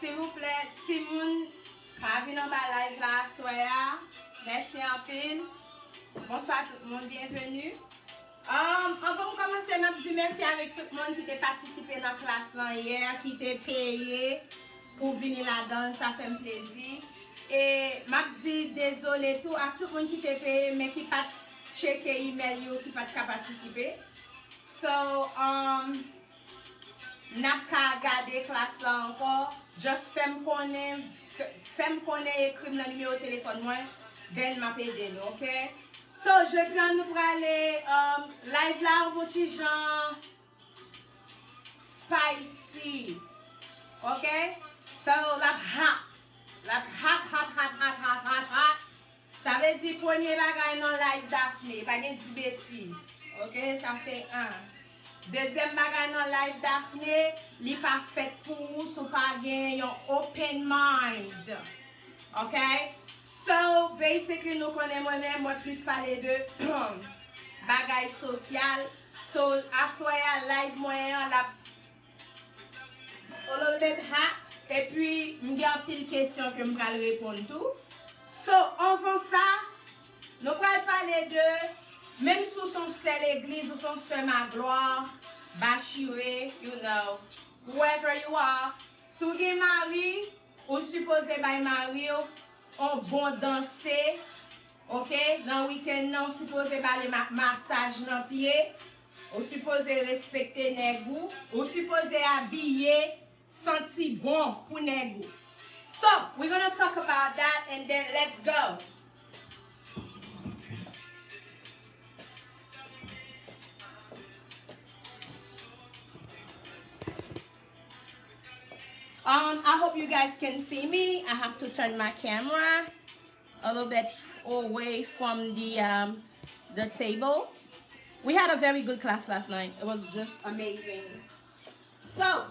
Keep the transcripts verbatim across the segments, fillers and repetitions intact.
Silvouplè, timoun, pa vin anba live la aswè a. Mèsi anpil. Bonswa tout moun, byenveni. Um, anvan m kòmanse, m ap di mèsi avèk tout moun ki te patisipe nan klas lan yè, ki te peye pou vini ladan l, sa fè m plezi. E m ap di dezole tou ak tout moun ki te peye, men ki pa t tcheke imèl yo, ki pa t ka patisipe. So, um, n ap ka gade klas la ankò. Just fè m konnen, fè, fè m konnen, ekri m nan nimewo telefòn mwen, then m ap ede nou, ok? So, jodi a nou prale, um, live la yon bon ti jan spicy, ok? So, l ap hot, l ap hot, hot, hot. Sa vle di premye bagay nan live Daphné, pa gen di betiz. Ok, sa se en. Dezyèm bagay nan live Daphné, li pa fèt pou ou si w pa gen yon open mind. Ok? So, basically, nou konnen mwen menm, mwen plis pale de bagay sosyal. So, aswè a, live mwen an, l ap a little bit hot. Epi, m gen anpil kesyon ke m pral reponn tou. So, anvan sa, nou pral pale de, menm si w se yon sè legliz, ou se yon sè Maglwa, Bachire, you know, whoever you are, si w gen mari, ou sipoze bay mari w yon bon danse, ok? Nan wikenn nan, ou sipoze ba li ma-, masaj nan pye, ou sipoze respekte nèg ou, ou sipoze abiye santi bon pou nèg ou. So, we're gonna talk about that and then let's go. Um, I hope you guys can see me. I have to turn my camera a little bit away from the, um, the table. We had a very good class last night. It was just amazing. So,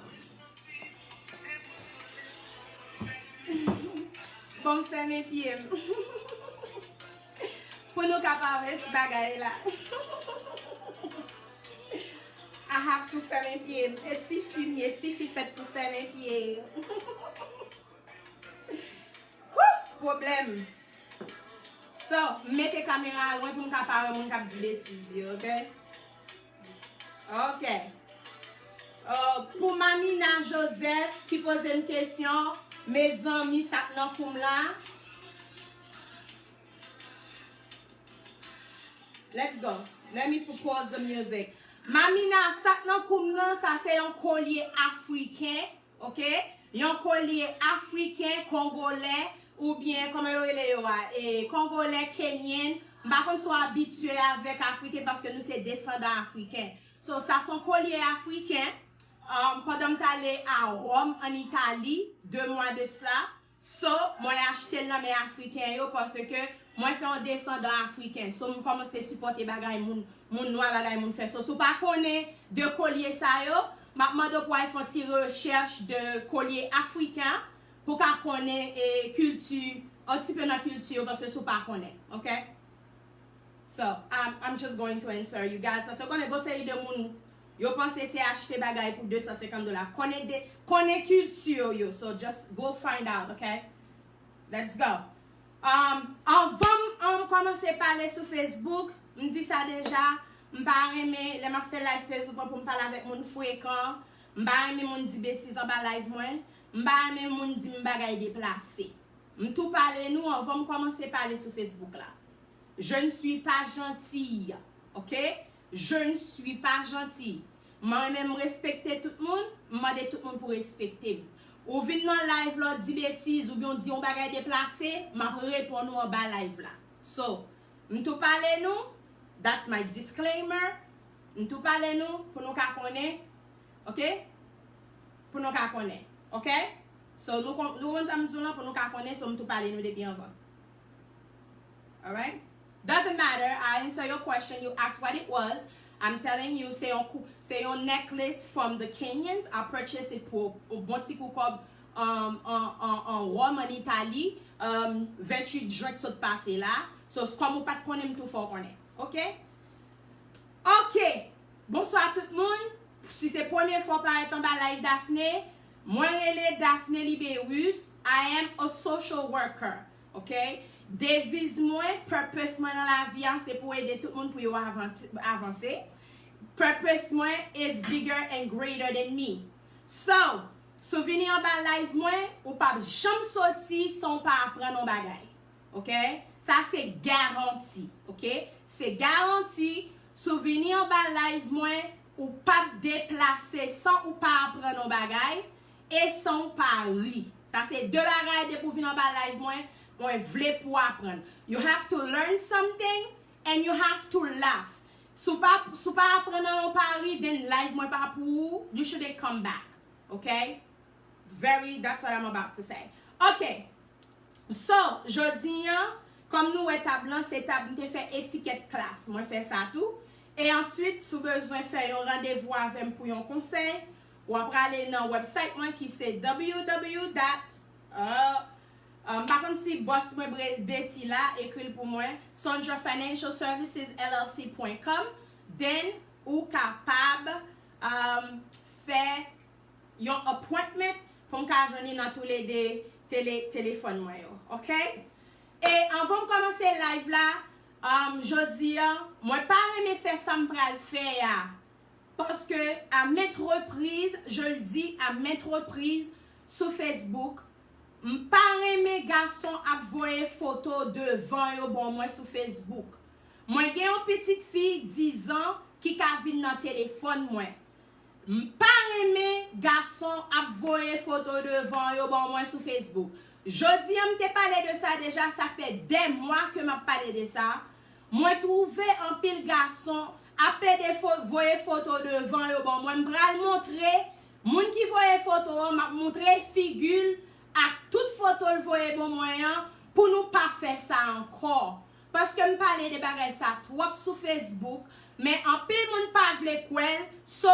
bon, m fèmen pye m. Pou nou ka pa wè bagay la. I have to fèmen pye m. E tifi m ye, tifi fèt pou fèmen pye yo. Woo! Pwoblèm. So, m mete kamera a lwen pou m ka pa wè moun k ap di betiz yo, ok? Ok. Uh, pou Mamina Joseph ki poze m kesyon, mezanmi, sa k nan kou m la. Let's go. Let me pause the music. Mamina, sa k nan kou m nan, sa se yon kolye afriken. Ok? Yon kolye afriken, kongolè, oubyen, kòman yo rele yo a? E, kongolè, kenyen. M pa konn si w abitye avèk afriken paske nou se desandan afriken. So, sa se yon kolye afriken. Um, pandan m t ale a Ròm, an Itali, de mwa de sla. So, mwen achte l nan men afriken yo paske mwen se yon desandan afriken. So, m kòmanse sipòte bagay moun, moun nwa, bagay moun fè. So, si w pa konnen de kolye sa yo, m ap mande w pou w al fè yon ti rechèch de kolye afriken pou w ka konnen, e, kilti, yon ti pe nan kilti yo, paske si w pa konnen, ok? So, I'm, I'm just going to answer you guys. Paske konnen gon seri de moun, yo panse se achte bagay pou de san senkant dola. Konnen de, konnen kilti yo. So, just go find out, ok? Let's go. Um, anvan m, um, kòmanse pale sou Facebook, m di sa deja, m pa renmen, lè m ap fè live Facebook mwen pou m pale avèk moun frekan, m pa renmen moun di betiz anba live mwen, m pa renmen moun di m bagay deplase. M tou pale nou anvan m kòmanse pale sou Facebook la. Je ne suis pas gentille, ok? Je ne suis pas gentille. Mwen menm, m respekte tout moun, m mande tout moun pou respekte m. Ou vin nan live la, w di betiz, oubyen w di yon bagay deplase, m ap reponn ou anba live la. So, m tou pale nou, that's my disclaimer. M tou pale nou pou nou ka konnen, ok? Pou nou ka konnen, ok? So, nou kon-, nou konn sa m di w lan pou nou ka konnen, so m tou pale nou depi anvan. Alright? Doesn't matter. I answer your question. You asked what it was. I'm telling you, se yon kou-, se yon necklace from the Kenyans. I purchased it pou yon bon ti kou kòb, um, an, an, an Ròm, an Itali. Um, venntuit jen k sot pase la. So, kòm ou pa t konnen, m tou fè w konnen. Ok? Ok. Bonswa tout moun. Si se premye fwa w parèt anba live Daphné, Mwen rele Daphne Libérus. I am a social worker. Ok? Deviz mwen, purpose mwen nan lavi a, se pou ede tout moun pou yo avan- avanse. Purpose mwen, it's bigger and greater than me. So, si w vini anba live mwen, ou p ap janm soti san w pa aprann yon bagay. Ok? Sa se garanti. Ok? Se garanti, si w vini anba live mwen, ou p ap deplase san ou pa aprann yon bagay e san ou pa ri. Sa se de bagay, depi w vin anba live mwen, mwen vle pou w aprann. You have to learn something and you have to laugh. Si w pa, si w pa aprann anyen, w pa ri, then live mwen pa pou ou, you shouldn't come back. Ok? Very, that's what I'm about to say. Ok. So, jodi an, kòm nou wè tab lan, se tab m te fè etikèt klas. Mwen fè sa tou. E answit, si w bezwen fè yon randevou avè m pou yon konsèy, w ap prale nan website mwen ki se w w w dot, uh, uh, m pa konn si bòs mwen bre- Betty la, ekri l pou mwen, sandra financial services l l c point com. Then, ou kapab, um, fè yon appointment pou m ka jwenn li nan toulede tele, telefòn mwen yo. Ok? E anvan m kòmanse live la, um, jodi an, mwen pa renmen fè sa m pral fè a. Paske à maintes reprises, je le dis, à maintes reprises, sou Facebook, m pa renmen gason ap voye foto devan yo ban mwen sou Facebook. Mwen gen yon pitit fi diz an ki ka vin nan telefòn mwen. M pa renmen gason ap voye foto devan yo ban mwen sou Facebook. Jodi an, m te pale de sa deja, sa fè dè mwa ke m ap pale de sa. Mwen twouve anpil gason ap plede fo- voye foto devan yo ban mwen. M pral montre moun ki voye foto an, m ap montre figi l ak tout foto l voye ban mwen an pou nou pa fè sa ankò. Paske m pale de bagay sa twòp sou Facebook, men anpil moun pa vle kwè l. So,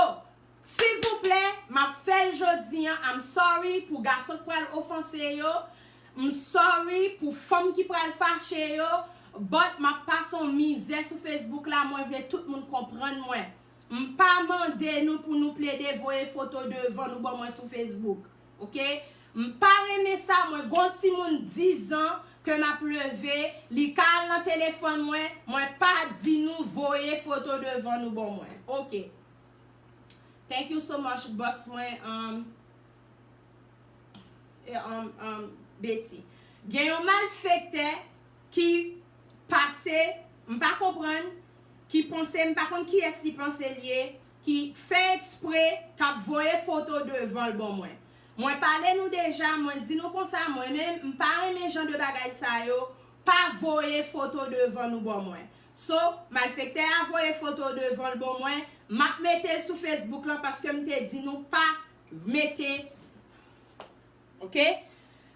silvouplè, m ap fè l jodi an. I'm sorry pou gason k pral ofanse yo. M sorry pou fanm ki pral fache yo. But m ap pase yon mizè sou Facebook la. Mwen vle tout moun konprann mwen. M pa mande nou pou nou plede voye foto devan nou ban mwen sou Facebook. Ok? M pa renmen sa, mwen gon timoun diz an ke m ap leve, li ka al nan telefòn mwen, mwen pa di nou voye foto devan nou ban mwen. Ok. Thank you so much, boss mwen, um, e, um, um, Betty. Gen yon malfektè ki pase, m pa konprann, ki panse, m pa konn kiyès li panse l ye, ki fè ekspre, k ap voye foto devan l ban mwen. Mwen pale nou deja, mwen di nou konsa, mwen menm, m pa renmen jan de bagay sa yo, pa voye foto devan nou ban mwen. So, malfektè a voye foto devan l ban mwen, m ap mete l sou Facebook lan paske m te di nou pa mete. Ok?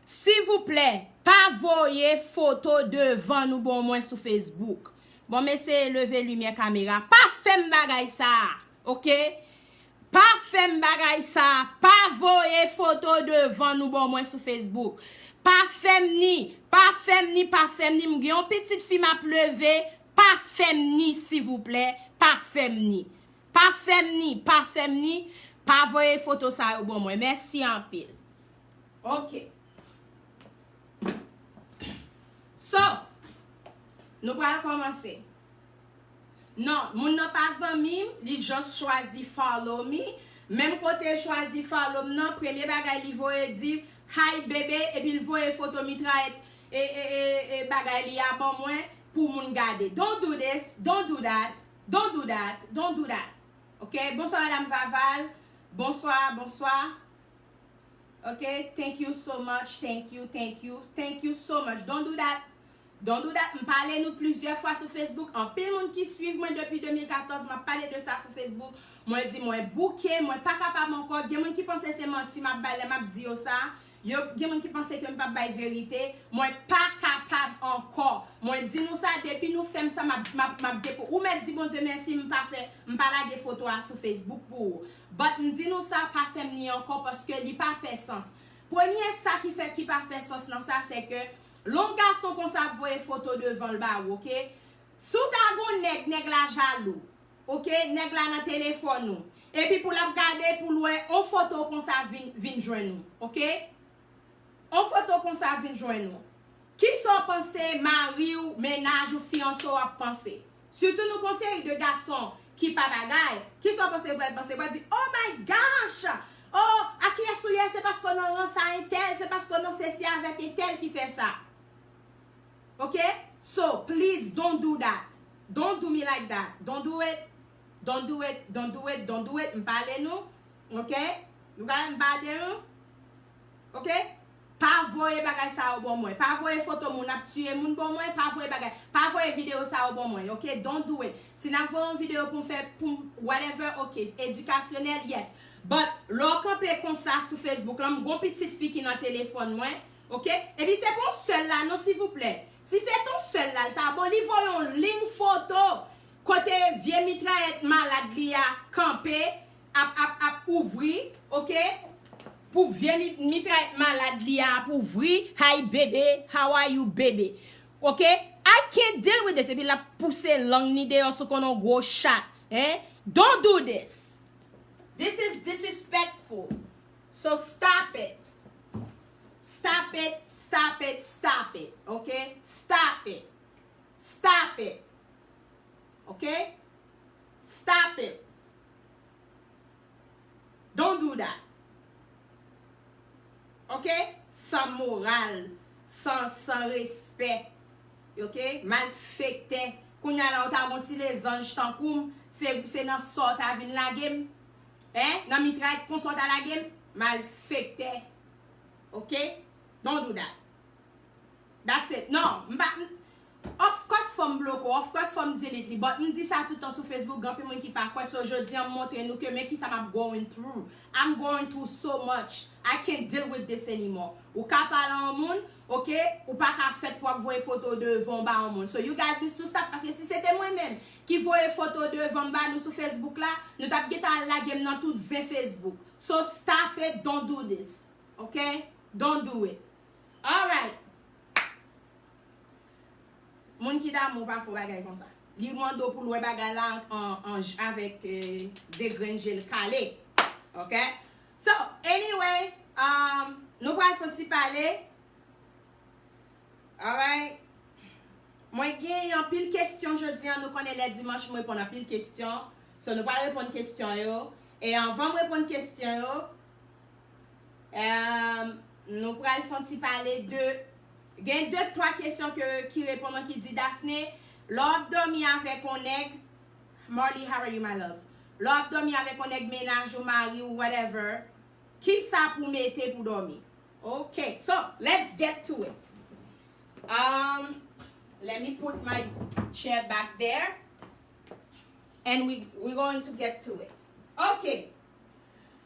Silvouplè, pa voye foto devan nou ban mwen sou Facebook. Bon, m eseye leve limyè kamera. Pa fè m bagay sa a, ok? Pa fè m bagay sa a. Pa voye foto devan nou ban mwen sou Facebook. Pa fè m ni, pa fè m ni, pa fè m ni. M gen yon pitit fi m ap leve. Pa fè m ni, silvouplè. Pa fè m ni. Pa fè m ni, pa fè m ni. Pa voye foto sa yo ban mwen. Mèsi anpil. Ok. So, nou pral kòmanse. Non, moun nan pa zanmi m, li just chwazi follow me. Menm kote l chwazi follow m nan, premye bagay li voye di, "Hi, bebe," epi l voye foto mitrayèt e, e, e, e bagay li a ban mwen pou moun gade. Don't do this, don't do that, don't do that, don't do that. Ok, bonswa, madam Vaval. Bonswa, bonswa. Ok, thank you so much, thank you, thank you, thank you so much. Don't do that. Don't do that. M pale nou plizyè fwa sou Facebook. Anpil moun ki swiv mwen depi de mil katòz, m ap pale de sa sou Facebook. Mwen di mwen bouke, mwen pa kapab ankò. Gen moun ki panse se manti m ap bay lè m ap di yo sa. Yo, gen moun ki panse ke m p ap bay verite. Mwen pa kapab ankò. Mwen di nou sa, depi nou fè m sa, m ap, m ap, m ap depo-, ou mèt di Bondye mèsi, m pa fè, m pa lage foto a sou Facebook pou ou. But m di nou sa, pa fè m ni ankò, paske li pa fè sans. Premye sa ki fè, ki pa fè sans nan sa, se ke lè yon gason konsa ap voye foto devan l ba ou, ok? Si w ta gon nèg, nèg la jalou, ok? Nèg la nan telefòn ou. Epi pou l ap gade, pou l wè on foto konsa vin, vin jwenn ou, oke? On foto konsa vin jwenn ou. Kisa w panse mari w, mennaj ou, fiyanse w ap panse? Sitou nou gon seri de gason ki pa bagay, kisa w panse yo pral panse? Yo pral di, "Oh my gosh! Oh, a kiyès ou ye? Se paske w nan rans a entèl, se paske w nan sesi avèk entèl ki fè sa." Ok? So, please don't do that. Don't do me like that. Don't do it. Don't do it. Don't do it. Don't do it. M pale nou. Ok? Nou ka m pale nou. Ok? Pa voye bagay sa yo ban mwen. Pa voye foto moun ap tiye moun ban mwen. Pa voye bagay. Pa voye videyo sa yo ban mwen. Ok? Don't do it. Si n ap voye yon videyo pou m fè, pou m, whatever, ok. Edikasyonèl, yes. But, lè w kanpe konsa sou Facebook lan, m gon pitit fi ki nan telefòn mwen. Ok? Epi se pa yon sèl la non, silvouplè. Si se t yon sèl la, l ta bon, li voye yon liy foto kote vye mitrayèt malad li a kanpe, ap, ap, ap ouvri, ok? Pou vye mi-, mitrayèt malad li a ap ouvri, "Hi, baby. How are you, baby?" Ok? I can't deal with this. Epi l ap pouse lang ni deyò sou konn yon gwo chat. Hein? Don't do this. This is disrespectful. So stop it. Stop it, stop it, stop it. Ok? Stop it. Stop it. Ok? Stop it. Don't do that. Ok? San moral, san, san respè. Ok? Malfektè. Kounye a la, ou ta gon ti lezanj tankou m, se, se nan sa w ta vin lage m? Hein? Nan mitrayèt konsa w ta lage m? Malfektè. Ok? Don't do that. That's it. Non, m pa, m, of course fò m bloke w, of course fò m delete li, but m di sa tout tan sou Facebook, gen anpil moun ki pa kwè, so jodi a m montre nou ke men kisa m ap going through. I'm going through so much. I can't deal with this anymore. Ou ka pale a yon moun, ok, ou pa ka fèt pou ap voye foto devan w ba yon moun. So you guys need to stop, paske si se te mwen menm ki voye foto devan m ba nou sou Facebook la, nou t ap gentan al lage m nan tout zen Facebook. So stop it, don't do this. Ok? Don't do it. Alright. Moun ki damou pa fè bagay konsa. Li mande w pou l wè bagay la an, an, an, avèk, euh, de grenn je l kale. Ok? So, anyway, um, nou pral fè yon ti pale. Alright. Mwen gen anpil kesyon jodi a, nou konnen lè dimanch, mwen reponn anpil kesyon. So, nou pral reponn kesyon yo. E anvan m reponn kesyon yo, Em, nou pral fè yon ti pale de, gen de, twa kesyon ke, ki reponn mwen ki di, "Daphné, lè w ap dòmi avèk yon nèg, Marley, how are you, my love? Lè w ap dòmi avèk yon nèg, mennaj ou, mari ou, whatever, kisa pou mete pou dòmi?" Ok, so, let's get to it. Um, let me put my chair back there. And we, we going to get to it. Ok.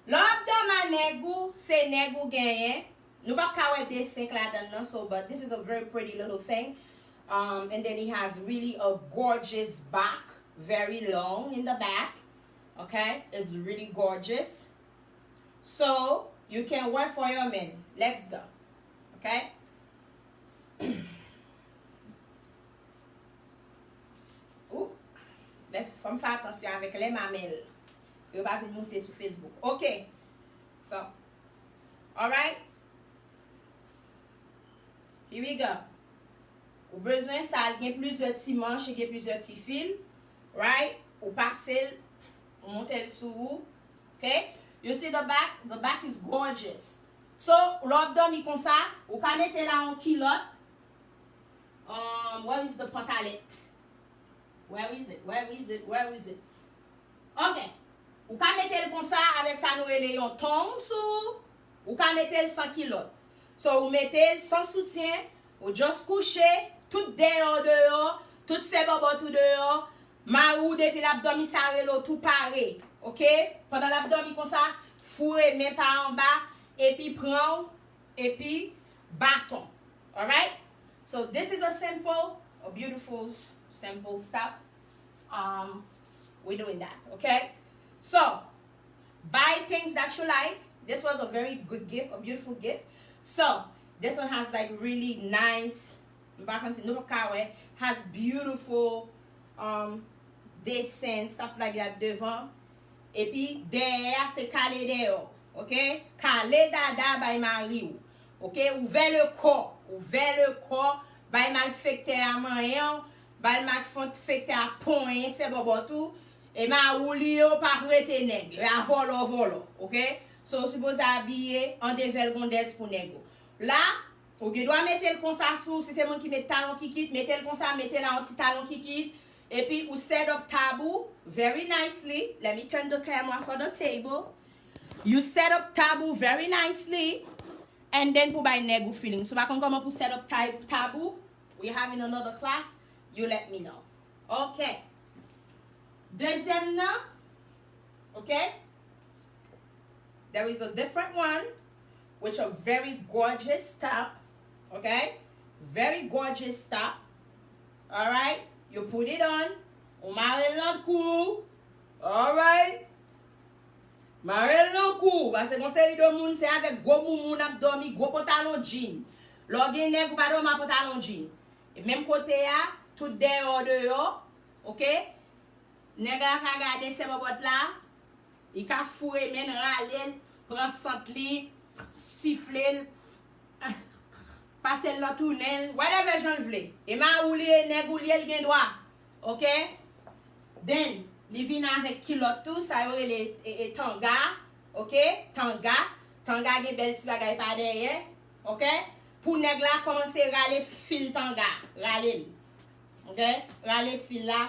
Lè w ap dòmi a nèg ou, se nèg ou genyen. Nou p ap ka wè de senk ladan l nan, so, but this is a very pretty little thing. Um, and then he has really a gorgeous back, very long in the back. Okay? It's really gorgeous. So, you can wear for your man. Let's go. Okay? Ou, lè, fò m fè atansyon avèk lè m a men l. Yo pa vin moute sou Facebook. Ok. So, alright. Here we go. Ou bezwen sa, l gen plizyè ti manch, l gen plizyè ti fil. Right? Ou pase l, ou monte l sou ou. Ok? You see the back? The back is gorgeous. So, lè w ap dòmi konsa, ou ka mete la yon kilòt. Um, where is the pantalèt? Where is it? Where is it? Where is it? Ok. Ou ka mete l konsa avèk sa nou rele yon tong sou ou. Ou ka mete l san kilòt. So, ou mete l san soutyen, ou just kouche, tout dèyè w deyò, tout sèbòbòt ou deyò, mari w depi l ap dòmi sa rele w tou pare, ok? Pandan l ap dòmi konsa, foure men pa anba, epi pran w, epi baton. Alright? So this is a simple, a beautiful, simple stuff. Um, we're doing that, okay? So, buy things that you like. This was a very good gift, a beautiful gift. So, this one has, like, really nice, m pa konn si nou ka wè, has beautiful, um, desen, stuff like that devan. Epi dèyè a se kale dèyè w. Oke? Kale dada bay mari w. Oke? Ouvè le kò. Ouvè le kò. Bay malfektè a manyen w. Bay malfektè a ponyen sè bòbòt ou. E mari w li yo pa prete nèg. Yo a vòlò vòlò. Oke? So, ou sipoze abiye an devèlgondèz pou nèg ou. La, ou gen dwa mete l konsa sou, si se moun ki met talon kikit, mete l konsa, mete la yon ti talon kikit. Epi ou set up tab ou very nicely. Let me turn the camera for the table. You set up tab ou very nicely. And then pou bay nèg ou feeling. Si w pa konn kòman pou set up tab, tab ou, we having another class, you let me know. Ok. Dezyèm nan, ok? There is a different one, which a very gorgeous top, ok? Very gorgeous top. Alright? You put it on. Ou mare l nan kou. Alright? Mare l nan kou. Paske gon seri de moun, se avèk gwo moumoun ap dòmi, gwo pantalon jean. Lè w gen nèg, ou pa dòmi ak pantalon jean. E menm kote a, tout dèyè deyò, ok? Nèg la ka gade sè bòbòt la, li ka foure men l, rale l, pran sant li, sifle l, pase l nan tou nen l, whatever jan l vle. E mari w li ye, nèg ou li ye, l gen dwa. Ok? Then, li vin avèk kilòt tou, sa yo rele e, e, tanga. Ok? Tanga. Tanga gen bèl ti bagay pa dèyè. Ok? Pou nèg la kòmanse rale fil tanga. Rale l. Ok? Rale fil la.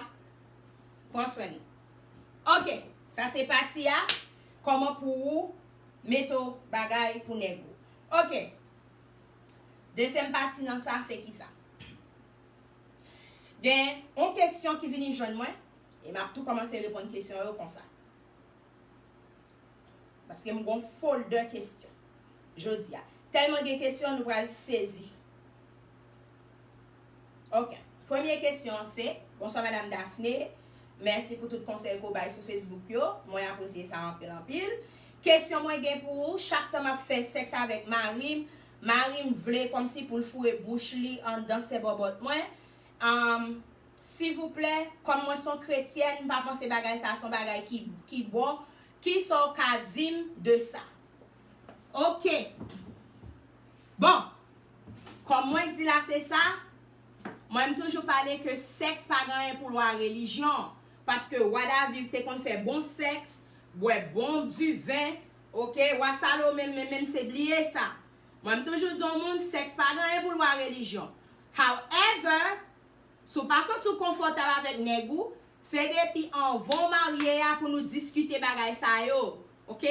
Pran swen nou. Ok. Sa se pati a. Kòman pou ou mete w bagay pou nèg ou. Ok. Dezyèm pati nan sa, se kisa? Gen yon kesyon ki vini jwenn mwen, e m ap tou kòmanse reponn kesyon yo konsa. Paske m gon folder kesyon jodi a. Tèlman gen kesyon, nou pral sezi. Ok. Premye kesyon an se, bonswa Madam Daphné. Mèsi pou tout konsèy ke w bay sou Facebook yo. Mwen apresye sa anpil, anpil. Kesyon mwen gen pou ou, chak tan m ap fè sèks avèk mari m, mari m vle kòmsi pou l foure bouch li anndan sè bòbòt mwen. Anm, silvouplè, kòm mwen se yon kretyèn, m pa panse bagay sa a se yon bagay ki, ki bon. Kisa w ka di m de sa? Ok. Bon, kòm mwen di la se sa, mwen m toujou pale ke sèks pa gen anyen pou l wè a relijyon. Paske wa David te konn fè bon sèks, bwè bon diven, ok, wa Salome menm, menm se bliye sa. Mwen m toujou di yon moun, sèks pa gen anyen pou l wè a relijyon. However, si w pa santi w konfòtab avèk nèg ou, se depi anvan w marye a pou nou diskite bagay sa yo. Ok?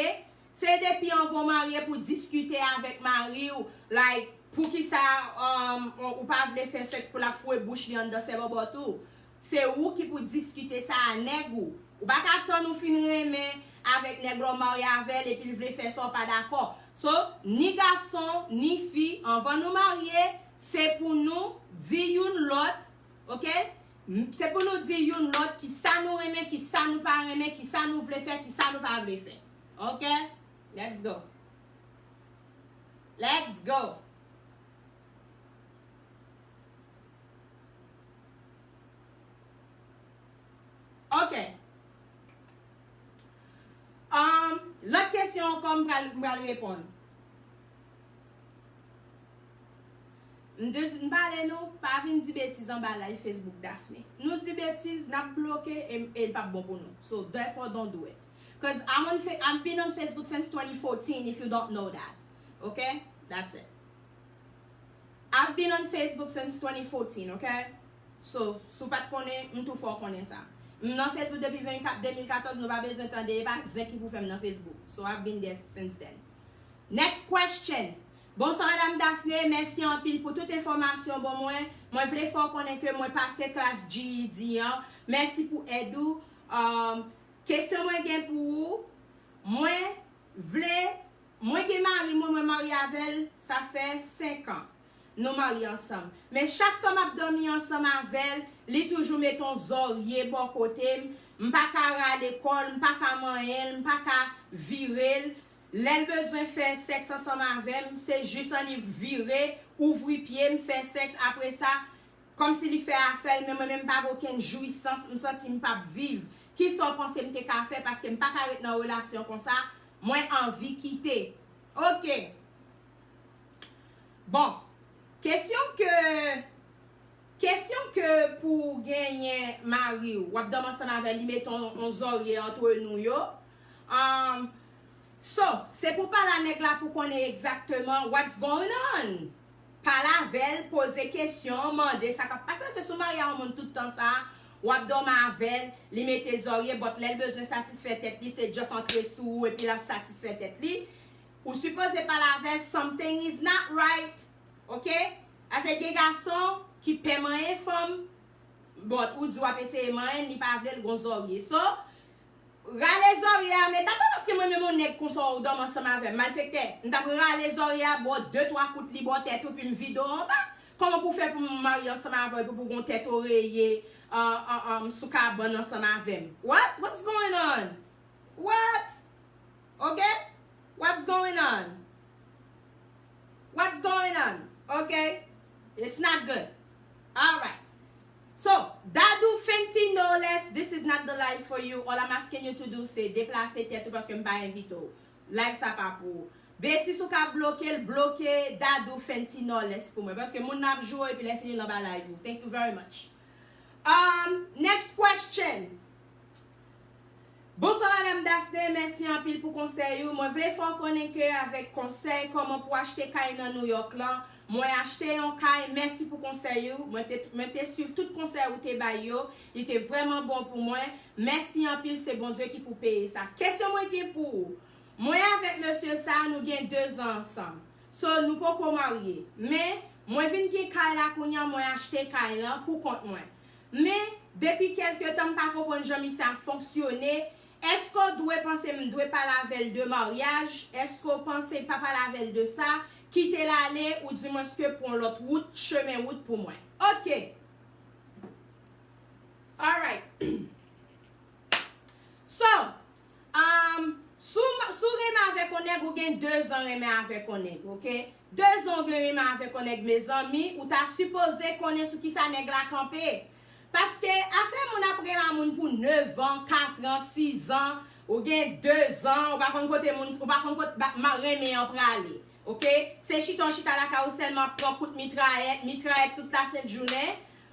Se depi anvan w marye pou diskite avèk mari w, like, poukisa, um, ou pa vle fè sèks pou l ap foure bouch li anndan sè bòbòt ou. Se ou ki pou diskite sa a nèg ou. Ou pa ka tann ou fin renmen avèk nèg la w marye avè l epi l vle fè sa w pa dakò. So, ni gason, ni fi, anvan nou marye, se pou nou di youn lòt, ok? M-, se pou nou di youn lòt kisa nou renmen, kisa nou pa renmen, kisa nou vle fè, kisa nou pa vle fè. Ok? Let's go. Let's go. Ok. Um, lòt kesyon ankò m pral, m pral reponn. M te, m pale nou, pa vin di betiz anba live Facebook Daphné. Nou di betiz, n ap bloke e, e l p ap bon pou nou. So, therefore, don't do it. 'Cause I'm on Fa-, I've been on Facebook since twenty fourteen, if you don't know that. Ok? That's it. I've been on Facebook since twenty fourteen, ok? So, si w pa t konnen, m tou fè w konnen sa. M nan Facebook depi vennkat, de mil katòz, nou pa bezwen tande, e pa zen ki pou fè m nan Facebook. So, I've been there since then. Next question. Bonswa, Madam Daphné. Mèsi anpil pou tout enfòmasyon w ban mwen. Mwen vle fè w konnen ke mwen pase klas G E D an. Mèsi pou èd ou. Um, kesyon mwen gen pou ou, mwen vle, mwen gen mari mwen, mwen marye avè l, sa fè senk an. Nou marye ansanm. Men chak swa m ap dòmi ansanm avè l, li toujou met yon zòrye bò kote m. M pa ka rale kò l, m pa ka manyen l, m pa ka vire l. Lè l bezwen fè sèks ansanm avè m, se jis annik vire, ouvri pye m, fè sèks. Apre sa, kòmsi li fè afè l, men mwen menm m pa gen okenn jwisans, m santi m p ap viv. Kisa w panse m te ka fè? Paske m pa ka ret nan relasyon konsa. Mwen anvi kite. Ok. Bon, kesyon ke, kesyon ke pou w genyen mari w, w ap dòmi ansanm avè l, li mete yon, yon zòrye antre nou yo. Um, so, se pou w pale a nèg la pou konnen egzakteman what's going on. Pale avè l, poze kesyon, mande sa k ap pase. Se si w marye a yon moun tout tan sa, w ap dòmi avè l, li mete zòrye, but lè l bezwen satisfè tèt li, se just antre sou ou epi l ap satisfè tèt li. Ou sipoze pale avè l, something is not right. Ok? Ase gen gason ki pè manyen fanm, but ou di w ap eseye manyen l, li pa vle l gon zòrye. So, rale zòrye a, men dakò paske mwen menm yon nèg konsa ou dòmi ansanm avè m, malfektè, m t ap rale zòrye a, ba w de twa kout li bò tèt ou, epi m vide w anba. Kòman pou w fè pou m marye ansanm avè w, epi pou w gon tèt oreye, uh, uh, um, sou kabann ansanm avè m? What? What's going on? What? Ok? What's going on? What's going on? Ok? It's not good. Alright. So, Dadou Fenty No Less, this is not the live for you. All I'm asking you to do, se deplase tèt ou paske m pa envite w. Live sa pa pou ou. Betis ou ka bloke l, bloke Dadou Fenty No Less pou mwen. Paske moun nan ap joure epi lè fini l anba live ou. Thank you very much. Um, next question. Bonswa Madam Daphné, mèsi anpil pou konsèy ou. Mwen vle fè w konnen ke avèk konsèy kòman pou achte kay nan New York lan, mwen achte yon kay. Mèsi pou konsèy ou. Mwen te, mwen te swiv tout konsèy ou te bay yo. Li te vrèman bon pou mwen. Mèsi anpil, se Bondye ki pou peye sa. Kesyon mwen gen pou ou. Mwen avèk mesye sa, nou gen de zan ansanm. So, nou poko marye. Men, mwen vin gen kay la kounye a, mwen achte kay lan pou kont mwen. Men, depi kèlke tan, m pa konprann jan misye ap fonksyone. Èske w dwe panse m dwe pale avè l de maryaj? Èske w panse pa pale avè l de sa? Kite l ale, oudimwenske pran lòt wout, chemen wout pou mwen. Ok. Alright. So, um, si w, si w renmen avèk yon nèg, ou gen de zan renmen avèk yon nèg, ok? De zan w gen renmen avèk yon nèg, mezanmi, ou ta sipoze konnen sou kisa nèg la kanpe. Paske afè moun ap renmen moun pou nèf an, kat an, sis an, ou gen de zan, ou pa konn kote moun, ou pa konn kote ba- ma- renmen an prale. Ok? Se chita w chita lakay ou sèlman ap pran kout mitrayèt, mitrayèt tout lasent jounen,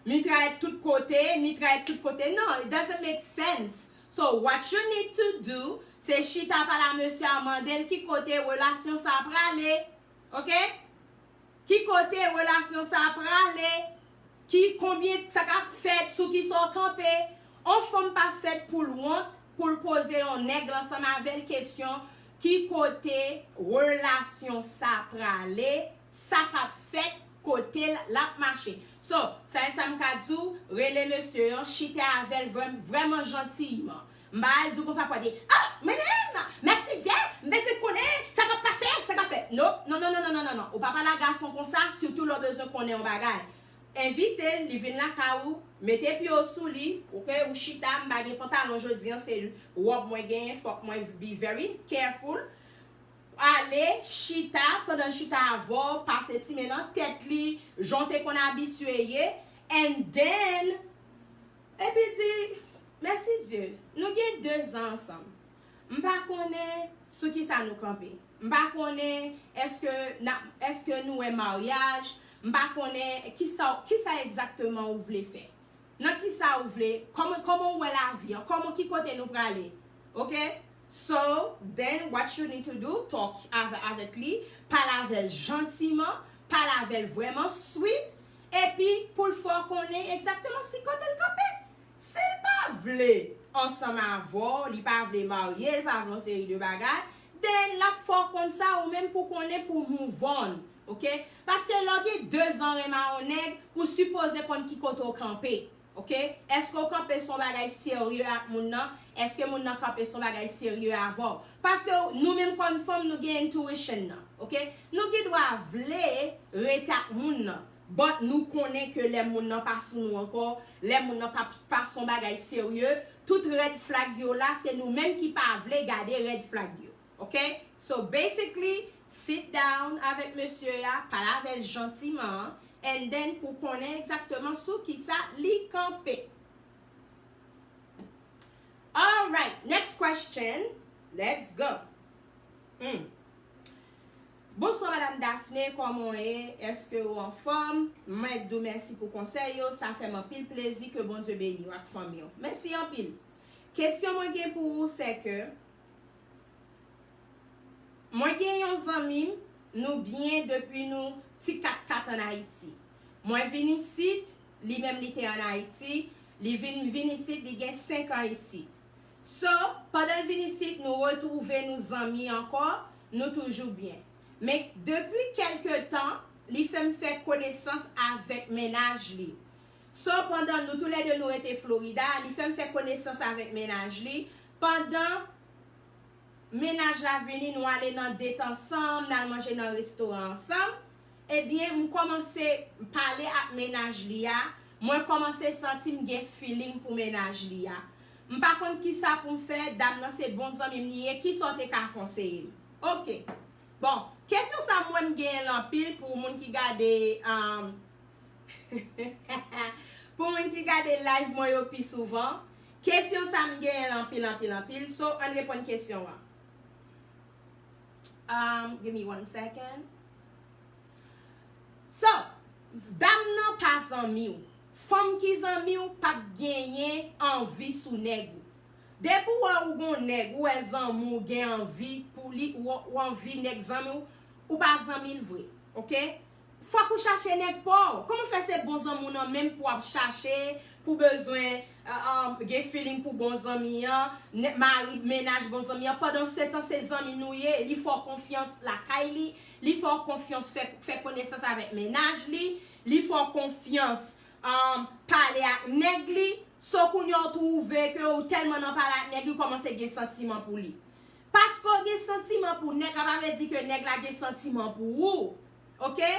mitrayèt tout kote, mitrayèt tout kote. Non, it doesn't make sense. So, what you need to do, se chita pale a mesye a, mande l ki kote relasyon sa a prale. Ok? Ki kote relasyon sa a prale? Ki, konbyen sa k ap fèt, sou kisa w kanpe? On fanm pa fèt pou l wont, pou l poze yon nèg ansanm avè l kesyon, ki kote relasyon sa prale, sa k ap fèt, kote l ap mache. So, sa e sa m ka di w, rele mesye an, chita avè l vrè- vrèman jantiyman. M pa al di w konsa pou al di, ah, mwen menm, mèsi Dye, m bezwen konnen sa k ap pase, sa k ap fèt. No, non, non, non, non, non, non, non. Ou pa pale a gason konsa, sitou lè w bezwen konnen yon bagay. Envite l, li vin lakay ou, mete pye w sou li, ok, ou chita, m pa gen pantalon jodi an, se wòb mwen genyen, fòk mwen be very careful. Ale, chita, pandan l chita avè w, pase ti men nan tèt li, jan w te konn abitye ye, and then, epi di, mèsi Dye, nou gen de zan ansanm. M pa konnen sou kisa nou kanpe. M pa konnen èske n ap, èske nou wè maryaj. M pa konnen kisa, kisa egzakteman ou vle fè. Nan kisa ou vle, kòman, kòman ou wè lavi an, kòman ki kote nou prale. Ok? So, then what you need to do, talk avè, avèk li, pale avè l jantiman, pale avè l vrèman sweet, epi pou l fè w konnen egzakteman si kote l kanpe. Si l pa vle ansanm avè w, li pa vle marye, li pa vle yon seri de bagay, then l ap fè w konn sa ou menm pou konnen pou move on, ok? Paske lè w gen de zan renmen a yon nèg, ou sipoze konn ki kote w kanpe, ok? Èske w kanpe sou yon bagay serye ak moun nan? Èske moun nan kanpe sou yon bagay serye avè w? Paske nou menm kòm fanm, nou gen intuition nan, ok? Nou gen dwa vle rete ak moun nan, but nou konnen ke lè moun nan pa sou nou ankò, lè moun nan pa, pa sou yon bagay serye, tout red flag yo la, se nou menm ki pa vle gade red flag yo. Ok? So, basically, sit down avèk mesye a, pale avè l jantiman, and then pou konnen egzakteman sou kisa li kanpe. Alright, next question. Let's go. Hmm. Bonswa Madam Daphné, kòman w ye? Èske ou anfòm? Mwen di w mèsi pou konsèy yo, sa fè m anpil plezi, ke Bondye beni w ak fanmi w. Mèsi anpil. Kesyon mwen gen pou ou se ke mwen gen yon zanmi m, nou byen depi nou ti kat kat ann Ayiti. Mwen vin isit, li menm li te ann Ayiti, li vin vin isit, li gen senk an isit. So, pandan l vin isit, nou retwouve nou zanmi ankò, nou toujou byen. Men depi kèlke tan, li fè m fè konesans avèk mennaj li. So, pandan nou toulède nou rete Florida, li fè m fè konesans avèk mennaj li. Pandan mennaj la vini, nou ale nan date ansanm, n al manje nan restoran ansanm. Ebyen, m kòmanse pale ak mennaj li a. Mwen kòmanse santi m gen feeling pou mennaj li a. M pa konn kisa pou m fè, dam nan se bon zanmi m li ye, kisa w te ka konseye m? Oke. Bon, kesyon sa m wè m genyen l anpil pou moun ki gade, um, pou moun ki gade live mwen yo pi souvan. Kesyon sa m genyen l anpil, anpil, anpil. So, ann reponn kesyon an. Um, give me one second. So, dam nan pa zanmi w. Fanm ki zanmi w p ap genyen anvi sou nèg ou. Depi w wè ou gon nèg, ou wè zanmi w gen anvi pou li, ou, ou anvi nèg zanmi w, ou pa zanmi l vre, oke? Fòk ou chache nèg pa w. Kòman fè se bon zanmi w nan menm pou w ap chache, pou bezwen, uh, um, gen feeling pou bon zanmi an, nè- mari, mennaj bon zanmi an, pandan se tan se zanmi nou ye, li fè w konfyans lakay li, li fè w konfyans fè, fè konesans avèk mennaj li, li fè w konfyans, um, pale ak nèg li. So kounye a w twouve ke ou tèlman nan pale ak nèg li, ou kòmanse gen santiman pou li. Paske w gen santiman pou nèg la, pa vle di ke nèg la gen santiman pou ou. Oke?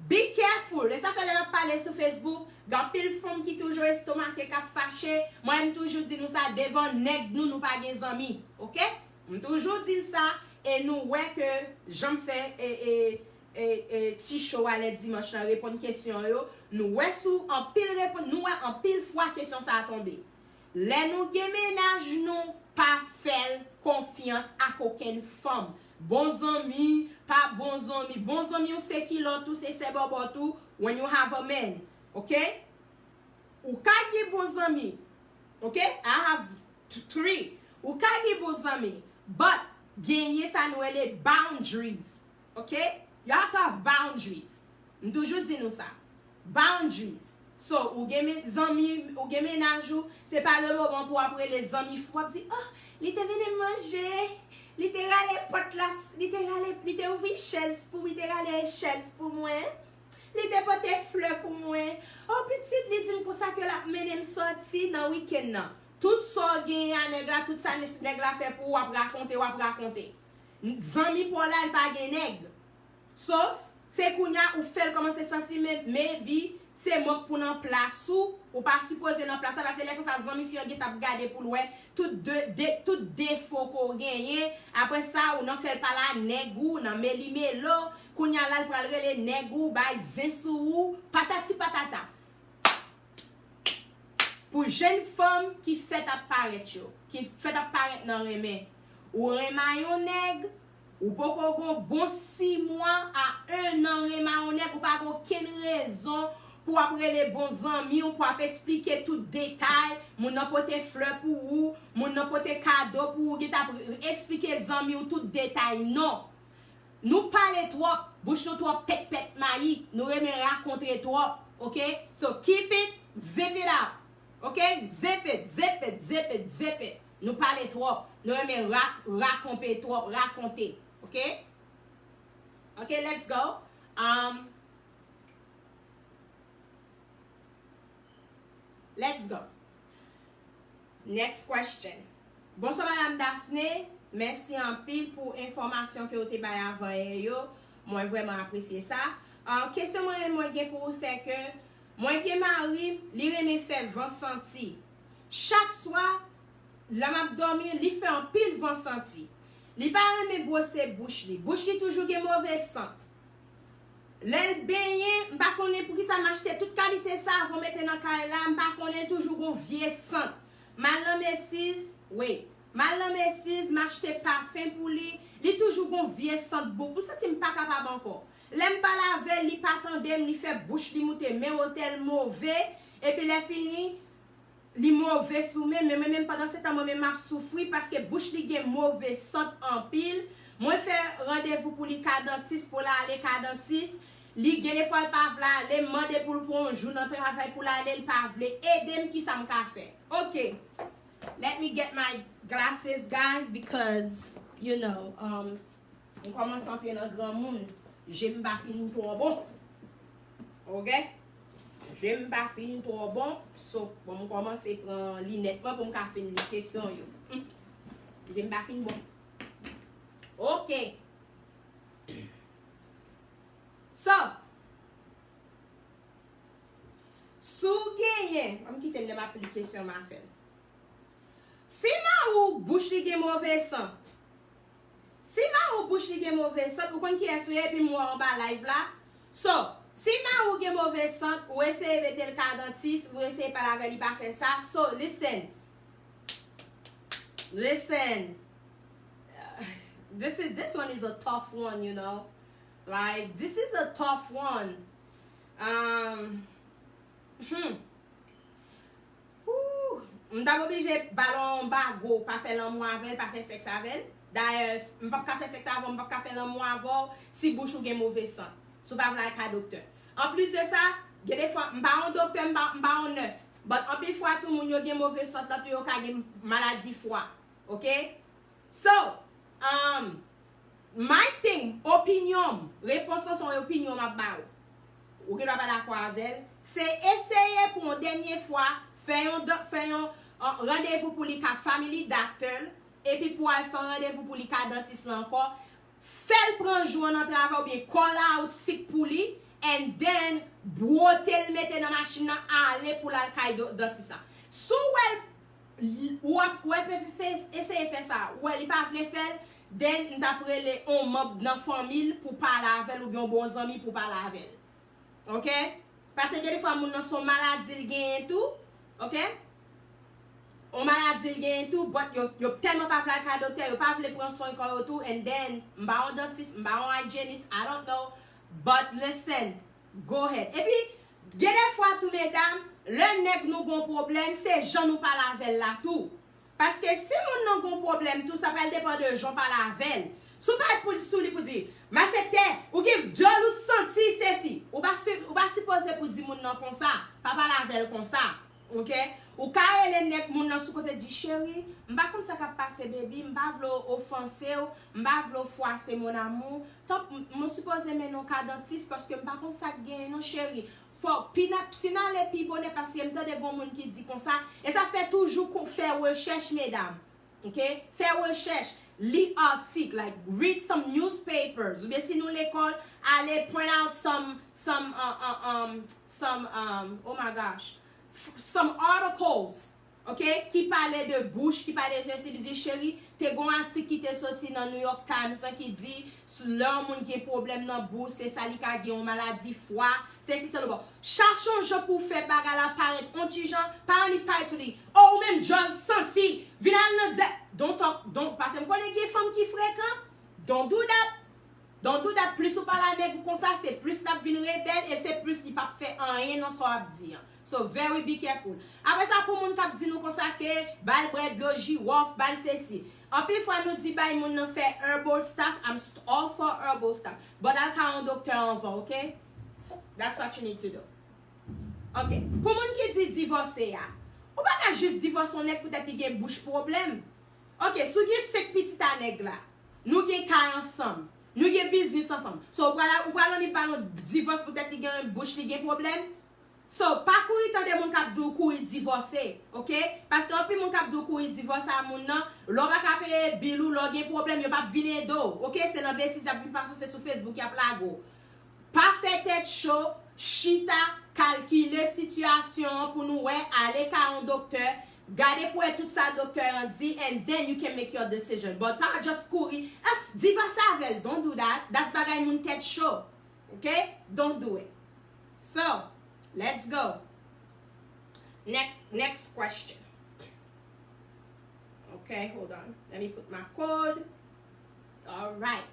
Be careful. E sa fè lè m ap pale sou Facebook, gen anpil fanm ki toujou estomake, k ap fache. Mwen, m toujou di nou sa, devan nèg nou, nou pa gen zanmi. Oke? M toujou di n sa, e nou wè ke jan m fè, e, e, e, e, ti show a lè dimanch lan, reponn kesyon yo, nou wè sou anpil reponn, nou wè anpil fwa kesyon sa a tonbe. Lè nou gen mennaj nou, pa fè l konfyans ak okenn fanm. Bon zanmi, pa bon zanmi. Bon zanmi w se kilòt ou, se sè bòbòt ou, when you have a man. Oke? Ou ka gen bon zanmi. Oke? I have t- three. Ou ka gen bon zanmi. But, genyen sa nou rele boundaries. Oke? You have to have boundaries. M toujou di nou sa. Boundaries. So, ou gen men- zanmi, ou gen mennaj ou, se pa le moman pou w ap rele zanmi fou, w ap di, oh, li te vin manje, li te rale pòt la, li te rale, li te ouvri chèz pou, li te rale chèz pou mwen, li te pote flè pou mwen. Oh, pitit, li di m konsa ke l ap mennen m sòti nan wikenn nan. Tout sa w genyen a nèg la, tout sa nèg la fè pou ou, w ap rakonte, w ap rakonte. Zanmi pa w la, l pa gen nèg. So, se kounye a ou fè l kòmanse santi men, maybe se mank pou nan plas ou, ou pa sipoze nan plas la, paske lè konsa zanmi fi an gentan ap gade pou l wè tout de, de, tout defo ke w genyen. Apre sa, ou nan fè l pale a nèg ou, nan meli melo, kounye a la l pral rele nèg ou, bay zen sou ou, patati patata. Pou jèn fanm ki fèt ap parèt yo, ki fèt ap parèt nan renmen, ou renmen yon nèg, ou poko gon bon sis mwa a en an renmen yon nèg, ou pa gen okenn rezon pou w ap rele bon zanmi w, pou w ap eksplike tout detay, moun nan pote flè pou ou, moun nan pote kado pou ou, gentan ap eksplike zanmi w tout detay, non. Nou pale twòp, bouch nou twò pèt pèt mayi, nou renmen rakonte twòp, oke? So keep it, zip it out, oke? Zip it, zip it, zip it, zip it. Nou pale twòp, nou renmen rak, rakonpe twòp, rakonte, oke? Oke, let's go. Um, Let's go. Next question. Bonswa Madam Daphné, mèsi anpil pou enfòmasyon ke w te bay avan yè yo. Mwen vrèman apresye sa. Ah, kesyon mwen, mwen gen pou ou se ke mwen gen mari m, li renmen fè van santi. Chak swa, lè m ap dòmi, li fè anpil van santi. Li pa renmen bwose bouch li. Bouch li toujou gen move sant. Lè l benyen, m pa konnen poukisa m achte tout kalite savon mete nan kay la, m pa konnen, toujou gon vye sant. M al nan Macy's, wi. M al nan Macy's, m achte pafen pou li. Li toujou gon vye sant bouk. M santi m pa kapab ankò. Lè m pale avè l, li pa tande m, li fè bouch li moute men wotè, l move. Epi lè fini, li move sou men, men mwen menm pandan se tan mwen menm m ap soufri paske bouch li gen move sant anpil. Mwen fè randevou pou li ka dantis, pou l ale ka dantis. Li gen de fwa l pa vle ale, m mande pou l pran yon jou nan travay pou l ale, l pa vle. Ede m, kisa m ka fè? Ok. Let me get my glasses, guys, because, you know, um, m kòmanse antre nan granmoun. Je m pa fin twò bon. Ok? Je m pa fin twò bon. So, bon, m kòmanse pran linèt mwen pou m ka fin li kesyon yo. Hmm. Je m pa fin bon. Ok. So, si w genyen, ban m kite l lè m ap li kesyon m a fè l. Si mari w bouch li gen move sant, si mari w bouch li gen move sant, ou konn kiyès ou ye epi m wè w anba live la. So, si mari w gen move sant, ou eseye mete l ka dantis, ou eseye pale avè l, li pa fè sa. So, listen. Listen. This is, this one is a tough one, you know. Like, this is a tough one. Um, hmm. Whew. M t ap oblije ba l yon anbago, pa fè lanmou avè l, pa fè sèks avè l. Dayè, m p ap ka fè sèks avè w, m p ap ka fè lanmou avè w si bouch ou gen move sant. Si w pa vle al ka doktè. Anplis de sa, gen de fwa, m pa yon doktè, m pa, m pa yon nès. But anpil fwa tou, moun yo gen move sant lan tou, yo ka gen maladi fwa. Ok? So, um, my thing, opinyon m, repons lan se yon opinyon m ap ba ou. Ou gen dwa pa dakò avè l. Se eseye pou yon dènye fwa, fè yon, fè yon uh, randevou pou li ka family doctor, epi pou al fè yon randevou pou li ka dantis lan ankò. Fè l pran jou an nan travay oubyen call out sick pou li, and then bwote l, mete nan machin nan, ale pou l al kay dantis la. Si w wè l, ou ap wè pe fè, eseye fè sa. Ou wè li pa vle fè l, then m t ap rele on manm nan fanmi l pou pale avè l oubyen on bon zanmi pou pale avè l. Ok? Paske gen de fwa moun nan se on maladi l genyen tou. Ok? On maladi l genyen tou, but yo, yo tèlman pa vle al ka doktè, yo pa vle pran swen kò yo tou, and then, m pa on dantis, m pa on hygienist, I don't know, but listen, go ahead. Epi, gen de fwa tou, medam, lè nèg nou gon pwoblèm, se jan nou pale avè l la tou. Paske si moun nan gon pwoblèm tou, sa pral depann de jan w pale avè l. Si w parèt pou, sou li pou di, malfektè, ou gen dyòl ou santi sesi. Ou pa, ou pa sipoze pou di moun nan konsa. Pa pale avè l konsa. Ok? Ou ka rele nèg moun nan sou kote di, cheri, m pa konn sa k ap pase, baby, m pa vle w ofanse w, m pa vle w fwase, mon amour. Tank, m sipoze mennen w ka dantis paske m pa konn sa k genyen non, cheri. Fò, pi n ap, si n ale pi bonè, paske m tande gon moun ki di konsa, e sa fè toujou fè rechèch, medam. Ok? Fè rechèch, li atik, like, read some newspapers. Oubyen si nou lekòl, ale print out some, some, uh, uh, um, some, um, oh my gosh, some articles. Ok? Ki pale de bouch, ki pale de sesi, li di, cheri, te gon atik ki te soti nan New York Times lan ki di, lè yon moun gen pwoblèm nan bouch, se sa li ka gen yon maladi fwa, sesi, sela. Bon, chache yon jan pou w fè bagay la parèt on ti jan, pa annik parèt sou li. Oh, ou menm, dyòl santi, vin al nan dè, don't talk, don't, paske m konnen gen fanm ki frekan, don't do that. Don't do that, plis ou pale a nèg ou konsa, se plis l ap vin rebèl e se plis li p ap fè anyen nan sa w ap di an. So very be careful. Apre sa, pou moun k ap di nou konsa ke ba l bwè dlo jiwòf, ba l sesi. Anpil fwa nou di bay moun nan fè herbal stuff, I'm all for herbal stuff. But al ka yon doktè anvan, ok? That's what you need to do. Ok. Pou moun ki di divòse a, ou pa ka jis divòse yon nèg poutèt li gen bouch pwoblèm. Ok, si w gen senk pitit a nèg la, nou gen kay ansanm, nou gen biznis ansanm. So, ou pral, ou pral annik ba l yon divòs poutèt li gen bouch li gen pwoblèm? So, pa kouri tande moun k ap di w kouri divòse, ok? Paske anpil moun k ap di w kouri divòse a moun nan, lè w pa ka peye bil ou, lè w gen pwoblèm, yo p ap vin ede w, ok? Se nan betiz y ap vin pase w, se sou Facebook y ap lage w. Pa fè tèt cho, chita, kalkile sitiyasyon an pou nou wè, ale ka yon doktè, gade pou wè tout sa doktè an di, and then you can make your decision. But pa just kouri, ah, divòse avè l, don't do that. That's bagay moun tèt cho. Ok? Don't do it. So, let's go. Next, next question. Okay, hold on. Let me put my code. Alright.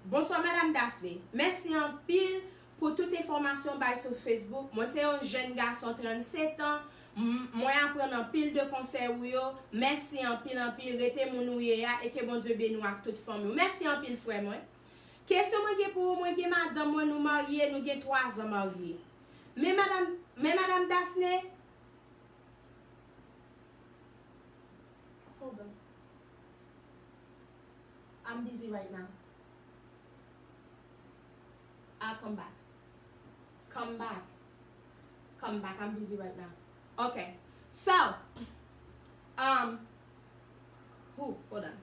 Bonswa, Madam Daphné. Mèsi anpil pou tout enfòmasyon w bay sou Facebook. Mwen se yon jèn gason trannsetan. M- Mwen aprann anpil de konsèy ou yo. Mèsi anpil, anpil. Rete moun ou ye a e ke Bondye beni w ak tout fanmi w. Mèsi anpil, frè mwen. Kesyon mwen gen pou ou, mwen gen madanm mwen, nou marye, nou gen twa zan marye. Men Madam, men Madam Daphné, Hold on. I'm busy right now. I'll come back. Come back. Come back. I'm busy right now. Okay. So, um, who? Hold on.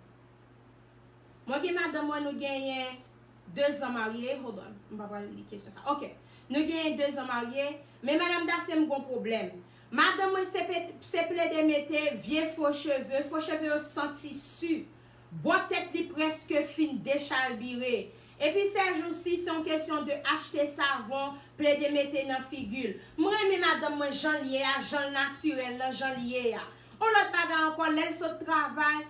Mwen gen madanm mwen, nou genyen de zan marye. Hold on. M pa pral li kesyon sa. Ok. Nou genyen de zan marye. Men Madam Daphné, m gon pwoblèm. Madanm mwen se, pe- se plede mete vye fo cheve. Fo cheve yo santi si. Bò tèt li prèske fin dechalbire. Epi sèjousi, se yon kesyon de achte savon, plede mete nan figi l. M renmen madanm mwen jan l ye a, jan l natirèl lan, jan l ye a. On lòt bagay ankò, lè l sot travay,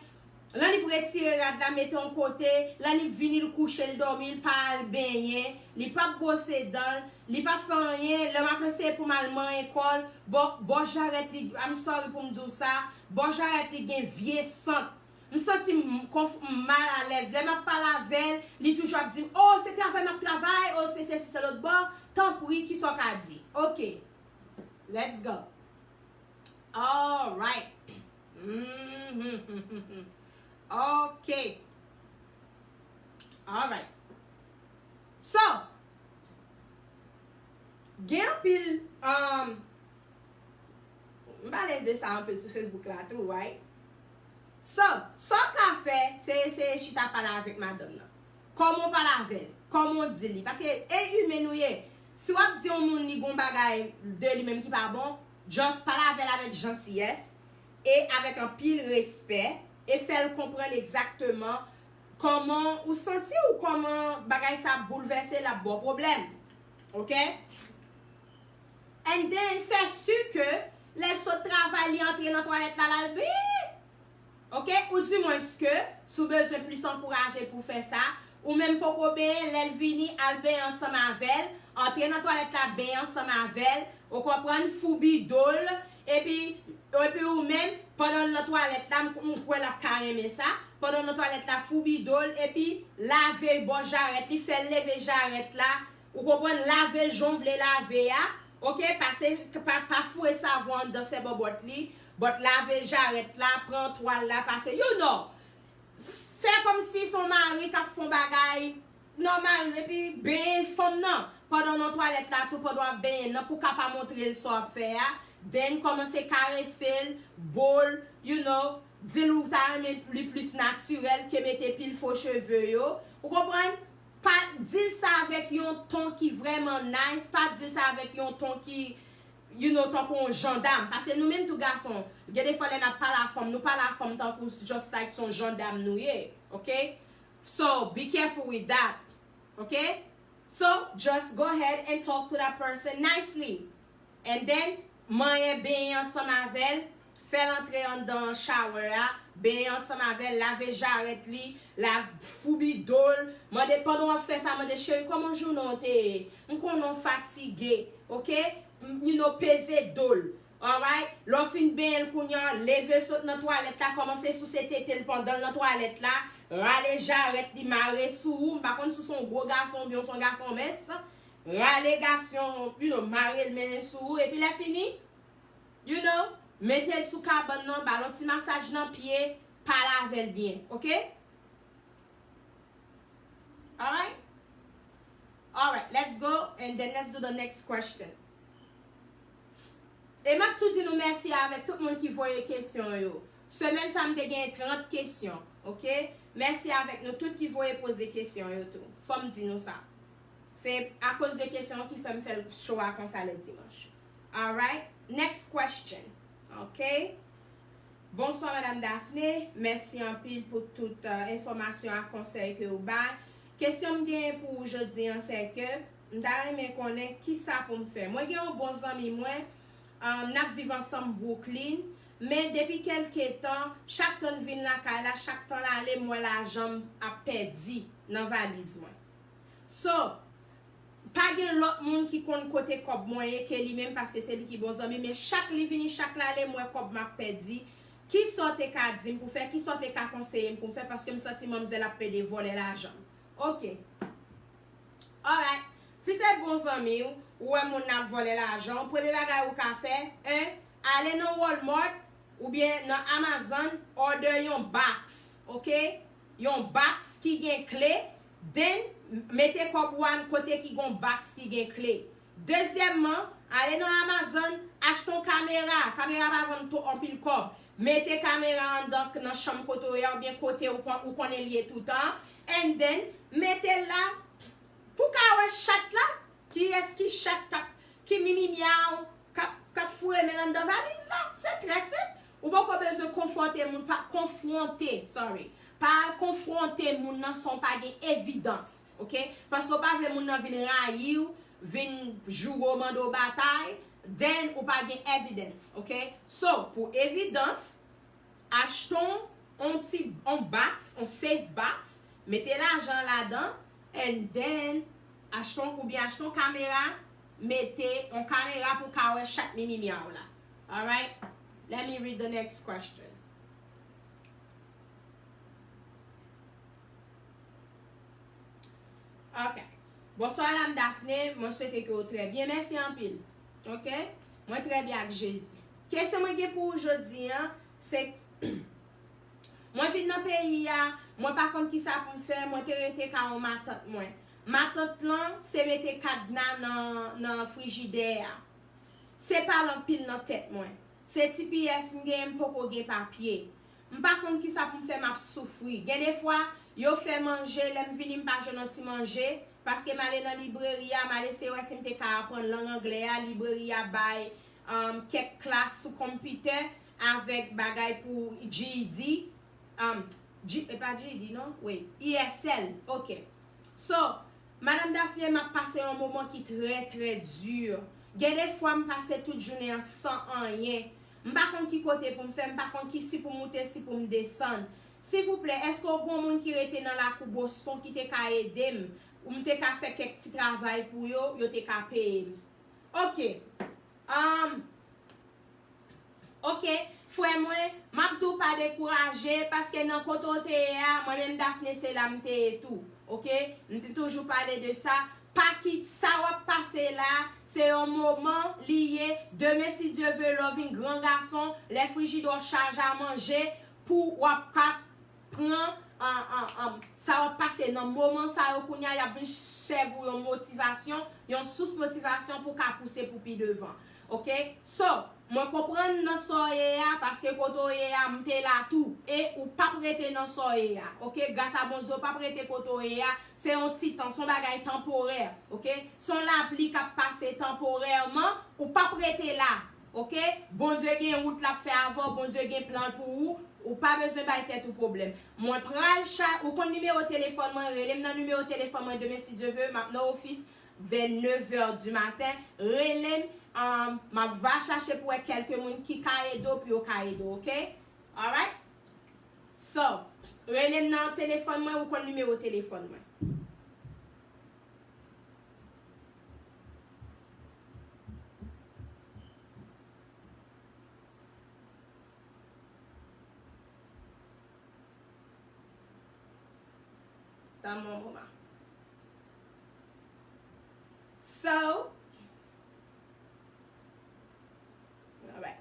lè l ap retire rad la, mete yon kote, lè l ap vini, l kouche, l dòmi, l pa al benyen, li p ap bwose dan l, li p ap fè anyen, lè m ap eseye pou m al manyen kò l, bò, bò jarèt li, I'm sorry pou m di w sa, bò jarèt li gen vye sant. M santi m konf- m malalèz. Lè m ap pale avè l, li toujou ap di m, oh, se travay m ap travay, oh, se sesi, se lòtbò. Tanpri, kisa w ka di? Ok. Let's go. Alright. Mhm. Ok. Alright. So, gen anpil, um, m pale de sa anpil sou Facebook la tou, right? So, sa w ka fè, se eseye chita pale avèk madanm nan. Kòman w pale avè l? Kòman w di li? Paske e imen nou ye. Si w ap di yon moun li gon bagay de li menm ki pa bon, just pale avè l avèk jantiyès e avèk anpil respè e fè l konprann egzakteman kòman ou santi w, kòman bagay sa ap boulvèse l, ap ba w pwoblèm. Ok? And then, fè si ke lè l sot travay, li antre nan twalèt la, l al benyen. Ok? Ou dimwens ke, si w bezwen plis ankouraje pou fè sa, ou menm poko benyen, lè l vini, al benyen ansanm avè l, antre nan twalèt la, benyen ansanm avè l, ou konprann, foubi do l, epi, epi ou menm, pandan l nan twalèt la, m, m kwè l ap ka renmen sa, pandan l nan twalèt la, foubi do l, epi lave bò jarèt li, fè l leve jarèt la, ou konprann, lave l jan w vle lave a, ok, pase, pa, pa foure savon anndan sè bòbòt li, but lave jarèt la, pran twal la, pase, you know, fè kòmsi se yon mari k ap fè yon bagay nòmal, epi benyen fanm nan, pandan w nan twalèt la tou, pandan w ap benyen nan, pou w ka pa montre l sa w ap fè a, then kòmanse karese l, bo l, you know, di l ou ta renmen li plis natirèl ke mete pil fo cheve yo, ou konprann? Pa di l sa avèk yon ton ki vrèman nice, pa di l sa avèk yon ton ki, you know, tankou yon jandam. Paske nou menm tou gason, gen de fwa lè n ap pale a fanm, nou pale a fanm tankou just like se yon jandam nou ye, ok? So, be careful with that, ok? So, just go ahead and talk to that person nicely. And then, manyen benyen ansanm avè l, fè l antre anndan shower a, benyen ansanm avè l, lave jarèt li, la foubi do l, mande, pandan w ap fè sa, mande, cheri, kòman jounen w te ye? M konnen w fatige, ok? M- You know, peze do l, alright? Lè w fin benyen l kounye a, leve sot nan twalèt la, kòmanse souse tete l pandan l nan twalèt la, rale jarèt li, mare sou ou, m pa konn si w se yon gwo gason oubyen w se yon gason mens, rale gason, you know, mare l mennen sou ou, epi lè fini, you know, mete l sou kabann nan, ba l yon ti masaj nan pye, pale avè l byen, ok? Alright? Alright, let's go and then let's do the next question. E m ap tou di nou mèsi avèk tout moun ki voye kesyon yo. Semèn sa m te gen trant kesyon, ok? Mèsi avèk nou tout ki voye poze kesyon yo tou. Fò m di nou sa. Se akoz de kesyon ki fè m fè show a konsa lè dimanch. Alright? Next question. Ok? Bonswa, Madam Daphné. Mèsi anpil pou tout, euh, enfòmasyon ak konsèy ke ou bay. Kesyon m genyen pou ou jodi an, se ke m ta renmen konnen kisa pou m fè. Mwen gen yon bon zanmi mwen, Um, n ap viv ansanm Brooklyn, men depi kèlke tan, chak tan l vin lakay la, chak tan l ale, m wè lajan m ap pèdi nan valiz mwen. So, pa gen lòt moun ki konn kote kòb mwen ye ke li menm, paske se li ki bon zanmi, men chak li vini, chak l ale, m wè kòb m ap pèdi. Kisa w te ka di m pou fè? Kisa w te ka konseye m pou m fè? Paske m santi manmzèl ap plede vòlè lajan m. Ok. Alright. Si se bon zanmi w, ou wè moun nan ap vòlè lajan w, premye bagay ou ka fè, en, ale nan Walmart oubyen nan Amazon, order yon box, ok? Yon box ki gen kle, then mete kòb ou a kote ki gon box ki gen kle. Dezyèmman, ale nan Amazon, achte yon kamera. Kamera pa vann twò anpil kòb. Mete kamera anndan nan chanm kote w ye a oubyen kote ou kon-, ou konnen li ye toutan. And then, mete l la pou w ka wè chat la. Kiyès ki chat k ap, ki mimi myaw k ap, k ap foure men l anndan valiz la? Se trè senp. Ou poko bezwen konfwonte moun, pa konfwonte, sorry. Pa al konfwonte moun nan san w pa gen evidans, ok? Paske w pa vle moun nan vin rayi w, vin joure w, mande w batay, then ou pa gen evidence, ok? So, pou evidans, achte yon, yon ti, yon box, yon safe box, mete lajan ladan, and then achte yon, oubyen achte yon kamera, mete yon kamera pou w ka wè chat mimi myaw la. Alright? Let me read the next question. Ok. Bonswa, Madam Daphné. Mwen swete ke w trè byen. Mèsi anpil. Ok? Mwen trè byen ak Jezi. Kesyon mwen gen pou ou jodi a, se, mwen vin nan peyi a, mwen pa konn kisa pou m fè, mwen te rete kay yon matant mwen. Matant lan, se mete kadna nan, nan frijidè a. Se pale anpil nan tèt mwen. Se ti pyès m genyen, m poko gen papye. M pa konn kisa pou m fè, m ap soufri. Gen de fwa, yo fè manje, lè m vini, m pa jwenn yon ti manje, paske m ale nan libreri a, m al eseye wè si m te ka aprann lang anglè a, libreri a bay, um, kèk klas sou konpitè avèk bagay pou G E D, um, G-, e pa G E D non, wi, E S L, ok. So, Madam Daphné, m ap pase yon moman ki trè, trè di. Gen de fwa m pase tout jounen an san anyen. M pa konn ki kote pou m fè, m pa konn ki si pou m moute, si pou m desann. Silvouplè, èske w gon moun ki rete nan lakou Boston ki te ka ede m? Ou m te ka fè kèk ti travay pou yo, yo te ka peye m. Ok. Um, Ok, frè mwen, m ap di w pa dekouraje, paske nan kote w te ye a, mwen menm Daphné se la m te ye tou. Ok? M te toujou pale de sa. Pa ki sa w ap pase la, se yon moman li ye. Demen, si Dye ve, lè w vin gran gason, lè frijidè w chaje a manje, pou w ap ka pran, an, an, an, sa w ap pase nan moman sa yo kounye a, y ap vin sèvi w yon motivasyon, yon sous motivasyon pou w ka pouse pou pi devan. Ok? So, mwen konprann nan sa w ye a, paske kote w ye a, m te la tou. E ou p ap rete nan sa w ye a. Ok? Gras a Bondye, ou p ap rete kote w ye a. Se yon ti tan, se yon bagay tanporè. Ok? Se yon lapli k ap pase tanporèman, ou p ap rete la. Ok? Bondye gen wout l ap fè avè w, Bondye gen plan l pou ou, ou pa bezwen bay tèt ou pwoblèm. Mwen pral cha-, ou konn nimewo telefòn mwen, rele m nan nimewo telefòn mwen demen si Dye ve, m ap nan ofis vè nèf è di maten, rele m, um, m ap va chache pou wè kèlke moun ki ka ede w pou yo ka ede w, ok? Alright? So, rele m nan telefòn mwen, ou konn nimewo telefòn mwen. Tann mwen yon moman. So, alright.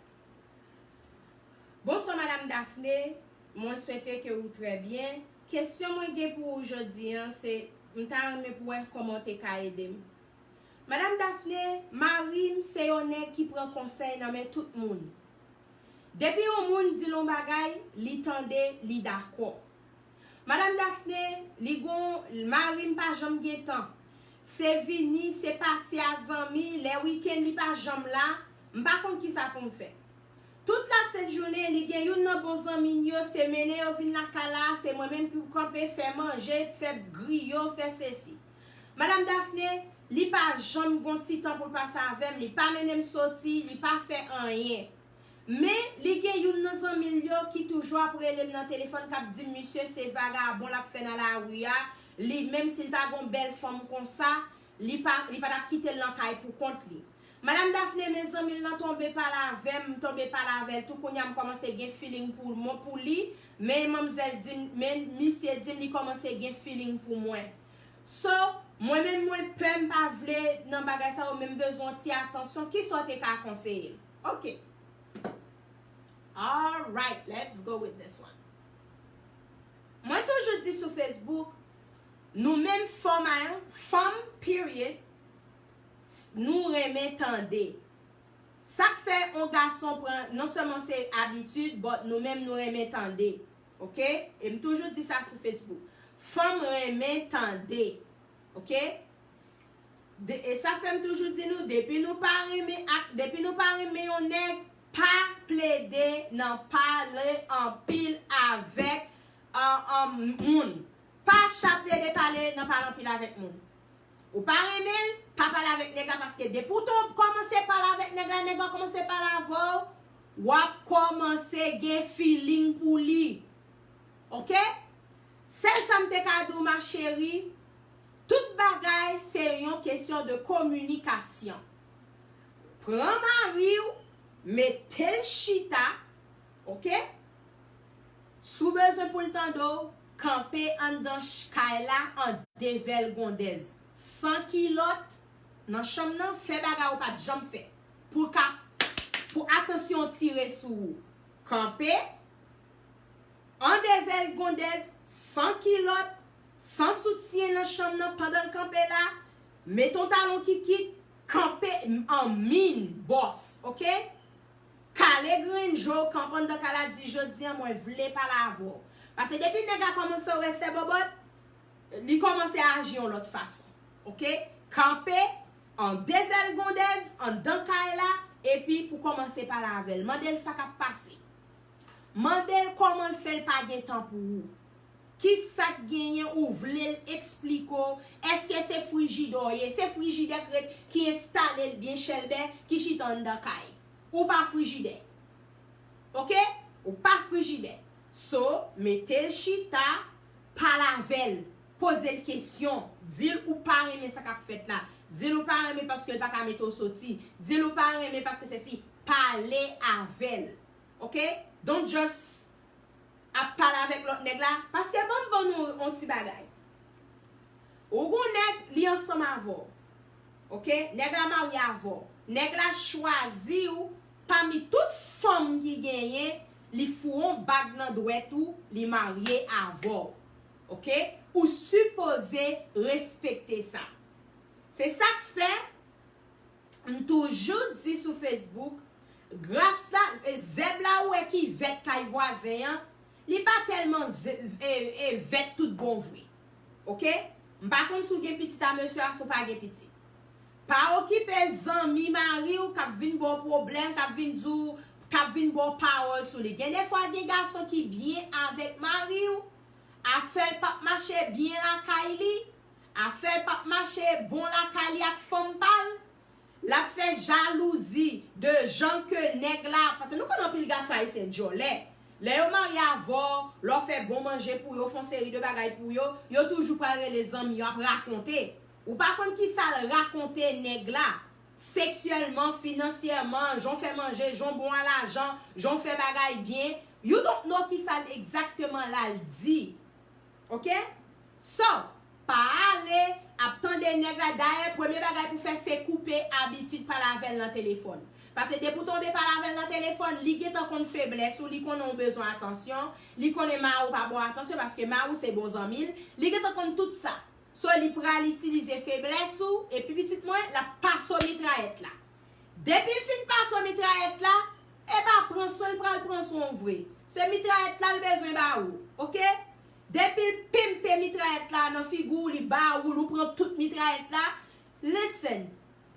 Bonswa, Madam Daphné. Mwen swete ke ou trè byen. Kesyon mwen gen pou ou jodi a, se, m ta renmen pou wè kòman w te ka ede m. Madam Daphné, mari m se yon nèg ki pran konsèy nan men tout moun. Depi yon moun di l yon bagay, li tande, li dakò. Madam Daphné, li gon, mari m pa janm gen tan. Se vini, se pati a zanmi, lè wikenn li pa janm la, m pa konn kisa pou m fè. Tout lasent jounen, li gen youn nan bon zanmi n yo, se mennen yo vin lakay la, se mwen menm pou kanpe, fè manje, fè griyo, fè sesi. Madam Daphné, Li pa janm gon ti tan pou l pase avè m, li pa mennen m soti, li pa fè anyen. Men, li gen youn nan zanmi l yo ki toujou ap rele m nan telefòn, k ap di m, "Misye se vagabon l ap fè nan lari a, li, menm si l ta gon bèl fanm konsa, li pa, li pa t ap kite l nan kay pou kont li." Madam Daphné, men zanmi l lan tonbe pale avè m, m tonbe pale avè l tou, kounye a m kòmanse gen feeling pou mwen, pou li, men manmzèl di m, men misye di m li kòmanse gen feeling pou mwen. So, mwen menm mwen pè, m pa vle nan bagay sa yo, men m bezwen yon ti atansyon. Kisa w te ka konseye m? Ok. Alright, let's go with this one. Mwen toujou di sou Facebook, nou menm fanm a, fanm, period, nou renmen tande. Sa k fè yon gason pran, non sèlman se abitid, but nou menm nou renmen tande. Ok? E m toujou di sa sou Facebook. Fanm renmen tande. Ok? De, e sa fè m toujou di nou, depi nou pa renmen ak, depi nou pa renmen yon nèg, pa plede nan pale anpil avèk, uh, um, moun. Pa cha plede pale nan pale anpil avèk moun. Ou pa renmen l, pa pale avèk nèg la, paske depi w tonbe kòmanse pale avèk nèg la, nèg la kòmanse pale avè w, w ap kòmanse gen feeling pou li. Ok? Sèl sa m te ka di w, ma chérie, tout bagay se yon kesyon de kominikasyon. Pran mari w, mete l chita, ok? Si w bezwen pou l tande w, kanpe anndan ch-, kay la an devèlgondèz, san kilòt, nan chanm nan, fè bagay ou pa t janm fè. Pou l ka, pou atansyon tire sou ou. Kanpe, an devèlgondèz, san kilòt, san soutyen nan chanm nan pandan l kanpe la, met yon talon kikit, kanpe an min bòs, ok? Kale grenn je w, kanpe anndan kay la, di, "Jodi a, mwen vle pale avè w." Paske depi nèg la kòmanse wè sè bòbòt, li kòmanse aji yon lòt fason. Ok? Kanpe an devèlgondèz anndan kay la, epi pou kòmanse pale avè l. Mande l sa k ap pase. Mande l kòman l fè l pa gen tan pou ou. Kisa k genyen ou vle l eksplike w? Èske se frijidè w ye? Se frijidè k ret, ki enstale l byen chèlbè, ki chita anndan kay. Ou pa frijidè. Ok? Ou pa frijidè. So, mete l chita, pale avè l. Poze l kesyon. Di l ou pa renmen sa k ap fèt la. Di l ou pa renmen paske l pa ka mete w soti. Di l ou pa renmen paske sesi. Pale avè l. Ok? Don't just ap pale avèk lòt nèg la. Paske ban m ban nou yon ti bagay. Ou gon nèg, li ansanm avè w. Ok? Nèg la marye avè w. Nèg la chwazi w pami tout fanm ki genyen, li foure yon bag nan dwèt ou, li marye avè w. Ok? Ou sipoze respekte sa. Se sa k fè, m toujou di sou Facebook, gras la, e, zèb la ou wè ki vèt kay vwazen an, li pa tèlman ze-, e, e, vèt tout bon vre. Ok? M pa konn si w gen pitit a mesye a, si w pa gen pitit. Pa okipe zanmi mari w k ap vin ba w pwoblèm, k ap vin di w, k ap vin ba w pawòl sou li. Gen defwa gen gason ki byen avèk mari w, afè l p ap mache byen lakay li, afè l p ap mache bon lakay li ak fanm pa l, l ap fè jalouzi de jan ke nèg la, paske nou konn anpil gason ayisyen djòlè. Lè yo marye avè w, lè w fè bon manje pou yo, fè yon seri de bagay pou yo, yo toujou pral rele zanmi yo ap rakonte. Ou pa konn kisa l rakonte nèg la, seksyèlman, finansyèman, jan w fè manje, jan w bon a lajan, jan w fè bagay byen. You don't know kisa l egzakteman l al di. Ok? So, pa ale ap tande nèg la. Dayè, premye bagay pou fè, se koupe abitid pale avè l nan telefòn. Paske depi w tonbe pale avè l nan telefòn, li gentan konn feblès ou, li konnen w bezwen atansyon, li konnen mari w pa ba w atansyon paske mari w se bon zanmi l, li gentan konn tout sa. So, li pral itilize feblès ou, epi pitit mwen, l ap pase w mitrayèt la. Depi l fin pase w mitrayèt la, e pa pran swen l pral pran swen w vre. Se mitrayèt la l bezwen ba ou, ok? Depi l pimpe mitrayèt la nan figi w, li ba ou l, ou pran tout mitrayèt la, listen,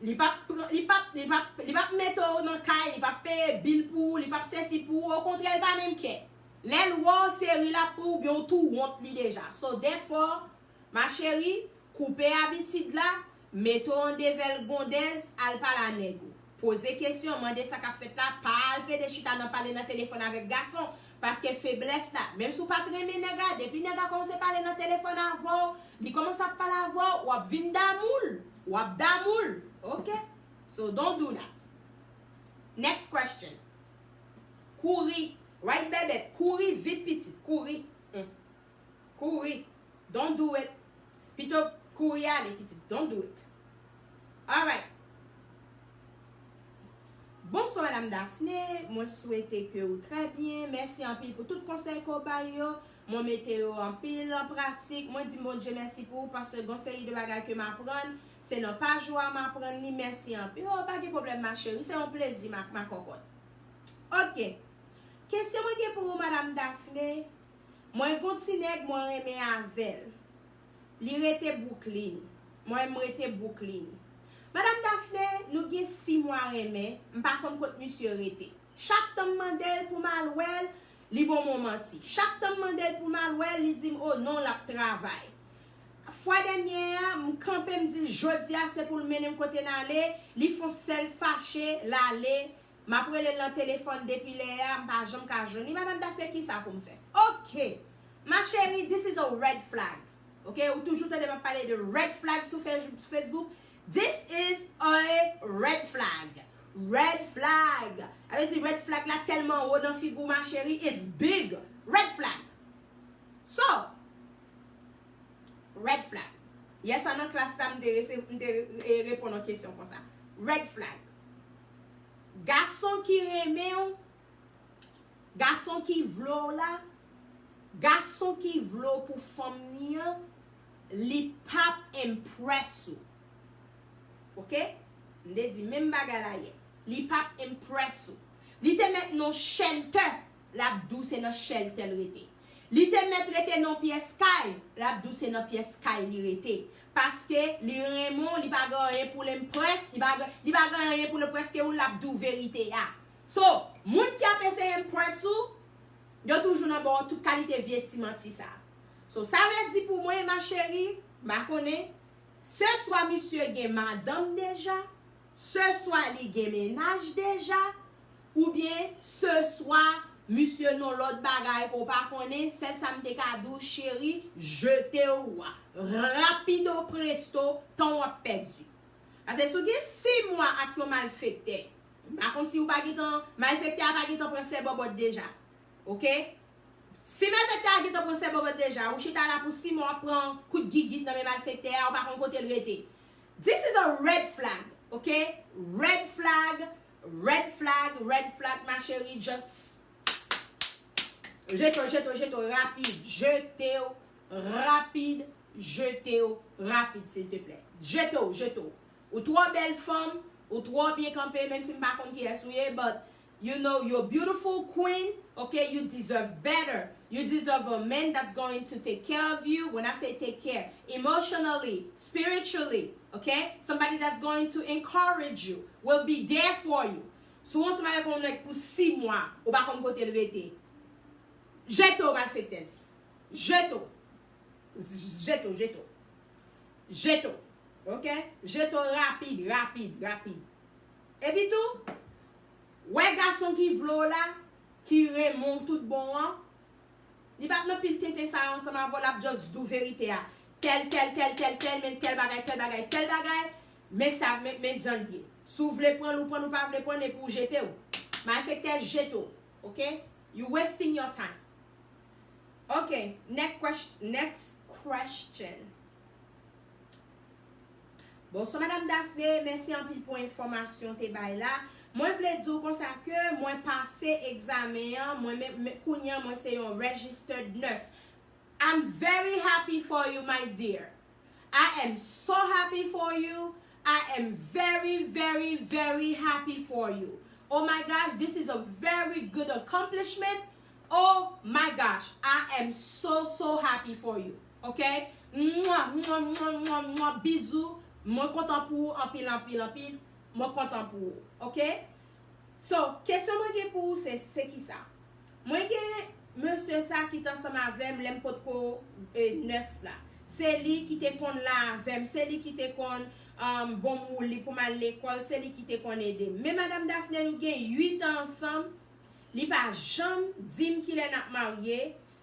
li p ap pran, li p ap, li p ap, li p ap mete w nan kay, li p ap peye bil pou ou, li p ap sesi pou ou, okontrè, l pa menm kè. Lè l wè w, se ri l ap ri oubyen w tou wont li deja. So, therefore, ma chérie, koupe abitid la, Mete w an devèlgondèz, al pale a nèg ou. Poze kesyon, mande sa k ap fèt la, pa al pede chita nan pale nan telefòn avèk gason, paske feblès la, menm si w pa t renmen nèg la, depi nèg la kòmanse pale nan telefòn avè w, li kòmanse ap pale avè w, w ap vin damou l, w ap damou l, ok? So don't do that. Next question. Kouri, right, bèbèt, kouri vit pitit, kouri. Hmm. Kouri. Don't do it. Pito kouri ale, pitit. Don't do it. Alright. Bonswa, Madam Daphné. Mwen swete ke ou trè byen. Mèsi anpil pou tout konsèy ke w bay yo. Mwen mete yo anpil an pratik. Mwen di Bondye mèsi pou ou, paske gon seri de bagay ke m aprann, se nan paj ou a m aprann li. Mèsi anpil. Oh, pa gen pwoblèm, ma chérie. Se yon plezi, ma, ma kòkòt. Ok. Kesyon mwen gen pou ou, Madam Daphné. Mwen gon ti nèg mwen renmen avè l. Li rete Brooklyn. Mwen, m rete Brooklyn. Madam Daphné, nou gen sis mwa renmen, m pa konn kot misye rete. Chak tan m mande l pou m al wè l, li ban mwen manti. Chak tan m mande l pou m al wè l, li di m, "Oh non, l ap travay." Fwa dènye a, m kanpe, m di l, "Jodi a, se pou l mennen m kote n ale." Li fè yon sèl fache, l ale. M ap rele l nan telefòn depi lè a, m pa janm ka jwenn li. Madam Daphné, kisa pou m fè? Ok. Ma chérie, this is a red flag. Ok? Ou toujou tande m ap pale de red flag sou Fe-, Facebook. This is a red flag. Red flag. Sa vle di red flag la tèlman wo nan figi w, ma chérie. It's big. Red flag. So, red flag. Yè swa nan klas la, m te rese-, m te re-, e, reponn yon kesyon konsa. Red flag. Gason ki renmen w, gason ki vle w la, gason ki vle w pou fanm li an, li p ap impress ou. Ok? M te di menm bagay la yè. Li p ap impress ou. Li te mèt nan shelter, l ap di w se nan shelter l rete. Li te mèt rete nan pyès kay, l ap di w se nan pyès kay li rete. Paske li renmen w, li pa gen anyen pou l impress, li pa gen, li pa gen anyen pou l impress ke ou, l ap di w verite a. So, moun ki ap eseye impress ou, yo toujou nan ba w tout kalite vye ti manti sa. So, sa vle di pou mwen, ma chérie, m pa konnen, se swa misye gen madanm deja, se swa li gen mennaj deja, oubyen se swa misye nan lòt bagay ke w pa konnen, sèl sa m te ka di w, cheri, jete w rapido presto, tan w ap pèdi. Paske si w gen sis mwa ak yon malfektè, m pa konn si w pa gentan, malfektè a pa gentan pran sè bòbòt deja. Ok? Si malfektè a gentan pran sè bòbòt deja, ou chita la pou sis mwa, w ap pran kout gigit nan men malfektè a, ou pa konn kote l rete. This is a red flag, ok? Red flag, red flag, red flag, ma chérie, just jete w, jete w, jete w rapid, jete w rapid, jete w rapid, silteplè. Jete w, jete w. Ou twò bèl fanm, ou twò byen kanpe, menm si m pa konn kiyès ou ye, but you know, you're beautiful queen, okay? You deserve better. You deserve a man that's going to take care of you. When I say take care, emotionally, spiritually, okay? Somebody that's going to encourage you, will be there for you. Si w ansanm avèk yon nèg pou sis mwa, ou pa konn kote l rete. Jete w, malfektèz. Jete w. Jete w, jete w. Jete w. Ok? Jete w rapid, rapid, rapid. Epi tou, wè gason ki vle w la, ki renmen w tout bon an, li p ap nan pil tenten sa yo ansanm avè w, l ap just di w verite a. Tèl, tèl, tèl, tèl, tèl, men tèl bagay, tèl bagay, tèl bagay, men sa, men, men jan l ye. Si w vle pran l, ou pran l, ou pa vle pran l, epi w jete w. Malfektè, jete w. Ok? You wasting your time. Ok, next question, next question. Bonswa, Madam Daphné, mèsi anpil pou enfòmasyon te bay la. Mwen vle di w konsa ke mwen pase egzamen an, mwen menm, men, kounye a mwen se yon registered nurse. I'm very happy for you, my dear. I am so happy for you. I am very, very, very happy for you. Oh my gosh, this is a very good accomplishment. Oh my gosh, I am so, so happy for you. Ok? Mwa, mwa, mwa, mwa, mwa, bizou. Mwen kontan pou ou anpil, anpil, anpil. Mwen kontan pou ou. Ok? So, kesyon mwen gen pou ou se, se kisa? Mwen gen mesye sa ki t ansanm avè m lè m potko, e, nurse la. Se li ki te konn la avè m, se li ki te konn, um, bon m wouli pou m al lekòl, se li ki te konn ede m. Men Madam Daphné, nou gen uit an ansanm, li pa janm di m kilè n ap marye,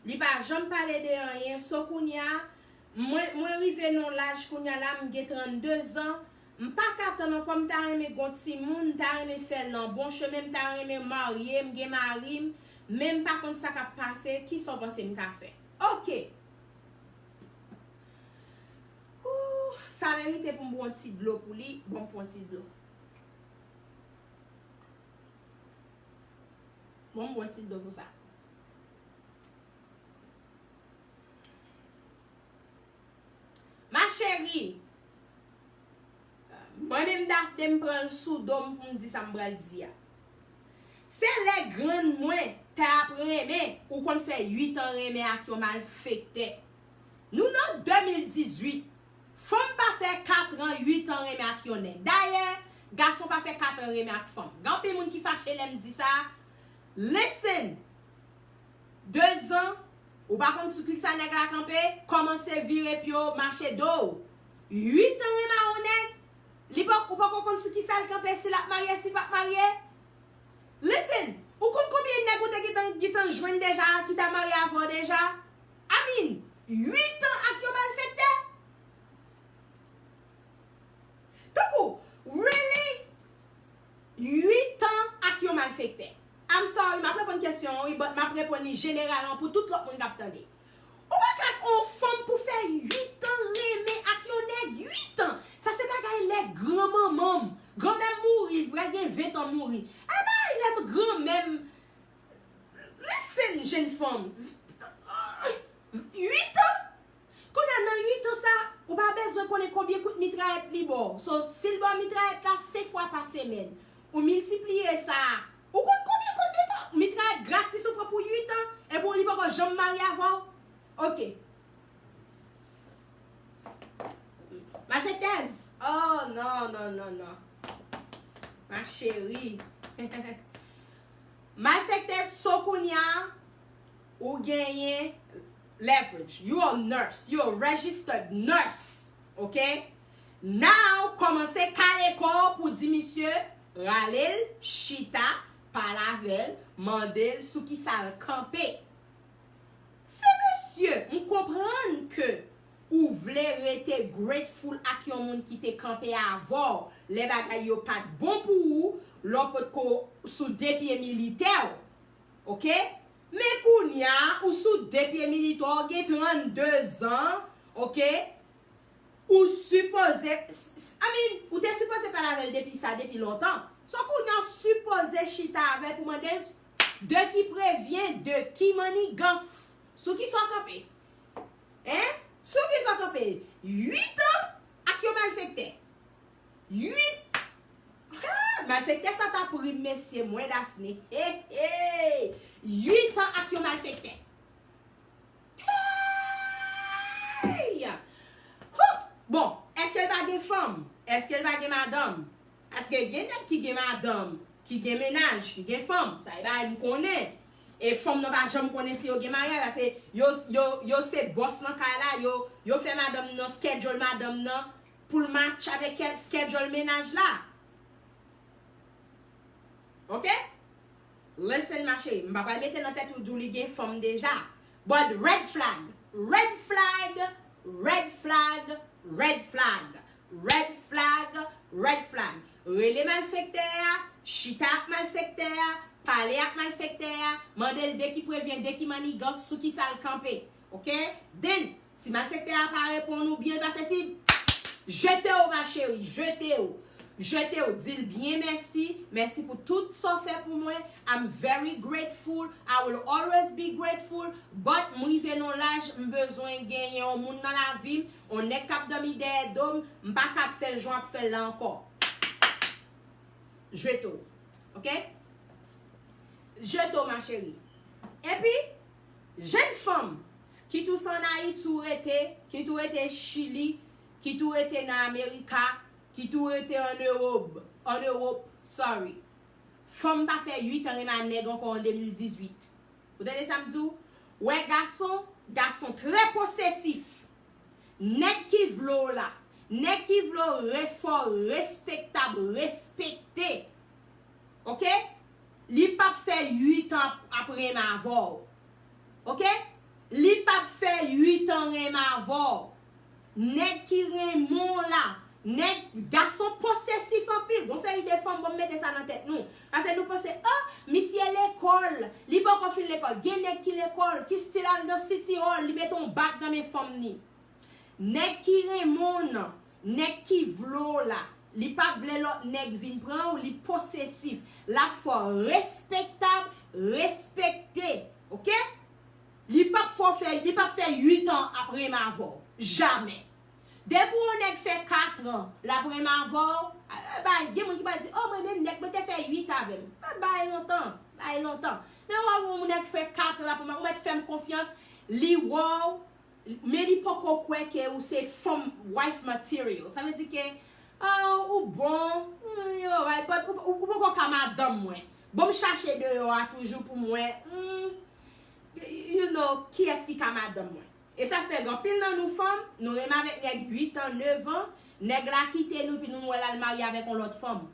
li pa janm pale de anyen. So kounye a, mwen, mwen rive nan laj kounye a la, m gen trannde zan, m pa ka tann ankò, m ta renmen gon timoun, m ta renmen fè l nan bon chemen, m ta renmen marye, m gen mari m, men m pa konn sa k ap pase, kisa w panse m ka fè? Oke. Ooh, sa merite pou m pran ti dlo pou li. Bon, m pran ti dlo. Bon, m pran ti dlo pou sa. Ma chérie, mwen menm Daphné, m pran l sou do m pou m di sa m pral di a. Se lè grann mwen t ap renmen, ou konn fè uit an renmen ak yon malfektè. Nou nan de mil dizuit. Fanm pa fè kat an, uit an renmen ak yon nèg. Dayè, gason pa fè kat an renmen ak fanm. Gen anpil moun ki fache lè m di sa. Listen! De zan, ou pa konn sou ki sa nèg la kanpe, kòmanse vire pye w, mache do w. Uit an renmen a yon nèg, li pa, ou poko konn sou ki sa l kanpe, si l ap marye, si l p ap marye. Listen, ou konn konbyen nèg ou te gentan, gentan jwenn deja, ki ta marye avè w deja? I mean, uit an ak yon malfektè? Tankou, really? Uit an ak yon malfektè. I'm sorry, m ap reponn kesyon an, wi, but m ap reponn li jeneralman pou tout lòt moun k ap tande. Ou pa ka on fanm pou fè uit an renmen ak yon nèg, uit an. Sa se bagay lè granmanman m, granmè m mouri, li pral gen ven tan mouri. Ay, bay lè m granmè m. Listen, jenn fanm. Uit an? Kounye a, nan uit an sa, ou pa bezwen konnen konbyen kout mitrayèt li ba w. So, si l ba w mitrayèt la senk fwa pa semèn, ou miltipliye sa. Ou konn konbyen kout mitrayèt gratis ou pran pou uit an, epi li poko janm marye avè w? Oke. Malfektèz. Oh, non, non, non, non. Ma chérie. Malfektèz, so kounye a, ou genyen leverage. You a nurse. You a registered nurse. Ok? Now, kòmanse kale kò w pou di misye, rale l, chita, pale avè l, mande l sou kisa l kanpe. Se mesye, m konprann ke ou vle rete grateful ak yon moun ki te kanpe avè w lè bagay yo pa t bon pou ou, lè w potko sou de pye militè w. Ok? Men kounye a, ou sou de pye militè w, ou gen trannde zan, ok? Ou sipoze, s- s- I mean, ou te sipoze pale avè l depi sa, depi lontan. So kounye a, ou sipoze chita avè l pou mande l de qui prévient, de qui manigance. Sou kisa w kanpe? Hein? Sou kisa w kanpe? Uit an ak yon malfektè. Uit. Ha! Malfektè sa t ap ri m, mesye, mwen Daphné. He, he! Uit an ak yon malfektè. Hey! Huh! Bon, èske l pa gen fanm? Èske l pa gen madanm? Paske gen nèg ki gen madanm, ki gen mennaj, ki gen fanm. Sa e bagay m konnen. E fanm nan pa janm konnen si yo gen maryaj. Paske yo, yo, yo se bòs nan kay la, yo, yo fè madanm nan, schedule madanm nan pou l match avèk kè- schedule mennaj la. Ok? Listen, ma chérie, m pa pral mete nan tèt ou di w li gen fanm deja. But red flag, red flag, red flag, red flag, red flag, red flag. Rele malfektè a, chita ak malfektè a, pale ak malfektè a, mande l de qui prévient, de qui manigance, sou kisa l kanpe. Ok? Then, si malfektè a pa reponn ou byen, l pa sesi, jete w, ma chérie, jete w. Jete w, di l byen mèsi. Mèsi pou tout sa w fè pou mwen. I'm very grateful. I will always be grateful. But m rive nan laj, m bezwen genyen yon moun nan lavi m, yon nèg k ap dòmi dèyè do m. M pa ka ap fè l jan w ap fè l la ankò. Jete w. Ok? Jete w, ma chérie. Epi, jenn fanm, kit ou se ann Ayiti ou rete, kit ou rete Chili, kit ou rete nan Amerika, kit ou rete ann Ewòp, ann Ewòp, sorry. Fanm pa fè uit an renmen a nèg ankò an de mil dizuit. Ou tande sa m di w? Wè gason, gason trè posesif. Nèg ki vle w la, nèg ki vle w re fò, respektab, respekte. Oke? Li p ap fè uit an ap, ap renmen avè w. Oke? Li p ap fè uit an renmen avè w. Nèg ki renmen w la, nèg, gason posesif anpil. Gon seri de fanm, bon, m mete sa nan tèt nou. Paske nou panse, oh, misye lekòl, li poko fin lekòl. Gen nèg ki lekòl, ki still al nan City Hall, li mete yon bag nan men fanm ni. Nèg ki renmen w nan, nèg ki vle w la, li pa vle lòt nèg vin pran w, li posesif. L ap fè w respektab, respekte. Oke? Li p ap fè w fè, li p ap fè uit an ap renmen avè w. Jamè. Depi yon nèg fè kat an, l ap renmen avè w. A, a, bay, gen moun ki pral di, oh, mwen menm nèg mwen te fè uit avè m. A, bay lontan, bay lontan. Men w wè yon nèg fè kat an, l ap renmen, ou mèt fè m konfyans, li wè w, men li poko kwè ke ou se fanm wife material. Sa vle di ke, ah, ou bon, mm, you alright, but ou, ou, ou poko ka madanm mwen. Bon, m chache deyò a toujou pou mwen. Mm, you know, kiyès ki ka madanm mwen? E sa fè gen anpil nan nou fanm, nou renmen avèk nèg uit an, nèv an, nèg la kite nou, pi nou wè l al marye avèk yon lòt fanm.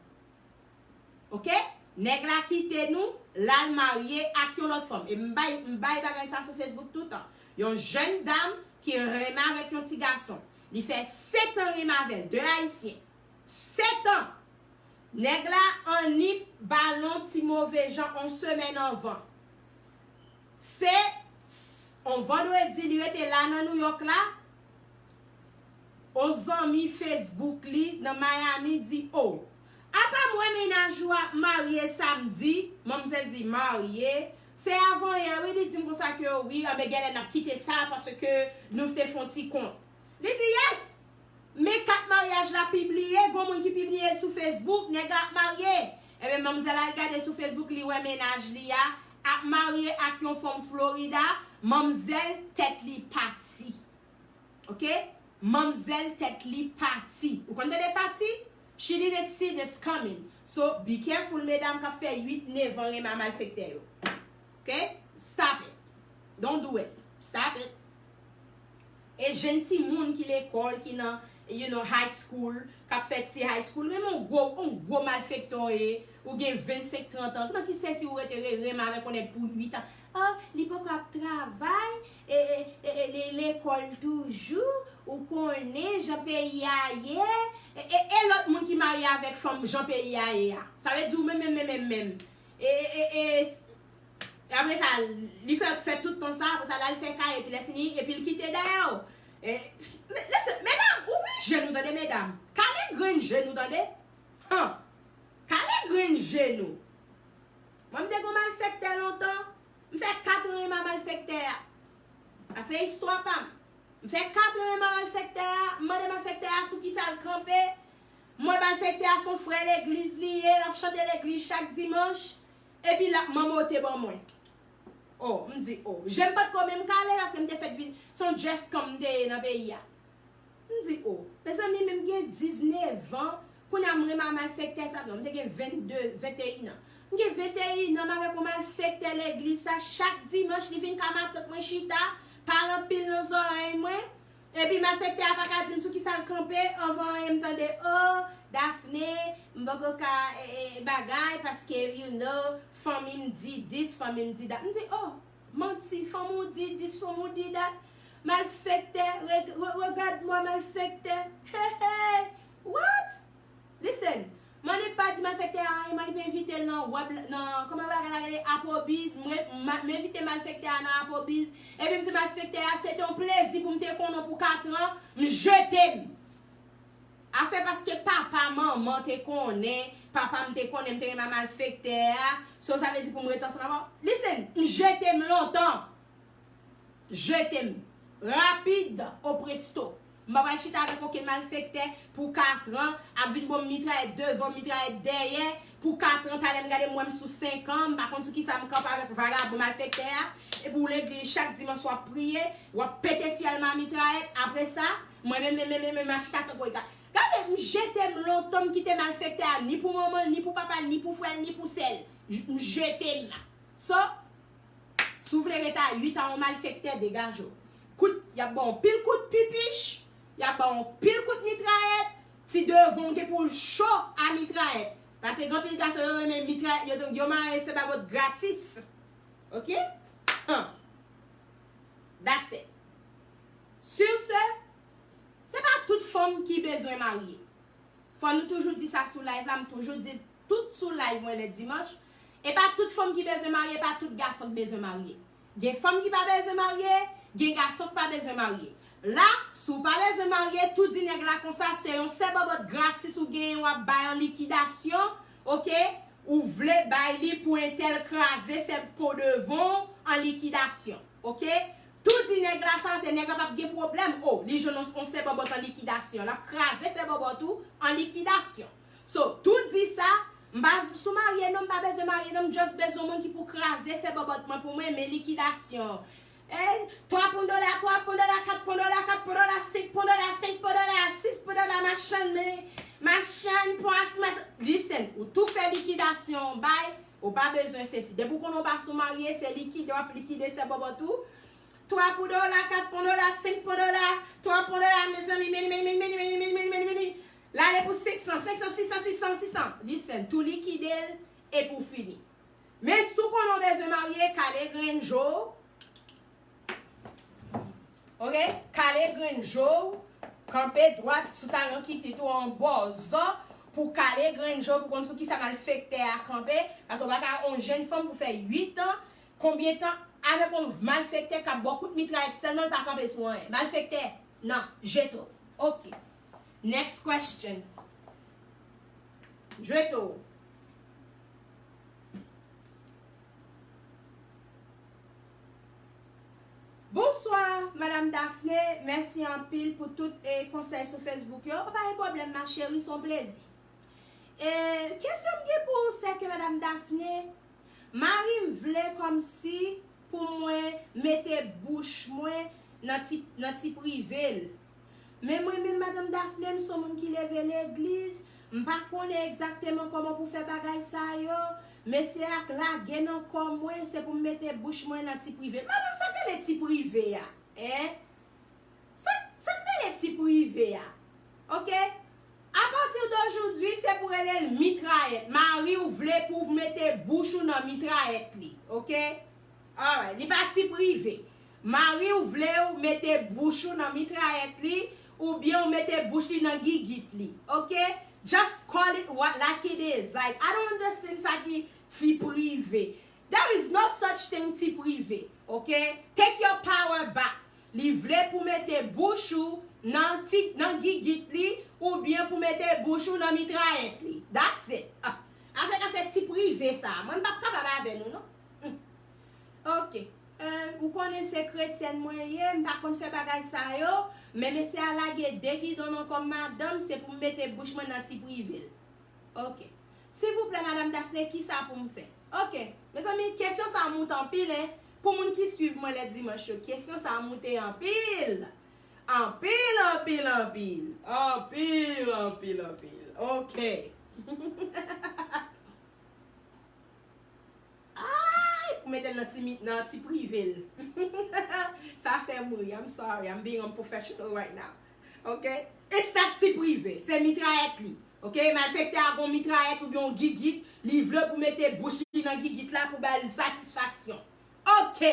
Oke? Nèg la kite nou, l al marye ak yon lòt fanm. E m bay, m bay bagay sa sou Facebook toutan. Yon jèn dam ki renmen avèk yon ti gason. Li fè sèt an renmen avè l, de Ayisyen. Sèt an! Nèg la annik ba l yon ti move jan yon semèn anvan. Se s-, on vandredi li rete la nan Nouyòk la. On zanmi Facebook li nan Miami di, oh, apa m wè mennaj ou ap marye samdi? Manmzèl di, marye? Se avanyè wi, li di m konsa ke wi, anben genlè n ap kite sa paske nou te fè on ti kont. Li di, yes! Men kat maryaj la pibliye, gon moun ki pibliye l sou Facebook, nèg la ap marye. Ebyen, manmzèl al gade sou Facebook, li wè mennaj li a ap marye ak yon fanm Florida, manmzèl tèt li pati. Oke? Manmzèl tèt li pati. Ou konn tande pati? She didn't see this coming. So, be careful, medam k ap fè uit, nèf an renmen a malfektè yo. Oke? Stop it. Don't do it. Stop it. E jèn timoun ki lekòl, ki nan, you know, high school, k ap fè ti high school, renmen yon gwo, yon gwo malfektè w ye, ou gen vennsenk, trant an, nan ki sesi ou rete re-, renmen avèk yon nèg pou uit an? Ah, li poko ap travay, e, e, e, e, li lekòl toujou, ou konnen jan peyi a ye, e, e, e lòt moun ki marye avèk fanm jan peyi a ye a. Sa vle di ou menm, menm, menm, menm, menm. E, e, e, e, apre sa, li fè, fè tout tan sa, apre sa, l al fè kay, epi lè fini, epi l kite dèyè w. E, me-, listen, medam, ouvri je nou, tande, medam. Kale grenn je nou, tande. Han. Kale grenn je nou. Mwen, m te gon malfektè lontan. M fè kat an renmen a malfektè a. Sa se istwa pa m. M fè kat an renmen a malfektè a. M mande malfektè a sou kisa l kanpe. M wè malfektè a se yon frè legliz li ye, l ap chante legliz chak dimanch. Epi l ap manmote ban mwen. Oh, m di, oh. Je m potko menm kale, paske m te fèk vin, se yon dress code m te ye nan peyi a. M di, oh, mezanmi, men m gen diznèf an, kounye a m renmen a malfektè sa, non, m te gen vennde, venteyen an. M gen venteyen an, m avèk yon malfektè legliz sa, chak dimanch, li vin ka matant mwen chita, pale anpil nan zòrèy mwen. Epi malfektè a pa ka di m sou kisa l kanpe, anvan anyen m tande, oh, Daphné, m poko ka, eh, eh, bagay, paske, you know, fanmi m di this, fanmi m di that. M di, oh, manti, fanmi w di this, fanmi w di that. Malfektè, re-, re-, regarde-moi, malfektè. Hey, hey, what? Listen, m annik pa di malfektè a anyen, m annik envite l nan web, nan, kòman bagay la rele, Applebee's, m re-, ma-, m envite malfektè a nan Applebee's, epi m di malfektè a, se te yon plezi pou m te konnen w pou kat an, m jete m. Afè paske papa, manman te konnen, papa m te konnen m te renmen a malfektè a, so sa vle di pou m ret ansanm avè w. Listen, m jete m lontan. Jete m. Rapid, o presto. M pa pral chita avèk okenn malfektè pou kat an, ap vin ban m mitrayèt devan, mitrayèt dèyè, pou kat an, talè m gade m wè m sou senk an, m pa konn sou kisa m kanpe avèk vagabon malfektè a, epi w legliz chak dimanch w ap priye, w ap pete fyèl ma mitrayèt, apre sa, mwen menm, menm, menm, menm, m a chita tankou ika. Gade, m jete m lontan, m kite malfektè a ni pou manman l, ni pou papa l, ni pou frè l, ni pou sè l. J-, m jete m la. So, si w vle ret a uit a yon malfektè, degaje w. Kout, y ap ba w anpil kout pipich, Y ap ba w yon pil kout mitrayèt, ti devan w gen pou l cho a mitrayèt. Paske gen anpil gason yo renmen mitrayèt, yo, yo mare se babòt gratis. Ok? Huh. That's it. Sur ce, se pa tout fanm ki bezwen marye. Fò nou toujou di sa sou live la, m toujou di l tout sou live mwen lè dimanch. E pa tout fanm ki bezwen marye, e pa tout gason ki bezwen marye. Gen fanm ki pa bezwen marye, gen gason ki pa bezwen marye. La, si w pa bezwen marye, tou di nèg la konsa, se yon sè bòbòt gratis ou genyen w ap bay an likidasyon, ok? Ou vle bay li pou entèl kraze sè po devan w an likidasyon, ok? Tou di nèg la sa, se nèg la p ap gen pwoblèm. O, li jwenn yon, yon sè bòbòt an likidasyon. L ap kraze sè bòbòt ou an likidasyon. So, tou di sa, m pa sou marye non, m pa bezwen marye non, m just bezwen yon moun ki pou kraze sè bòbòt mwen pou mwen, men likidasyon. Ey, twa pon dola, twa pon dola, kat pon dola, kat pon dola, senk pon dola, senk pon dola, sis pon dola, machann, men, machann, pwas, machann. Listen, ou tou fè likidasyon, bay, ou pa bezwen sesi. Depi w konnen w pa sou marye, se likide, w ap likide sè bòbòt ou. Twa pon dola, kat pon dola, senk pon dola, twa pon dola, mezanmi, meni, meni, meni. L ale pou senk san, senk san, sis san, sis san, sis san. Listen, tou likide l epi w fini. Men si w konnen w bezwen marye, kale grenn je w. Ok? Kale grenn je w. Kanpe dwat, si w ta gen yon kikit ou yon bòzò, pou kale grenn je w, pou konn sou kisa malfektè a kanpe. Paske w pa ka yon jenn fanm pou fè uit an, konbyen tan avèk yon malfektè k ap ba w kout mitrayèt sèlman, l pa kanpe sou anyen. Malfektè, nan, jete w. Ok. Next question. Jete w. Bonswa, Madam Daphné. Mèsi anpil pou tout, eh, konsèy sou Facebook yo. Pa gen pwoblèm, ma chérie, se yon plezi. Eh, kesyon m gen pou ou, se ke, Madam Daphné, mari m vle kòmsi pou mwen mete bouch mwen nan ti, nan ti prive l. Men mwen menm, Madanm Daphné, m se yon moun ki leve legliz, m pa konnen egzakteman kòman pou fè bagay sa yo. Mesye a k lage nan kò mwen, se pou m mete bouch mwen nan ti prive. Madanm, sa k rele ti prive a? Hein? Sa, sa k rele ti prive a? Ok? Apati de jodi, se pou rele l mitrayèt. Mari w vle pou w mete bouch ou nan mitrayèt li. Ok? Alright, li pa ti prive. Mari w vle w mete bouch ou nan mitrayèt li, oubyen w mete bouch li nan gigit li. Ok? Just call it what, like it is. Like, I don't understand sa ki ti prive. There is no such thing ti prive. Ok? Take your power back. Li vle pou mete bouch ou nan ti, nan gigit li, oubyen pou mete bouch ou nan mitrayèt li. That's it. Ah, avèk afè ti prive sa, mwen m p ap kapab avè nou, non. Hmm. Ok. Eh, ou konnen se kretyèn mwen ye, m pa konn fè bagay sa yo, men mesye a lage de gidon nan kò m, madanm, se pou m mete bouch mwen nan ti prive l. Ok. Silvouplè, Madam Daphné, kisa pou m fè? Ok. Mezanmi, kesyon sa a moute anpil, en. Pou moun ki swiv mwen lè dimanch yo, kesyon sa a moute anpil. Anpil, anpil, anpil. Anpil, anpil, anpil. Ok. Ay, pou mete l nan ti, mi- nan ti prive l. Sa fè m ri. I'm sorry, I'm being unprofessional right now. Ok? It's not ti prive. Se mitrayèt li. Ok? Malfektè a gon mitrayèt oubyen yon gigit. Li vle pou mete bouch li nan gigit la pou ba l satisfaksyon. Ok!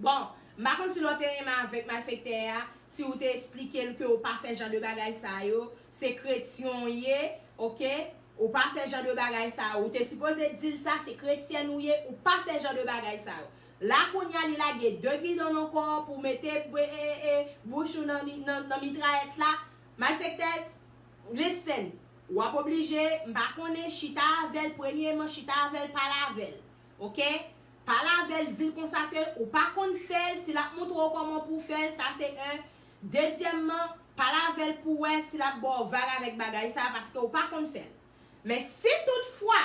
Bon, m pa konn si lè w te renmen avèk malfektè a, si w te esplike l ke w pa fè jan de bagay sa yo, se kretyen w ye, ok? Ou pa fè jan de bagay sa yo. Ou te sipoze di l sa, se kretyèn ou ye, ou pa fè jan de bagay sa yo. La kounye a, li lage de gidon nan kò w pou mete, e, e, e, bouch ou nan, mi- nan, nan mitrayèt la. Malfektè, listen, w ap oblije, m pa konnen, chita avè l, premyeman, chita avè l, pale avè l. Ok? Pale avè l, di l konsa ke ou pa konn fè l, si l ap montre w kòman pou w fè l, sa se en. Dezyèmman, pale avè l pou w wè si l ap ba w vag avèk bagay sa, paske ou pa konn fè l. Men si toutfwa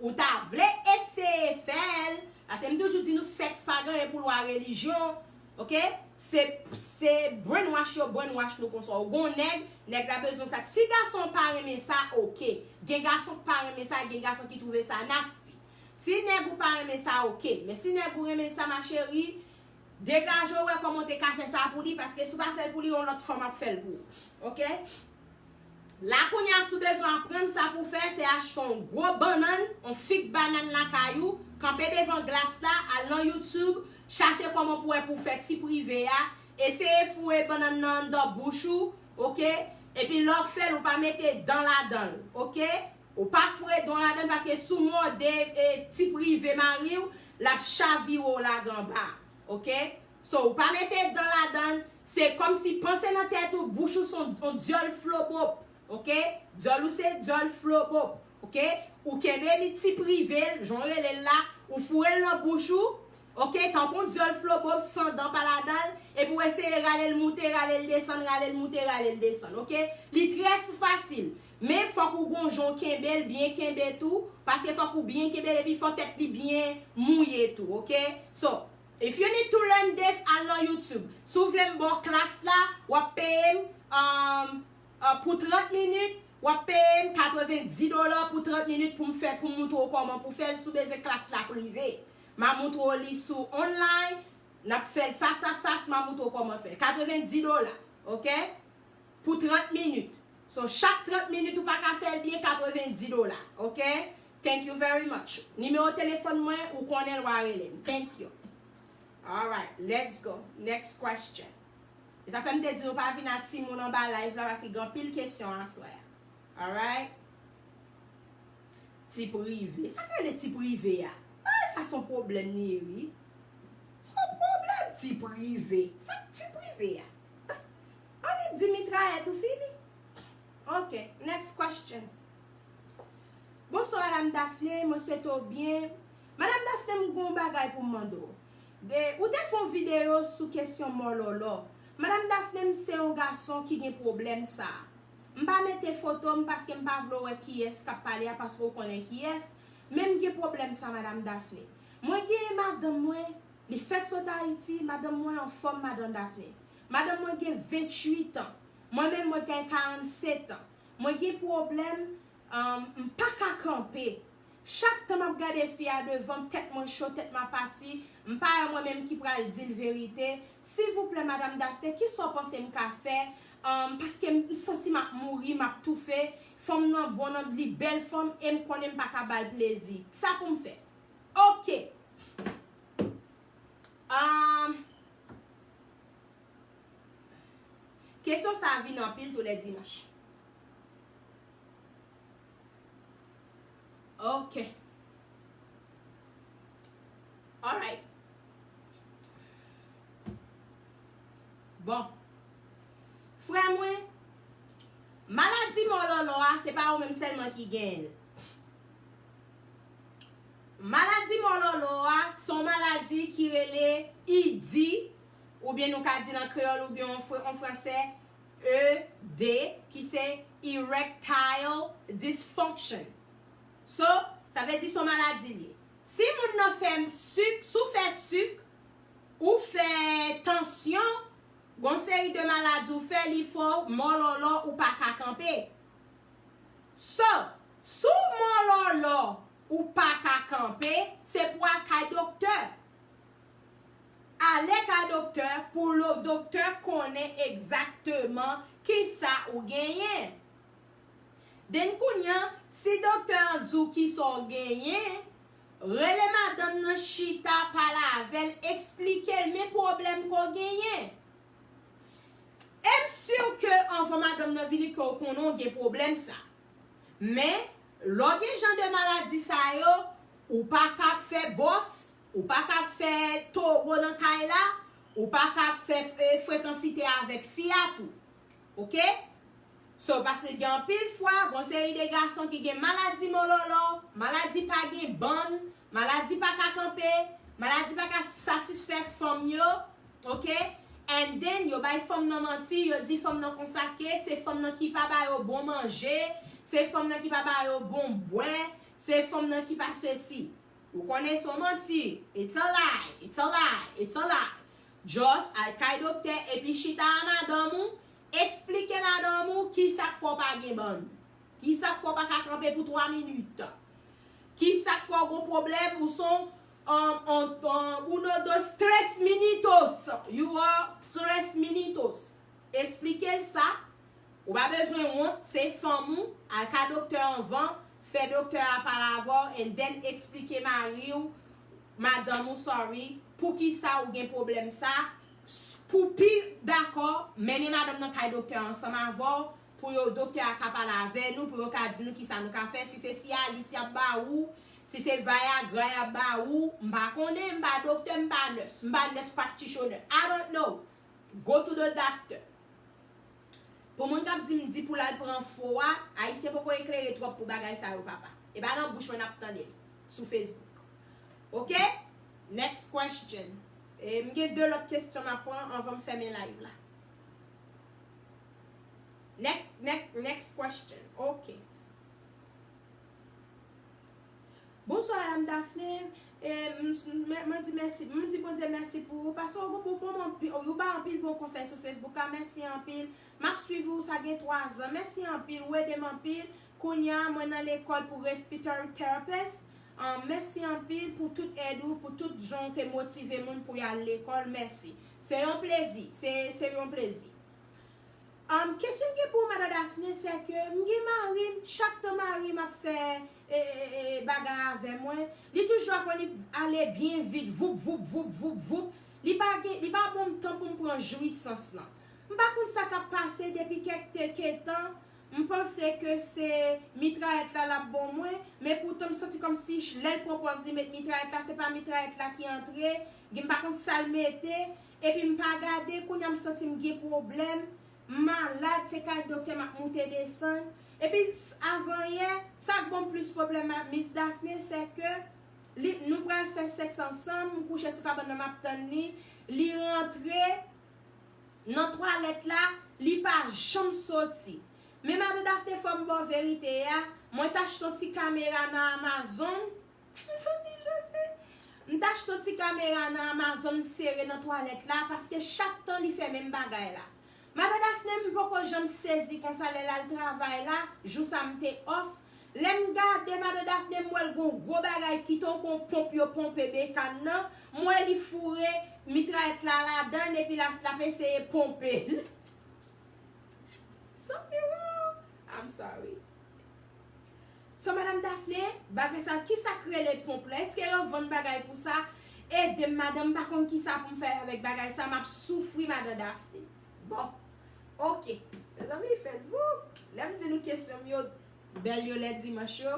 ou ta vle eseye fè l, paske m toujou di nou sèks pa gen anyen pou l wè a relijyon, ok? Se, se brainwash yo brainwash nou konsa. Ou gon nèg, nèg la bezwen sa. Si gason pa renmen sa, ok. Gen gason ki pa renmen sa, gen gason ki twouve sa nasty. Si nèg ou pa renmen sa, ok. Men si nèg ou renmen sa, ma chérie, Degaje w, wè kòman w te ka fè sa pou li, paske si w pa fè l pou li, yon lòt fanm ap fè l pou ou. Oke? La kounye a, si w bezwen aprann, sa pou w fè, se achte yon gwo bannann, yon fig bannann lakay ou, kanpe devan glas la, al nan YouTube, chache kòman pou w wè pou w fè ti prive a, eseye foure bannann nan anndan bouch ou, oke? Epi lè w ap fè l, ou pa mete dan ladan l, oke? Ou pa foure dan ladan l, paske si w mòde, e, ti prive mari w, l ap chavire w lage anba, oke? So, ou pa mete dan ladan l, se kòmsi panse nan tèt ou, bouch ou se yon, yon dyòl flobop, oke? Dyòl ou se dyòl flobop, oke? Ou kenbe li ti prive l, jan w rele l la, ou foure l nan bouch ou, oke? Tankou yon dyòl flobop, san dan pa ladan l, epi w eseye rale l moute, rale l desann, rale l moute, rale l desann, oke? Li trè fasil. Men fòk ou gon jan w kenbe l, byen kenbe tou, paske fòk ou byen kenbe l, epi fò tèt li byen mouye tou, oke? So, if you need to learn this, al nan YouTube. Si w vle m ba w klas la, w ap peye m, um, uh, pou trant minit, w ap peye m katrevendi dola pou trant minit pou m fè, pou m moutre w kòman pou fè l, si w bezwen klas la prive. M a moutre w li sou online, n ap fè l fas a fas, m a moutre w kòman fè l. Katrevendi dola, oke? Pou trant minit. So, chak trant minit ou pa ka fè l byen, katrevendi dola, oke? Thank you very much. Nimewo telefòn mwen, ou konnen l, w a rele m. Thank you. Alright, let's go. Next question. E sa fè m te di nou pa vin ak timoun anba live la, paske gen anpil kesyon aswè a. Alright? Ti prive. Sa k rele ti prive a? Ay, sa se yon pwoblèm li ye, wi. Se yon pwoblèm, ti prive. Sa k ti prive a? Annik di mitrayèt ou fini. Ok, next question. Bonswa, Madam Daphné, mwen swete w byen. Madam Daphné, m gon bagay pou m mande w. De, ou te fè yon videyo sou kesyon mòlòlò. Madam Daphné, m se yon gason ki gen pwoblèm sa a. M pa mete foto m paske m pa vle w wè kiyès k ap pale a, paske w konnen kiyès. Men m gen pwoblèm sa, Madam Daphné. Mwen gen madanm mwen, li fèt sot Ayiti, madanm mwen anfòm, Madam Daphné. Madanm mwen gen venntuit an. Mwen menm, mwen gen karannsèt an. Mwen gen pwoblèm, um, m pa ka kanpe. Chak tan m ap gade fi a devan m, tèt mwen cho, tèt mwen pati. M pa wè mwen menm ki pral di l verite. Silvouplè, Madam Daphné, kisa w panse m ka fè? Um, paske m santi m ap mouri, m ap toufe. Fanm nan bon, nan li bèl fanm, e m konnen m pa ka ba l plezi. Sa pou m fè? Ok. Um, kesyon sa a vin anpil tou lè dimanch. Ok. Alright. Bon. Frè mwen, maladi mòlòlò a, se pa ou menm sèlman ki genyen l. Maladi mòlòlò a, se yon maladi ki rele E D, oubyen nou ka di l an kreyòl, oubyen an fr-, an fransè, E D, ki se erectile dysfunction. So, sa vle di se yon maladi li ye. Si moun nan fè sik, si w fè sik, ou fè tansyon, gon seri de maladi ou fè, li fè w mòlòlò, ou pa ka kanpe. So, si w mòlòlò, ou pa ka kanpe, se pou w al kay doktè. Ale kay doktè pou lo-, doktè konnen egzakteman kisa ou genyen. Den kounye a, si doktè an di w kisa w genyen, rele madanm nan, chita, pale avè l, eksplike l men pwoblèm ke w genyen. E m si ke anvan madanm nan vini ke w konnen w gen pwoblèm sa. Men, lè w gen jan de maladi sa yo, ou pa ka ap fè bòs, ou pa ka ap fè towo nan kay la, ou pa ka ap fè, e, frekansite avèk fi a tou. Oke? So, paske gen anpil fwa, gon seri de gason ki gen maladi mòlòlò, maladi pa gen bann, maladi pa ka kanpe, maladi pa ka satisfè fanm yo, oke? And then, yo bay fanm nan manti, yo di fanm nan konsa ke se fanm nan ki pa ba yo bon manje, se fanm nan ki pa ba yo bon bwè, se fanm nan ki pa sesi. Ou konnen se yon manti. It's a lie, it's a lie, it's a lie. Just al kay doktè epi chita a madanm ou, eksplike madanm ou kisa k fè w pa gen bann. Kisa k fè w pa ka kanpe pou twa minit. Kisa k fè w gon pwoblèm, ou se yon, Um, on, on, uno, dos, tres minutos. You are tres minutos. Eksplike l sa. Ou pa bezwen wont, se fanm ou. Al ka doktè anvan, fè doktè a pale avè w, and then eksplike mari w, madanm ou, sorry, poukisa ou gen pwoblèm sa. Pou pi dakò, mennen madanm nan kay doktè ansanm avè w, pou yo, doktè a ka pale avè nou, pou yo ka di nou kisa nou ka fè, si se Cialis y ap ba ou, si se Viagra y ap ba ou, m pa konnen, m pa doktè, m pa nurse, m pa nurse practitioner. I don't know. Go to the doctor. Pou moun k ap di m di pou l al pran fo a, Ayisyen poko eklere twòp pou bagay sa yo, papa. E pa nan bouch mwen n ap tande l sou Facebook. Ok? Next question. E m gen de lòt kesyon m ap pran anvan m fèmen live la. Next, next, next question. Ok. Bonswa, Madam Daphné. E, m, m, mwen di mèsi, m di Bondye mèsi pou ou, paske ou, ou, ou, ou, ou ba anpil bon konsèy sou Facebook la, mèsi anpil. M ap swiv ou, sa gen twa zan. Mèsi anpil, ou ede m anpil. Kounye a, mwen nan lekòl pou respiratory therapist. Ah, mèsi anpil pou tout èd ou, pou tout jan ou te motive moun pou y al lekòl. Mèsi. Se yon plezi. Se, se yon plezi. Um, kesyon m gen pou ou, Madan Daphné, se ke m gen mari m, chak tan mari m ap fè e, e, e, bagay avè mwen, li toujou ap li ale byen vit, voup, voup, voup, voup, voup. Li pa gen, li pa ban m tan pou m pran jwisans lan. M pa konn sa k ap pase depi kèk te, kèk tan. M panse ke se mitrayèt la l ap ban mwen, men poutan m santi kòmsi ch-, lè l pran pòz li met mitrayèt la, se pa mitrayèt la ki antre, gen m pa konn sa l mete, epi m pa gade, kounye a m santi m gen pwoblèm, m malad, se kay doktè m ap moute desann. Epi s-, avan yè, sa k ban m plis pwoblèm ak Miss Daphné, se ke li, nou pral fè sèks ansanm, m kouche sou kabann nan, m ap tann li, li rantre nan twalèt la, li pa janm soti. Men Madan Daphné, fò m ba w verite a, mwen t achte yon ti kamera nan Amazon. Mezanmi, Jose. M t achte yon ti kamera nan Amazon, m sere nan twalèt la, paske chak tan li fè menm bagay la. Madan Daphné, m poko janm sezi konsa lè l al travay la, jou sa m te off. Lè m gade Madan Daphné, m wè l gon gwo bagay ki tankou yon ponp yo ponpe bekàn nan. M wè li foure mitrayèt la ladan l, epi l ap, l ap eseye ponpe l. Something wrong. I'm sorry. So, Madan Daphné, bagay sa, kisa k rele ponp lan? Èske yo vann bagay pou sa? Ede m, madanm, m pa konn kisa pou m fè avèk bagay sa, m ap soufri, Madan Daphné. Bon, ok. Mezanmi, Facebook, lè m di nou kesyon m yo, bèl yo lè dimanch yo.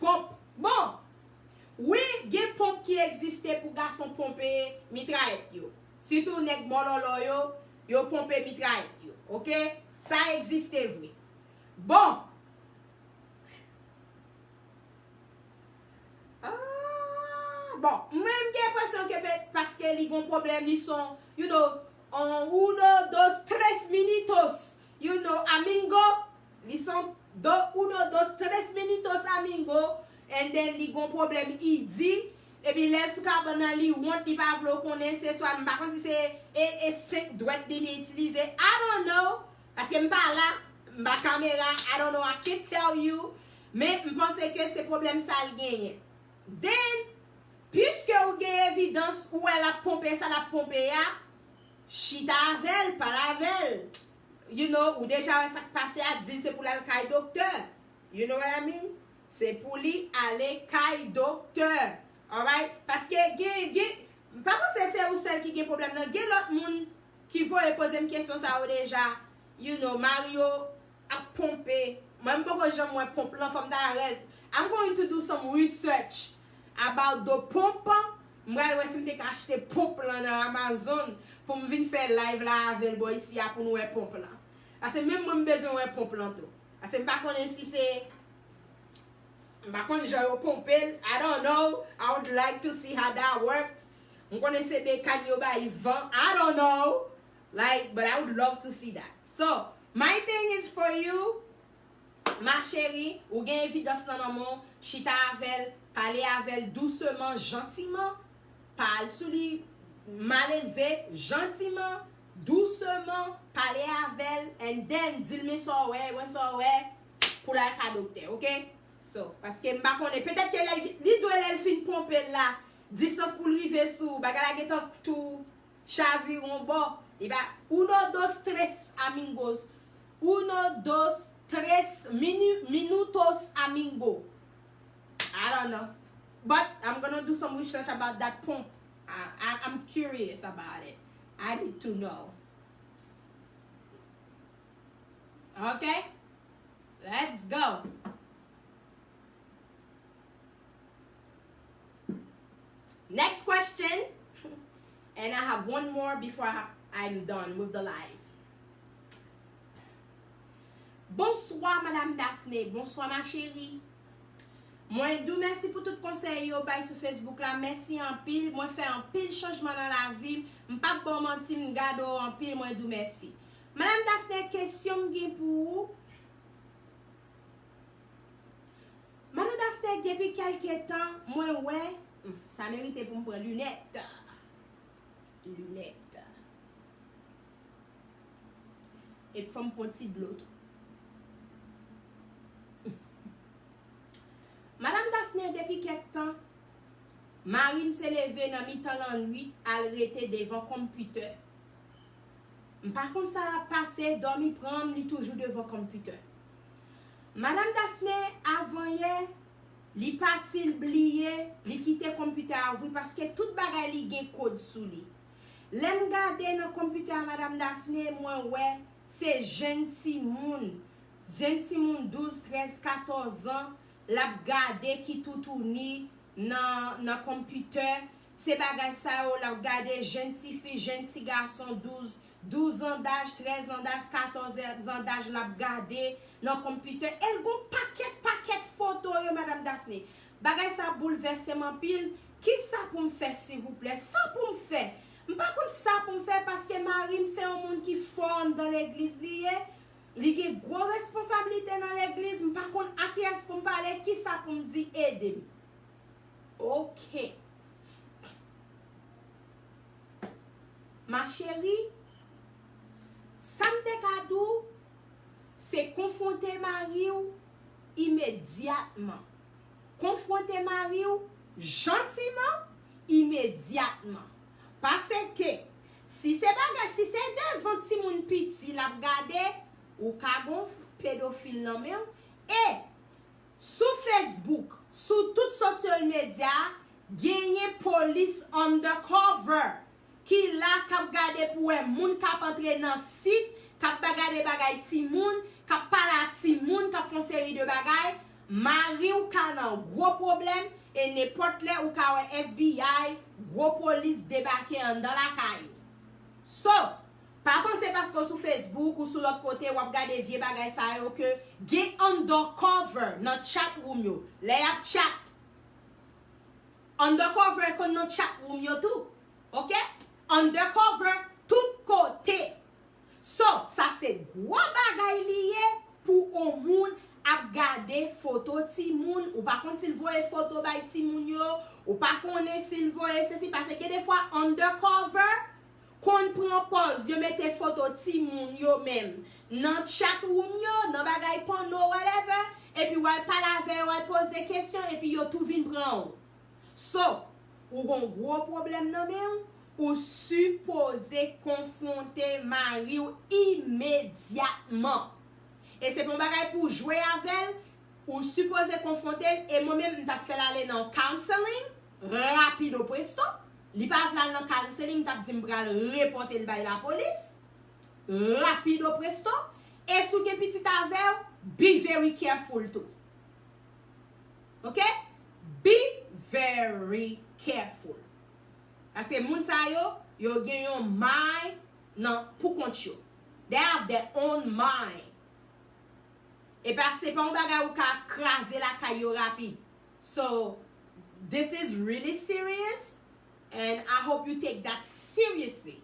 Ponp. Bon, wi, gen ponp ki egziste pou gason ponpe mitrayèt yo. Sitou nèg mòlòlò yo, yo ponpe mitrayèt yo. Ok? Sa egziste vre. Bon. Ah, bon, mwen m gen enpresyon ke pe-, paske li gon pwoblèm, li son, you know, on uno, dos, tres minutos, you know, amigo, li son do, uno, dos, tres minutos, amigo, and then li gon pwoblèm, i di, epi lè l sou kabann nan, li wont, li pa vle w konnen, se swa, m pa konn si se e, e senk dwèt li, li itilize, I don't know, paske m pa la, m pa kamera, I don't know, I can't tell you, men m panse ke se pwoblèm sa l genyen. Then, piske ou gen evidans, ou wè l ap ponpe sa l ap ponpe a, chita avè l, pale avè l. You know, ou deja wè sa k pase a, di l se pou l al kay doktè. You know what I mean? Se pou li ale kay doktè. Alright? Paske gen, gen, m pa panse se ou sèl ki gen pwoblèm nan. Gen lòt moun ki voye poze m kesyon sa yo deja. You know, mari yo ap ponpe. Mwen, m poko janm wè ponp lan, fò m ta rèz. I'm going to do some research about the pompe. M pral wè si m te ka achte ponp lan nan Amazon pou m vin fè live la avè l bò isi a pou nou wè ponp lan. Paske menm mwen, m bezwen wè ponp lan tou. Paske m pa konnen si se, m pa konn jan yo ponpe l. I don't know. I would like to see how that works. M konnen se bekàn yo bay van. I don't know. Like, but I would love to see that. So, my thing is for you, ma chérie, ou gen evidans lan nan men w, chita avè l, pale avè l douseman, jantiman, pa al sou li malenve, jantiman, douseman, pale avè l, and then, di l men sa w wè, men sa w wè, pou l al ka doktè, ok? So, paske m pa konnen, petèt ke lè l, li dwe lè l fin ponpe l la, distans pou l rive sou bagay la gentan tou chavire yon bò. Li pa, uno, dos, tres, amigos. Uno, dos, tres, minu-, minutos, amigo. I don't know. But I'm gonna do some research about that pump. I, I, I'm curious about it. I need to know. Okay? Let's go. Next question. And I have one more before I, I'm done with the live. Bonswa, Madam Daphné. Bonswa, ma chérie. Mwen di w mèsi pou tout konsèy yo bay sou Facebook la. Mèsi anpil. Mwen fè anpil chanjman nan lavi m. M p ap ba w manti, m gade w anpil. Mwen di w mèsi. Madam Daphné, kesyon m gen pou ou. Madam Daphné, depi kèlke tan, mwen wè, hmm, sa merite pou m pran linèt. Linèt. Epi fò m pran ti dlo tou. Madam Daphné, depi kèk tan, mari m se leve nan mitan lannwit al rete devan konpitè. M pa konn sa l ap pase, dòmi pran m, li toujou devan konpitè. Madam Daphné, avanyè, li pati, l bliye, li kite konpitè a ouvri paske tout bagay li gen kòd sou li. Lè m gade nan konpitè a Madam Daphné, mwen wè se jenn timoun, jenn timoun douz, trèz, katòz an, l ap gade ki toutouni nan, nan konpitè. Se bagay sa yo l ap gade, jenn tifi, jenn ti gason, douz, douz an daj, trèz an daj, katòz an daj, l ap gade nan konpitè. E l gon pakèt, pakèt foto yo, Madam Daphné. Bagay sa boulvèse m anpil. Kisa pou m fè, silvouplè? Sa pou m fè? M pa konn sa pou m fè paske mari m se yon moun ki fò anndan legliz li ye. Li gen gwo responsablite nan legliz. M pa konn a kiyès pou m pale, kisa pou m di, ede m. Ok. Ma chérie, sa m te ka di w, se konfwonte mari w imedyatman. Konfwonte mari w jantiman, imedyatman. Paske, si se bagay, si se devan timoun piti l ap gade, ou ka gon pedofil nan men w. E sou Facebook, sou tout social media, genyen polis undercover ki la k ap gade pou wè moun k ap antre nan sit, k ap ba-, gade bagay timoun, k ap pale a timoun, k ap fè yon seri de bagay. Mari w ka nan gwo pwoblèm, e nenpòt lè ou ka wè F B I, gwo polis debake anndan lakay ou. So, pa panse paske w sou Facebook ou sou lòt kote w ap gade vye bagay sa yo ke gen undercover nan chat room yo. Lè y ap chat, undercover konn nan chat room yo tou. Ok? Undercover tout kote. So, sa se gwo bagay li ye pou on moun ap gade foto timoun. Ou pa konn si l voye foto bay timoun yo. Ou pa konnen si l voye sesi. Paske gen defwa undercover konn pran pòz yo mete foto timoun yo menm nan chat room yo, nan bagay panno, whatever. Epi w al pale avè yo, w al poze kesyon, epi yo tou vin pran w. So, ou gon gwo pwoblèm nan men w, ou sipoze konfwonte mari w imedyatman. E se pa yon bagay pou w jwe avè l, ou sipoze konfwonte l, e mwen menm, m t ap fè l ale nan counseling, rapido presto. Li pa vle al nan counseling, m t ap di m pral repòte l bay lapolis, rapido presto. E si w gen pitit avè w, be very careful tou. Ok? Be very careful. Paske moun sa yo, yo gen yon mind nan, pou kont yo. They have their own mind. E pa, se pa yon bagay ou ka kraze lakay yo rapid. So, this is really serious, and I hope you take that seriously.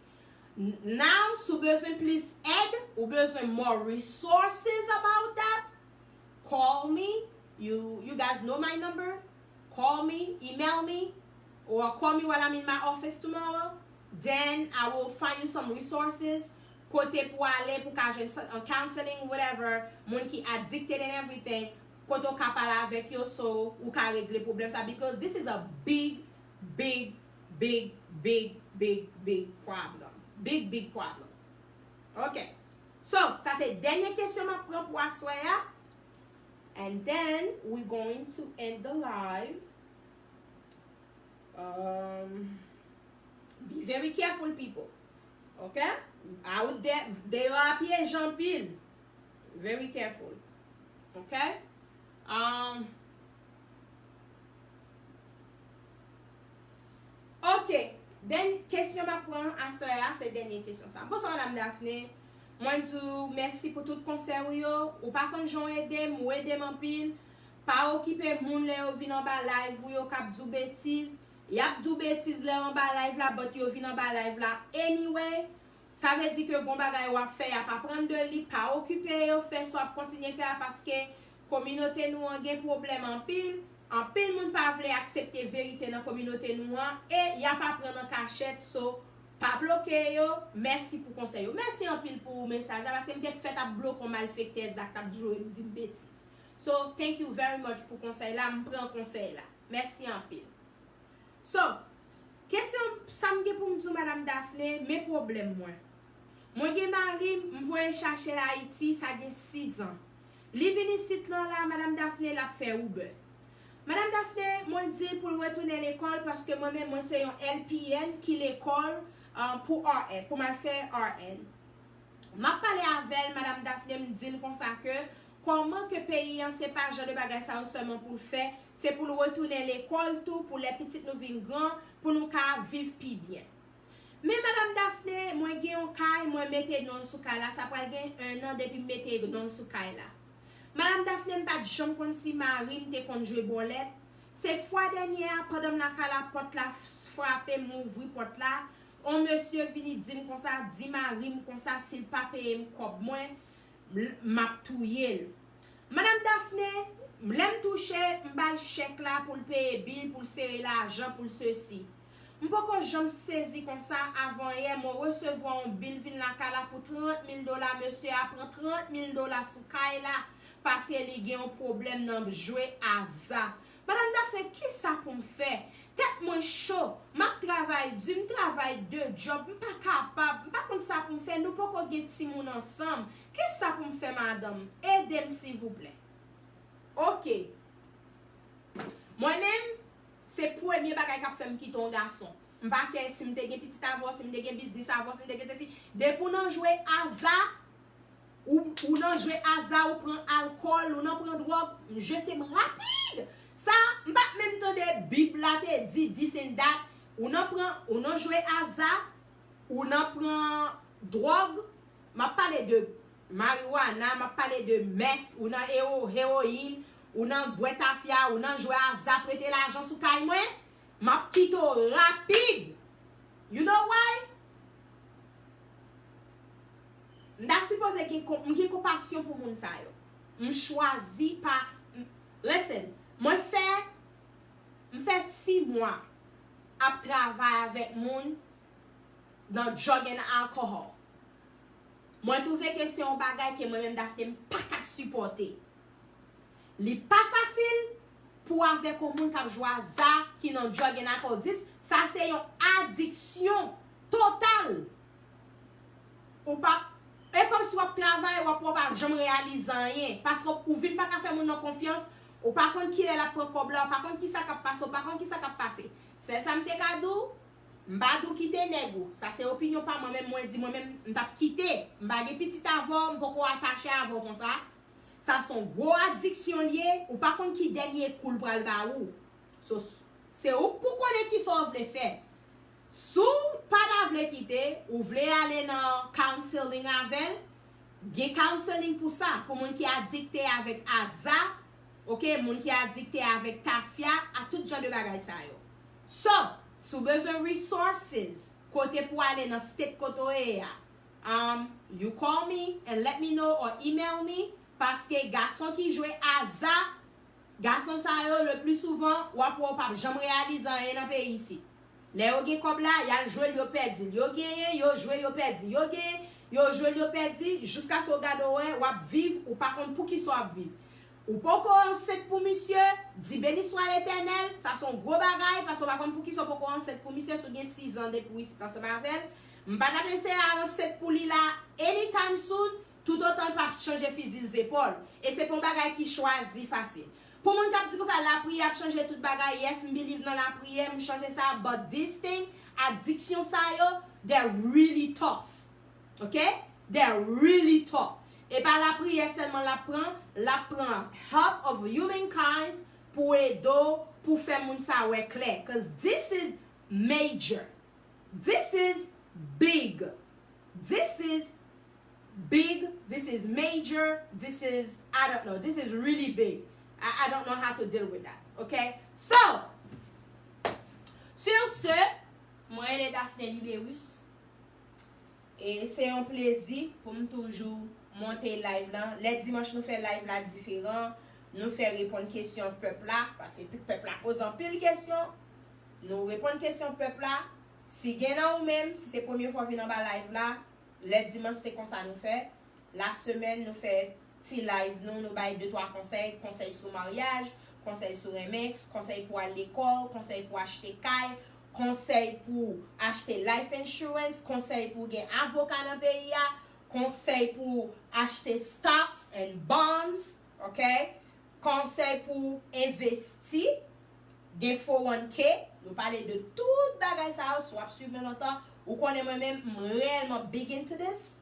N-, now, si w bezwen plis èd, ou bezwen more resources about that, call me. You, you guys know my number. Call me, email me, or call me while I'm in my office tomorrow. Then I will find you some resources. Kote pou ale, pou ka jwenn sa-, uh, counseling, whatever. Moun ki addicted and everything. kote w ka pale avèk yo, so ou ka regle pwoblèm sa, because this is a big, big, big, big, big, big problem. Big, big problem. Ok. So, sa se dènye kesyon m ap pran pou aswè a. And then we going to end the live. Um, be very careful, people. Ok? Out there, deyò a pyeje anpil. Very careful. Ok? Um, ok. Den kesyon m ap pran aswè a, se dènye kesyon sa. Bonswa, Madam Daphné. Mwen di w mèsi pou tout konsèy ou yo. Ou pa konn jan w ede m, ou ede m anpil. Pa okipe moun lè yo vin anba live ou yo k ap di w betiz. Y ap di w betiz lè yo anba live la, but yo vin anba live la anyway. Sa vle di ke gon bagay w ap fè, y ap aprann de li. Pa okipe yo, fè sa w ap kontinye fè a, paske kominote nou an gen pwoblèm anpil. Anpil moun pa vle aksepte verite nan kominote nou an, e y ap aprann an kachèt, so pa bloke yo. Mèsi pou konsèy yo. Mèsi anpil pou mesaj la, paske m te fèt ap bloke yon malfektèz la k t ap jwe m di m betiz. So, thank you very much pou konsèy la, m pran konsèy la. Mèsi anpil. So, kesyon sa m gen pou m di w, Madam Daphné, men pwoblèm mwen. Mwen gen mari m, m voye chache l Ayiti, sa gen sis an. Li vin isit lan la, Madam Daphné, l ap fè Uber. Madam Daphné, mwen di l pou l retounen lekòl paske mwen menm, mwen se yon L P N ki lekòl, ah, pou R N, pou m al fè R N. M ap pale avè l, Madam Daphné, m di l konsa ke kòman ke peyi an se pa jan de bagay sa yo sèlman pou l fè, se pou l retounen lekòl tou, pou lè pitit nou vin gran, pou nou ka viv pi byen. Men Madam Daphné, mwen gen yon kay, mwen mete non l sou kay la, sa pral gen en an depi m mete non l sou kay la. Madam Daphné, m pa t janm konn si mari m te konn jwe bòlèt. Se fwa dènyè a, pandan m lakay la, pòt la f-, frape, m ouvri pòt la. On mesye vini di m konsa, di mari m konsa, si l pa peye m kòb mwen, m, m ap touye l. Madam Daphné, lè m touche, m ba l chèk la pou l peye bil, pou l sere lajan, pou l sesi. M poko janm sezi konsa. Avanyè, mwen resevwa yon bil vin lakay la pou trant mil dola. Mesye a pran trant mil dola sou kay la paske li gen yon pwoblèm nan jwe aza. Madam Daphné, kisa pou m fè? Tèt mwen cho. M ap travay di, m travay de djòb, m pa kapab, m pa konn sa pou m fè, nou poko gen timoun ansanm. Kisa pou m fè, madanm? Ede m, silvouplè. Ok. Mwen menm, se premye bagay k ap fè m kite yon gason. M pa kè si m te gen pitit avè w, si m te gen biznis avè w, si m te gen sesi. Depi w nan jwe aza, ou, ou nan jwe aza, ou pran alkòl, ou nan pran dwòg, m jete m rapid. Sa, m pa t menm tande Bib la te di this and that. Ou nan pran, ou nan jwe aza, ou nan pran dwòg, m ap pale de mariwana, m ap pale de mèf, ou nan ero-, hewoyin, ou nan bwè tafya, ou nan jwe aza, prete lajan sou kay mwen, m ap kite w rapid. You know why? M ta sipoze gen kon-, m gen konpasyon pou moun sa yo. M chwazi pa, m, listen, mwen fè, m fè sis mwa ap travay avèk moun nan drug and alcohol. Mwen twouve ke se yon bagay ke mwen menm Daphné m pa ka sipòte. Li pa fasil pou avèk yon moun k ap jwe aza ki nan drug and alcohol. Dis, sa se yon adiksyon total. Ou pa, e kòmsi w ap travay, w ap, w ap janm reyalize anyen. Paske ou vin pa ka fè moun nan konfyans, ou pa konn kilè l ap pran kòb la, ou pa konn kisa k ap pase, ou pa konn kisa k ap pase. Sèl sa m te ka di w, m pa di w kite nèg ou. Sa se opinyon pa mwen, men mwen di mwen menm, m t ap kite. M pa gen pitit avè w, m poko atache avè w konsa. Sa se yon gwo adiksyon l ye, ou pa konn ki dènye kou l pral ba ou. So, se ou k pou konnen kisa w vle fè. Si w pa ta vle kite, ou vle ale nan counseling avè l, gen counseling pou sa, pou moun ki adikte avèk aza, ok, moun ki adikte avèk tafya, ak tout jan de bagay sa yo. So, si w bezwen resources, kote pou ale nan state kote w ye a, um, you call me and let me know or email me, paske gason ki jwe aza, gason sa yo, le pli souvan, w ap wè w p ap janm reyalize anyen nan peyi isit. Lè yo gen kòb la, y al jwe l, yo pèdi l. Yo genyen, yo jwe, yo pèdi. Yo genyen, yo jwe l, yo pèdi, jiskaske w gade w wè, w ap viv, ou pa konn poukisa w ap viv. Ou poko ansent pou misye, di beni swa Letènèl, sa se yon gwo bagay, paske w pa konn poukisa w poko ansent pou misye, si w gen sizan depi w isit ansanm avè l. M pa t ap eseye al ansent pou li la anytime soon, toutotan l pa chanje fizi l zepòl. E se pa yon bagay ki chwazi fasil. Pou moun k ap di konsa, lapriyè ap chanje tout bagay, yes, m believe nan lapriyè, m chanje sa, but this thing, adiksyon sa yo, they're really tough. Ok? They're really tough. E pa lapriyè sèlman l ap pran, l ap pran help of humankind pou ede w, pou fè moun sa wè klè. Cause this is major. This is big. This is big. This is major. This is, I don't know. This is really big. I, I don't know how to deal with that. Ok? So, sur ce, mwen rele Daphné Libérus. E se yon plezi pou m toujou monte live la. Lè dimanch nou fè live la diferan. Nou fè reponn kesyon pèp la, paske pèp la poze anpil kesyon. Nou reponn kesyon pèp la. Si gen nan ou menm, si se premye fwa w vin anba live la, lè dimanch se konsa nou fè. Lasemèn nou fè ti live nou, nou bay de twa konsèy, konsèy sou maryaj, konsèy sou renmen, konsèy pou al lekòl, konsèy pou achte kay, konsèy pou achte life insurance, konsèy pou gen avoka nan peyi a, konsèy pou achte stocks and bonds, ok? Konsèy pou envesti, gen four one K, nou pale de tout bagay sa yo, si w ap swiv mwen lontan, ou konnen mwen menm, m reyèlman big into this.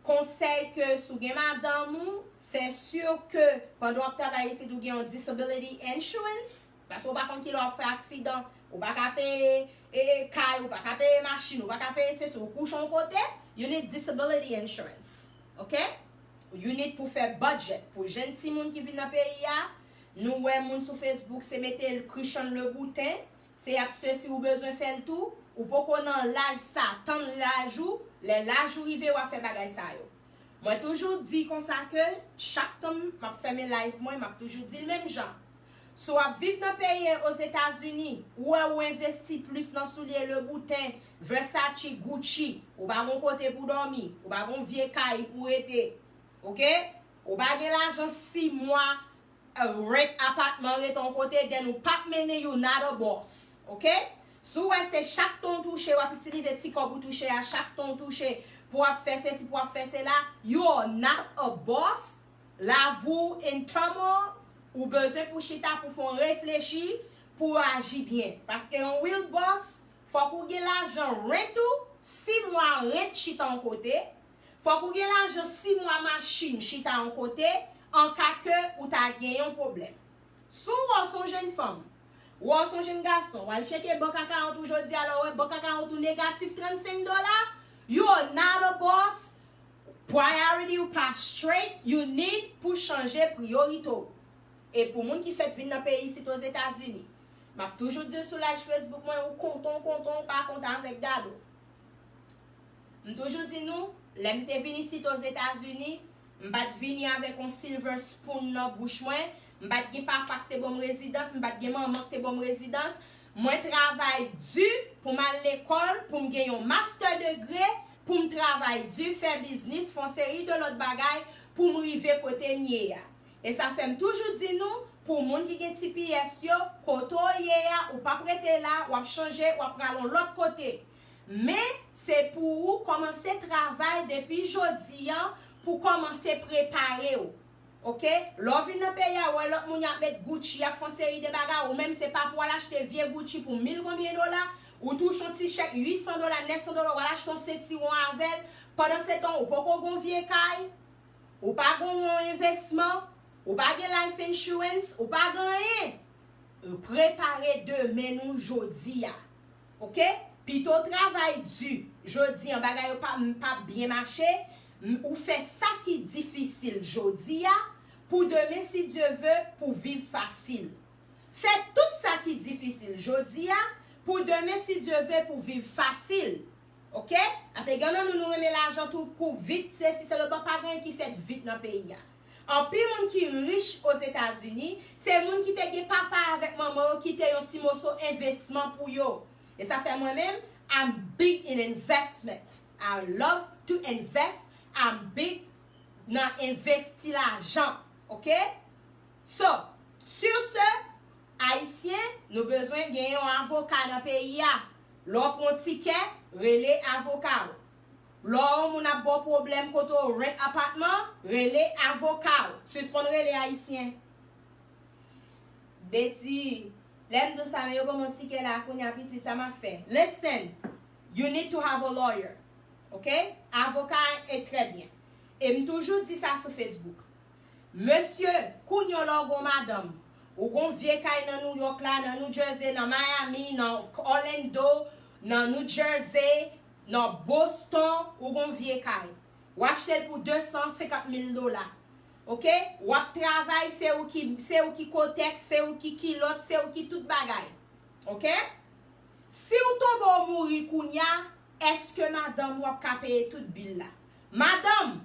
Konsèy ke si w gen madanm ou, fè si ke pandan w ap travay isit ou gen yon disability insurance, paske w pa konn kilè w ap fè aksidan, ou pa ka peye e, kay, ou pa ka peye machin, ou pa ka peye sesi, ou kouche yon kote, you need disability insurance, ok? You need pou fè budget, pou jèn timoun ki vin nan peyi a, nou wè moun sou Facebook se mete Christian Louboutin, se ap sesi ou bezwen fè l tou, ou poko nan laj sa, tann laj ou, lè laj ou rive w ap fè bagay sa yo. Mwen toujou di konsa ke chak tan m ap fèmen live mwen, m ap toujou di l menm jan. Si w ap viv nan peyi Ozetazini, ou wè ou envesti plis nan soulye Louboutin, Versace, Gucci, ou pa gon kote pou dòmi, ou pa gon vye kay pou rete, ok? Ou pa gen lajan sis mwa rent apatman, rete yon kote, then ou p ap mennen, you not a boss, ok? Si w wè se chak tan w touche, w ap itilize ti kòb ou touche a, chak tan w touche pou w ap fè sesi, pou w ap fè sela, you are not a boss. Lavi w in turmoil, ou bezwen pou chita, pou fè w reflechi, pou w aji byen. Paske yon real boss, fòk ou gen lajan rent ou, sis mwa rent chita yon kote, fòk ou gen lajan sis mwa machin chita yon kote, an ka ke ou ta gen yon pwoblèm. Si w wè w se yon jèn fanm, w wè w se yon jèn gason, w al tcheke bank account ou jodi a, lè w wè bank account ou negatif trannsenk dola, you are not a boss, priority ou pa straight, you need pou chanje priyorite w. E pou moun ki fèk vin nan peyi isit Ozetazini, m ap toujou di l sou laj Facebook mwen, ou kontan, ou kontan, ou pa kontan avèk gado. M toujou di nou, lè m te vin isit Ozetazini, m pa t vini avèk yon silver spoon nan bouch mwen, m pa t gen papa k te ban m rezidans, m pa t gen manman k te ban m rezidans. Mwen travay di pou m al lekòl, pou m gen yon master degree, pou m travay di, fè biznis, fè yon seri de lòt bagay pou m rive kote m ye a. E sa fè m toujou di nou, pou moun ki gen T P S yo, kote w ye a, ou p ap rete la, w ap chanje, w ap pral yon lòt kote. Men, se pou ou kòmanse travay depi jodi a, pou kòmanse prepare w. Ok? Lè w vin nan peyi a, w wè lòt moun y ap met Gucci, y ap fè yon seri de bagay, ou menm se pa pou w al achte vye Gucci pou mil konbyen dola, ou touche yon ti chèk uit san dola, nèf san dola, w al achte yon sentiwon avè l, pandansetan, ou poko gen yon vye kay, ou pa gen yon envèsman, ou pa gen life insurance, ou pa gen anyen. Prepare demen nou jodi a. Ok? Pito w travay di jodi an, bagay yo pa, pa byen mache, m, ou fè sa ki difisil jodi a, pou demen, si Dye ve, pou viv fasil. Fè tout sa ki difisil jodi a, pou demen, si Dye ve, pou viv fasil. Ok? Paske gen nan nou, nou renmen lajan tou kou vit, se si se le pa, pa gen anyen ki fèt vit nan peyi a. Anpil moun ki rich Ozetazini, se moun ki te gen papa avèk manman yo kite yon ti moso envèsman pou yo. E sa fè mwen menm, I'm big in investment. I love to invest. I'm big nan envesti lajan. Ok? So, sur ce, Ayisyen, nou bezwen gen yon avoka nan peyi a. Lè w pran tikè, rele avoka w. Lè yon moun ap ba w pwoblèm kote w rent apatman, rele avoka w. Sispann rele Ayisyen. Beti, lè m di w sa, men yo ban m yon tikè la, kounye a pitit, sa m ap fè. Listen, you need to have a lawyer. Ok? Avoka e trè byen. E m toujou di sa sou Facebook. Mesye, kounye a w la w gon madanm, ou gon vye kay nan New York la, nan New Jersey, nan Miami, nan Orlando, nan New Jersey, nan Boston, ou gon vye kay. W achte l pou de san senkant mil dola. Ok? W ap travay, se ou ki, se ou ki kotèks, se ou ki kilòt, se ou ki tout bagay. Ok? Si w tonbe w mouri kounye a, èske madanm ou ap ka peye tout bil la? Madanm,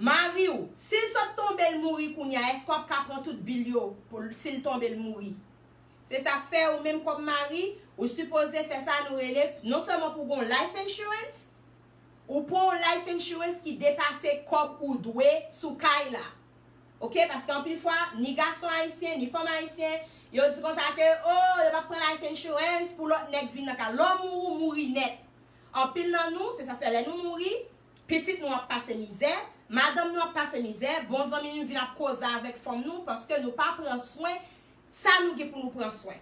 mari w, si l sot tonbe l mouri kounye a, èske w ap ka pran tout bil yo pou l, si l tonbe l mouri? Se sa fè ou menm kòm mari, ou sipoze fè sa nou rele, non sèlman pou gon life insurance, ou pran yon life insurance ki depase kòb ou dwe sou kay la. Ok, paske anpil fwa, ni gason ayisyen, ni fanm ayisyen, yo di konsa ke, oh, yo p ap pran life insurance pou lòt nèg vin nan kay. Lè w mouri, ou mouri nèt. Anpil nan nou, se sa fè lè nou mouri, pitit nou ap pase mizè, madanm nou ap pase mizè, bon zanmi nou vin ap koze avèk fanm nou paske nou pa pran swen sa nou gen pou nou pran swen.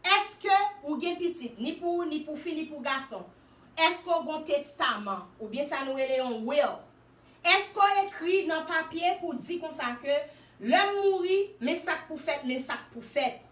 Èske ou gen pitit, ni pou ou, ni pou fi, ni pou gason? Èske w gon testaman, oubyen sa nou rele yon will? Èske w ekri nan papye pou di konsa ke lè m mouri, men sa k pou fèt, men sa k pou fèt?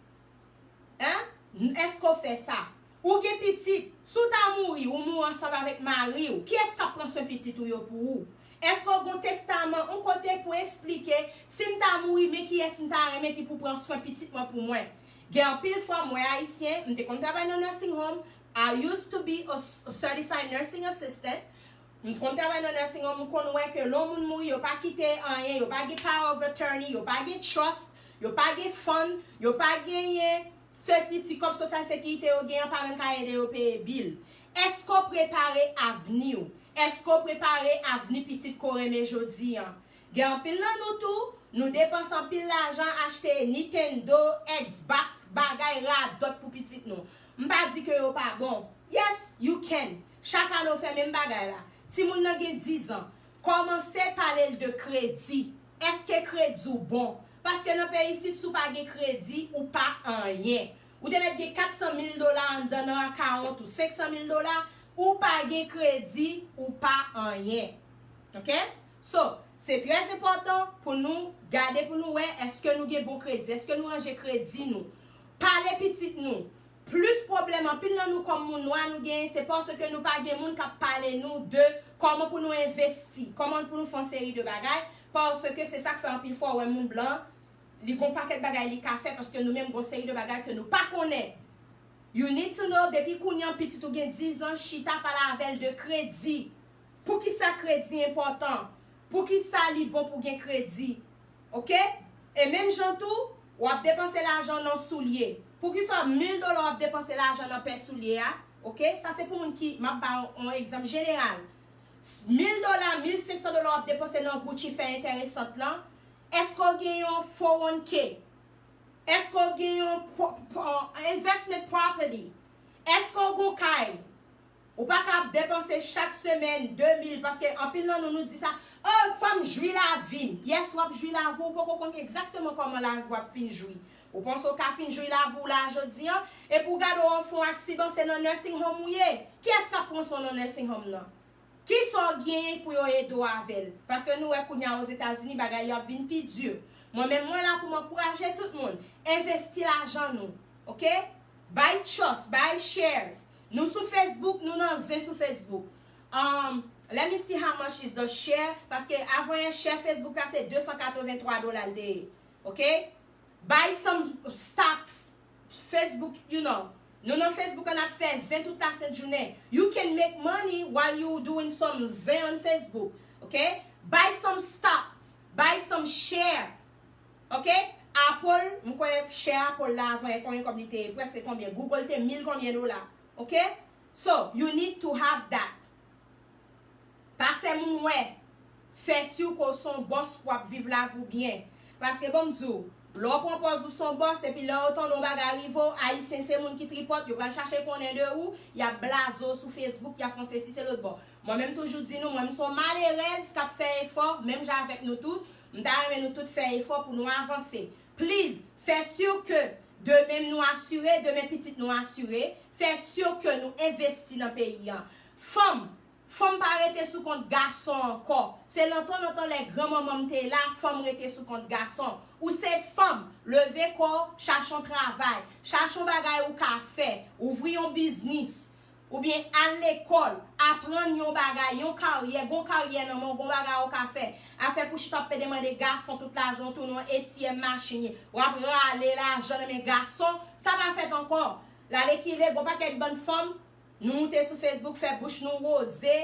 Hein? Èske w fè sa? Ou gen pitit, si w ta mouri, ou mouri ansanm avèk mari w, kiyès k ap pran swen pitit ou yo pou ou? Èske w gon testaman, yon kote pou eksplike, si m ta mouri, men kiyès m ta renmen ki pou pran swen pitit mwen pou mwen? Gen anpil fwa, mwen ayisyen, m te konn travay nan nursing home, I used to be a s-, a certified nursing assistant. M konn travay nan nursing home, m konn wè ke lè yon moun mouri, yo pa kite anyen, yo pa gen power of attorney, yo pa gen trust, yo pa gen fund, yo pa genyen sesi, ti kòb Social Security yo genyen pa menm ka ede yo peye bil. Èske w prepare avni w? Èske w prepare avni pitit ke w renmen jodi an? Gen anpil nan nou tou, nou depanse anpil lajan achte Nintendo, Xbox, bagay radòt pou pitit nou. M pa di ke yo pa bon. Yes, you can. Chak ane w fè menm bagay la. Timoun nan gen diz an. Kòmanse pale l de kredi. Èske kredi w bon? Paske nan peyi isit, si w pa gen kredi, ou pa anyen. Ou te mèt gen kat san mil dola anndan nan akawont ou, senk san mil dola, ou pa gen kredi, ou pa anyen. Ok? So, se trè enpòtan pou nou gade, pou nou wè èske nou gen bon kredi, èske nou ranje kredi nou. Pale pitit nou. Plis pwoblèm anpil nan nou kòm moun nwa nou genyen, se paske nou pa gen moun k ap pale nou de kòman pou nou envesti, kòman pou nou fè yon seri de bagay, paske se sa k fè anpil fwa w wè moun blan, li gon pakèt bagay li ka fè, paske nou menm gon seri de bagay ke nou pa konnen. You need to know, depi kounye a pitit ou gen diz an, chita pale avè l de kredi. Poukisa kredi enpòtan? Poukisa li bon pou gen kredi? Ok? E menm jan tou, w ap depanse lajan nan soulye. Poukisa mil dola w ap depanse lajan nan pè soulye a? Ok? Sa se pou moun ki, m ap ba yon, yon egzanp jeneral. Mil dola, mil senk san dola w ap depanse nan Gucci fè enteresant lan. Èske w gen yon four oh one k? Èske w gen yon po-, po-, investment property? Èske w gon kay? Ou pa ka ap depanse chak semèn de mil, paske anpil nan nou, nou di sa, oh, fò m jwi lavi m. Yes, w ap jwi lavi w, ou poko konn egzakteman kòman lavi w ap fin jwi. Ou panse w ka fin jwi lavi w la jodi an, epi w gade w fè yon aksidan, se nan nursing home ou ye. Kiyès k ap pran swen w nan nursing home nan? Kisa w genyen pou yo ede w avè l? Paske nou wè kounye a Ozetazini, bagay yo ap vin pi di. Mwen menm, mwen la pou m ankouraje tout moun. Envesti lajan nou, ok? Bay trust, bay shares. Nou sou Facebook, nou nan zen sou Facebook. Um, let me see how much is the share. Paske avan yè, share Facebook la se de san katrevenntwa dola l te ye. Ok? Buy some stocks. Facebook, you know. Nou nan Facebook, an ap fè zen tout la sent jounen. You can make money while you doing some zen on Facebook. Ok? Buy some stocks. Buy some share. Ok? Apple, m kwè share Apple la avan, e konbyen kòb li te ye? Prèske konbyen? Google te mil konbyen dola. Ok? So, you need to have that. Pa fè moun wè. Fè si ke w se yon bòs pou w ap viv lavi w byen. Paske, bon, m di w, Lè w pran pòz ou se yon bòs, epi lè yo tande yon bagay rive w, Ayisyen se moun ki tripòt, yo pral chache konnen de ou, y ap blaze w sou Facebook, y ap fè yon sesi se lòt bò. Mwen menm toujou di nou, mwen m se yon malerèz k ap fè efò, menm jan avèk nou tout, m ta renmen nou tout fè efò pou nou avanse. Please, fè si ke demen nou asire, demen pitit nou asire, fè si ke nou envesti nan peyi an. Fanm, fanm pa rete sou kont gason ankò. Se lontan lontan lè granmanman m te la, fanm rete sou kont gason. Ou se fanm, leve kò w, chache yon travay, chache yon bagay ou ka fè, ouvri yon biznis, oubyen al lekòl, aprann yon bagay, yon karyè, gon karyè nan men w, gon bagay ou ka fè. Afè pou chita ap pede mande gason tout lajan w, tounen yon A T M machin, w ap rale lajan nan men gason, sa pa fèt ankò. Lalekile, gon pakèt bann fanm, nou moute sou Facebook, fè bouch nou woze,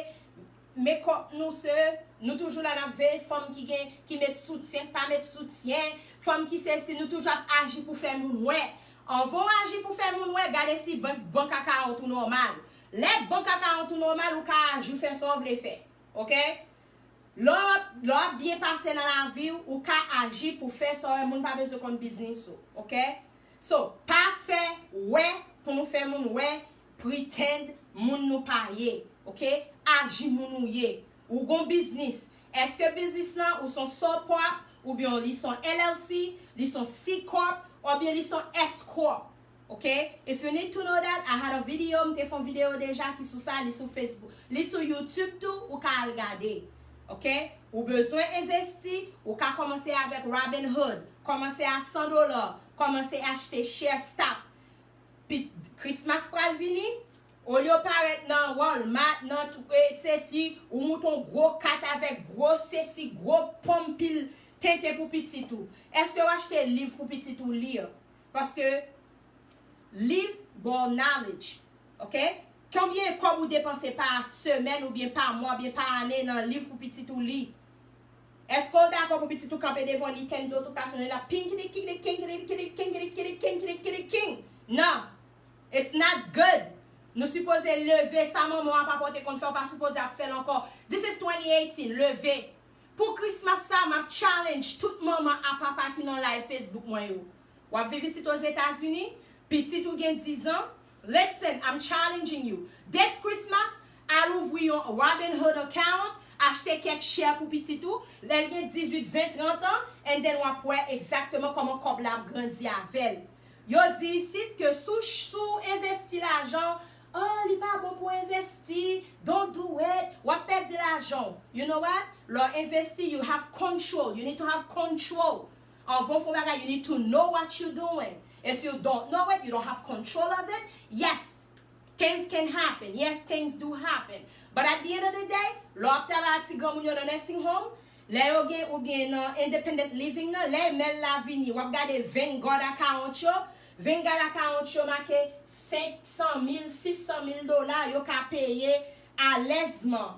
mekòp nou se, nou toujou la n ap veye fanm ki gen, ki met soutyen, k pa met soutyen, fanm ki sesi, nou toujou ap aji pou fè moun wè. Anvan w aji pou fè moun wè, gade si bank, bank akawont ou nòmal. Lè bank akawont ou nòmal, ou ka aji, ou fè sa w vle fè. Oke? Lè w ap, lè w ap byen pase nan lavi w, ou ka aji pou fè sa w wè, moun pa bezwen konn biznis ou. Oke? So, pa fè wè pou nou fè moun wè, pretend moun nou pa ye. Oke? Aji moun ou ye. Ou gon biznis. Èske biznis lan ou se yon sole prop, oubyen li se yon L L C, li se yon C corp, oubyen li se yon S corp? Oke? If you need to know that, I had a video, m te fè yon videyo deja ki sou sa, li sou Facebook, li sou YouTube tou, ou ka al gade. Oke? Ou bezwen envesti, ou ka kòmanse avèk Robinhood, kòmanse a san dola, kòmanse achte share stock. Pi-, Christmas pral vini, olye w parèt nan Walmart, nan tout, e, sesi, ou moute yon gwo kat avèk gwo sesi, gwo pòm pil tenten pou pitit ou. Èske w achte liv pou pitit ou li? Paske liv ba w knowledge, oke? Konbyen kòb ou depanse pa semèn oubyen pa mwa oubyen pa ane nan liv pou pitit ou li? Èske w dakò pou pitit ou kanpe devan Nintendo tout lasonn la, ping kidi kidi king kidi kidi king kidi kidi king kidi kidi king? Non. It's not good. Nou sipoze leve sa manman w apa pa w te konn fè, w pa sipoze ap fè l ankò. This is twenty eighteen. Leve. Pou Christmas sa, m ap challenge tout manman a papa ki nan live Facebook mwen yo. W ap viv isit Ozetazini, pitit ou gen diz an, listen, I'm challenging you. This Christmas, al ouvri yon Robinhood account, achte kèk share pou pitit ou, lè l gen dizuit, ven, trant an, and then w ap wè egzakteman kòman kòb la ap grandi avè l. Yo di isit ke si w, si w envesti lajan w, oh, li pa bon pou envesti, don't do it, w ap pèdi lajan w. You know what? Lè w envesti, you have control. You need to have control. Anvan w fè yon bagay, you need to know what you doing. If you don't know it, you don't have control of it, yes, things can happen. Yes, things do happen. But at the end of the day, lè w ap travay ak ti granmoun yo nan nursing home, lè yo gen, oubyen nan independent living nan, lè mèl la vini, w ap gade Vanguard account yo, Vanguard account yo make senk san mil, sis san mil dola, yo ka peye alèzman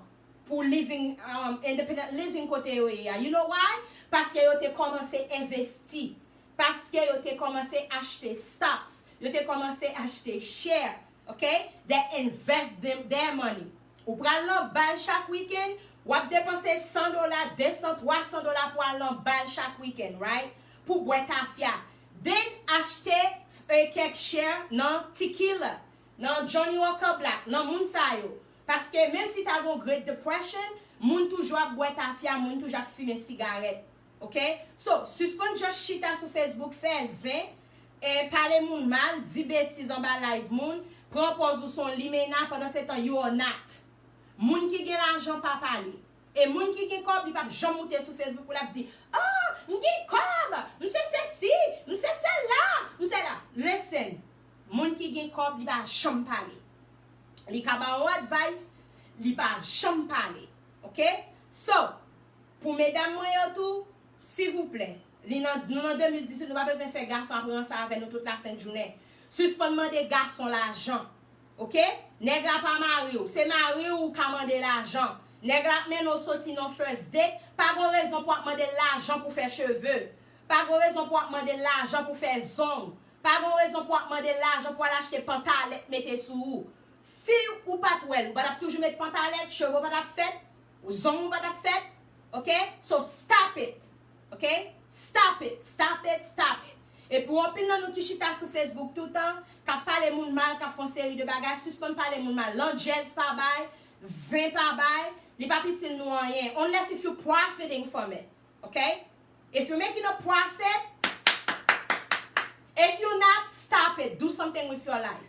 pou living, um, independent living kote yo ye a. You know why? Paske yo te kòmanse envesti. Paske yo te kòmanse achte stocks. Yo te kòmanse achte share. Oke? They invest them, their money. Ou pral nan bal chak wikenn, w ap depanse san dola, de san, twa san dola pou al nan bal chak wikenn, right? Pou bwè tafya. Then, achte, eh, kèk share nan tequila, nan Johnnie Walker Black, nan moun sa yo. Paske menm si ta gon Great Depression, moun toujou ap bwè tafya, moun toujou ap fimen sigarèt. Oke? So, sispann just chita sou Facebook, fè zen, e pale moun mal, di betiz anba live moun, pran pòz ou se yon limena, pandan se tan you are not. Moun ki gen lajan pa pale. E moun ki gen kòb, li p ap janm moute sou Facebook pou l ap di, oh, m gen kòb, m se sesi, m se sela, m se la. Listen, moun ki gen kòb, li pa janm pale. Li ka ba w yon advice, li pa janm pale. Oke? So, pou medam mwen yo tou, silvouplè, li nan, nou nan de mil dizuit, nou pa bezwen fè gason ap ranse avè nou tout lasent jounen. Sispann mande gason lajan. Oke? Nèg la pa mari w. Se mari w ou ka mande lajan. Nèg la ap mennen w soti nan first date. Pa gon rezon pou w ap mande l lajan pou fè cheve. Pa gon rezon pou w ap mande l lajan pou fè zong. Pa gon rezon pou w ap mande l lajan pou al achte pantalèt mete sou ou. Si ou pa t wè l, ou pa t ap toujou met pantalèt, cheve w pa t ap fèt, zong ou pa t ap fèt. Oke? So stop it. Oke? Stop it, stop it, stop it. Epi anpil nan nou ki chita sou Facebook toutan, k ap pale moun mal, k ap fè yon seri de bagay, sispann pale moun mal. Landjèz pa bay, zen pa bay, li p ap itil nou anyen. Unless if you profiting from it, okay? If you making a profit, if you not, stop it. Do something with your life.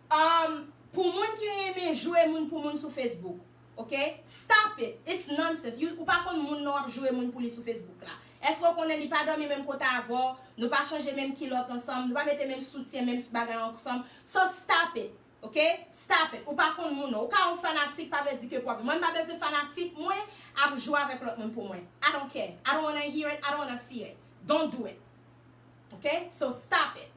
Um, pou moun ki renmen joure moun pou moun sou Facebook, okay? Stop it. It's nonsense. You, ou pa konn moun nan w ap joure moun pou li sou Facebook la. Èske w konnen li pa dòmi menm kote avè w? Nou pa chanje menm kilòt ansanm, nou pa mete menm soutyen, menm bagay ansanm. So stop it. Okay? Stop it. Ou pa konn moun nan. Ou ka yon fanatik, pa vle di ke pwòp. Mwen, m pa bezwen fanatik mwen ap joure avèk lòt moun pou mwen. I don't care. I don't wanna hear it. I don't wanna see it. Don't do it. Okay? So stop it.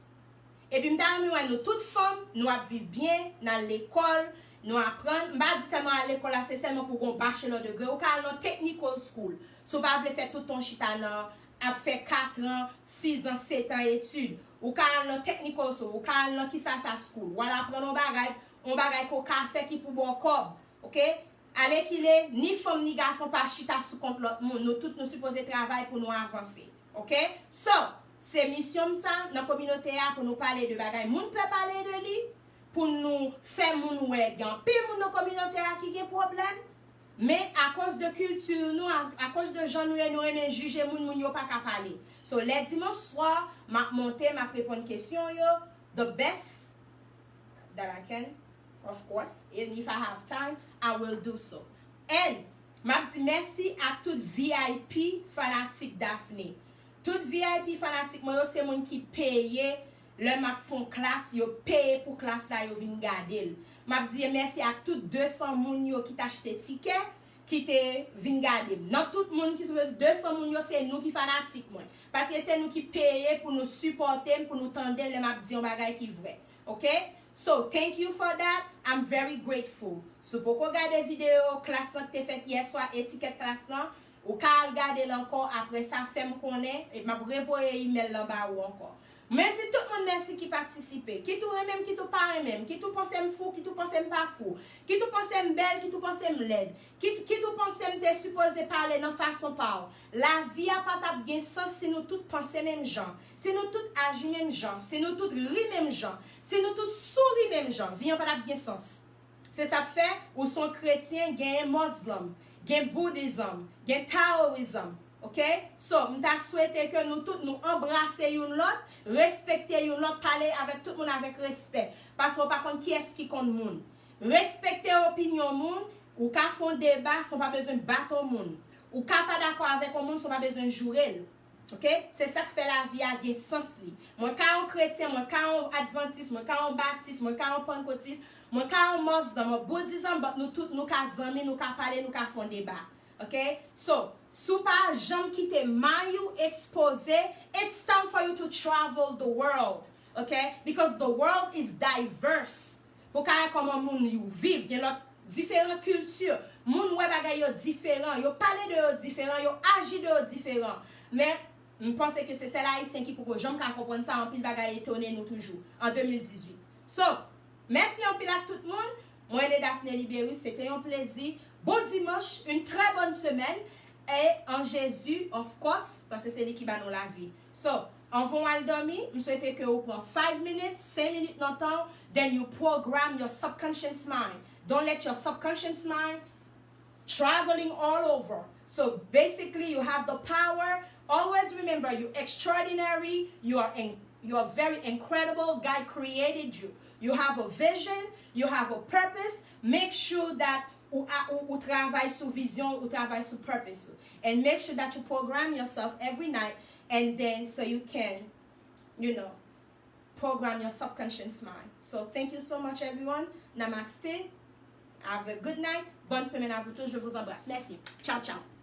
Epi m ta renmen wè nou tout fanm, nou ap viv byen, n al lekòl, nou aprann. M pa di sèlman al lekòl la, se sèlman pou gon bachelor degree. Ou ka al nan technical school. Si w pa vle fè tout tan w chita nan, ap fè katran, sizan, setan etid. Ou ka al nan technical school, ou ka al nan kisasa school. W al aprann yon bagay, yon bagay ke w ka fè ki pou ba w kòb. Okay? Alèkile, ni fanm ni gason pa chita sou kont lòt moun. Nou tout nou sipoze travay pou nou avanse. Okay? So, se misyon m sa nan kominote a pou nou pale de bagay moun pè pale de li, pou nou fè moun wè gen anpil moun nan kominote a ki gen pwoblèm, men akoz de kilti nou, a- akoz de jan nou ye, nou renmen jije moun, moun yo pa ka pale. So, lè dimanch swa, m ap monte, m ap reponn kesyon yo, the best that I can, of course, and if I have time, I will do so. And m ap di mèsi a tout V I P fanatik Daphné. Tout V I P fanatik mwen yo se moun ki peye lè m ap fè yon klas, yo peye pou klas la, yo vin gade l. M ap di mèsi a tout de san moun yo ki t achte tikè, ki te vin gade m. Nan tout moun ki sou de san moun yo, se nou ki fanatik mwen. Paske se nou ki peye pou nou sipòte m, pou nou tande lè m ap di yon bagay ki vrè. Okay? So, thank you for that. I'm very grateful. Si w poko gade videyo klas lan ki te fèt yè swa, etikèt klas lan, ou ka al gade l ankò. Apre sa, fè m konnen, e m ap revoye email lan ba ou ankò. Mwen di tout moun mèsi ki patisipe. Kit ou renmen m, kit ou pa renmen m, kit ou panse m fou, kit ou panse m pa fou, kit ou panse m bèl, kit ou panse m lèd, kit, kit ou panse m te sipoze pale nan fason pa w. Lavi a pa t ap gen sans si nou tout panse menm jan, si nou tout aji menm jan, si nou tout ri menm jan, si nou tout souri menm jan. Vi an pa t ap gen sans. Se sa k fè, ou se yon kretyen, genyen Muslim, gen Buddhism, gen Taoism. Okay? So, m ta swete ke nou tout nou anbrase youn lòt, respekte youn lòt, pale avèk tout moun avèk respè. Paske w pa konn kiyès ki konn moun. Respekte opinyon moun, ou ka fè yon deba san w pa bezwen bat yon moun. Ou ka pa dakò avèk yon moun san w pa bezwen joure l. Okay? Se sa k fè lavi a gen sans li. Mwen ka yon kretyen, mwen ka yon advantis, mwen ka yon batis, mwen ka yon pannkotis, mwen ka yon Muslim, yon Buddhism, but nou tout nou ka zanmi, nou ka pale, nou ka fè yon deba. Okay? So, si w pa janm kite may ou ekspoze, it's time for you to travel the world. Okay? Because the world is diverse. Pou w ka wè kòman moun yo viv, gen lòt diferan kilti. Moun wè bagay yo diferan, yo pale de yo diferan, yo aji de yo diferan. Men, m panse ke se sèl Ayisyen ki poko janm ka konprann sa, anpil bagay etone nou toujou, an de mil dizuit. So, mèsi anpil ak tout moun. Mwen, se Daphné Libérus, se te yon plezi. Bon dimanche, une très bonne semaine. Et en Jésus, of course, paske se li ki ba nou lavi. So, anvan w al dòmi, m swete ke ou pran five minutes, senk minit nan tan w, then you program your subconscious mind. Don't let your subconscious mind traveling all over. So basically, you have the power. Always remember, you extraordinary, you are in, you are very incredible. God created you. You have a vision, you have a purpose. Make sure that ou, ou, ou travay sou vizyon, ou travay sou purpose. And make sure that you program yourself every night, and then so you can, you know, program your subconscious mind. So thank you so much, everyone. Namaste. Have a good night. Bonne semaine à vous tous. Je vous embrasse. Merci. Ciao, ciao.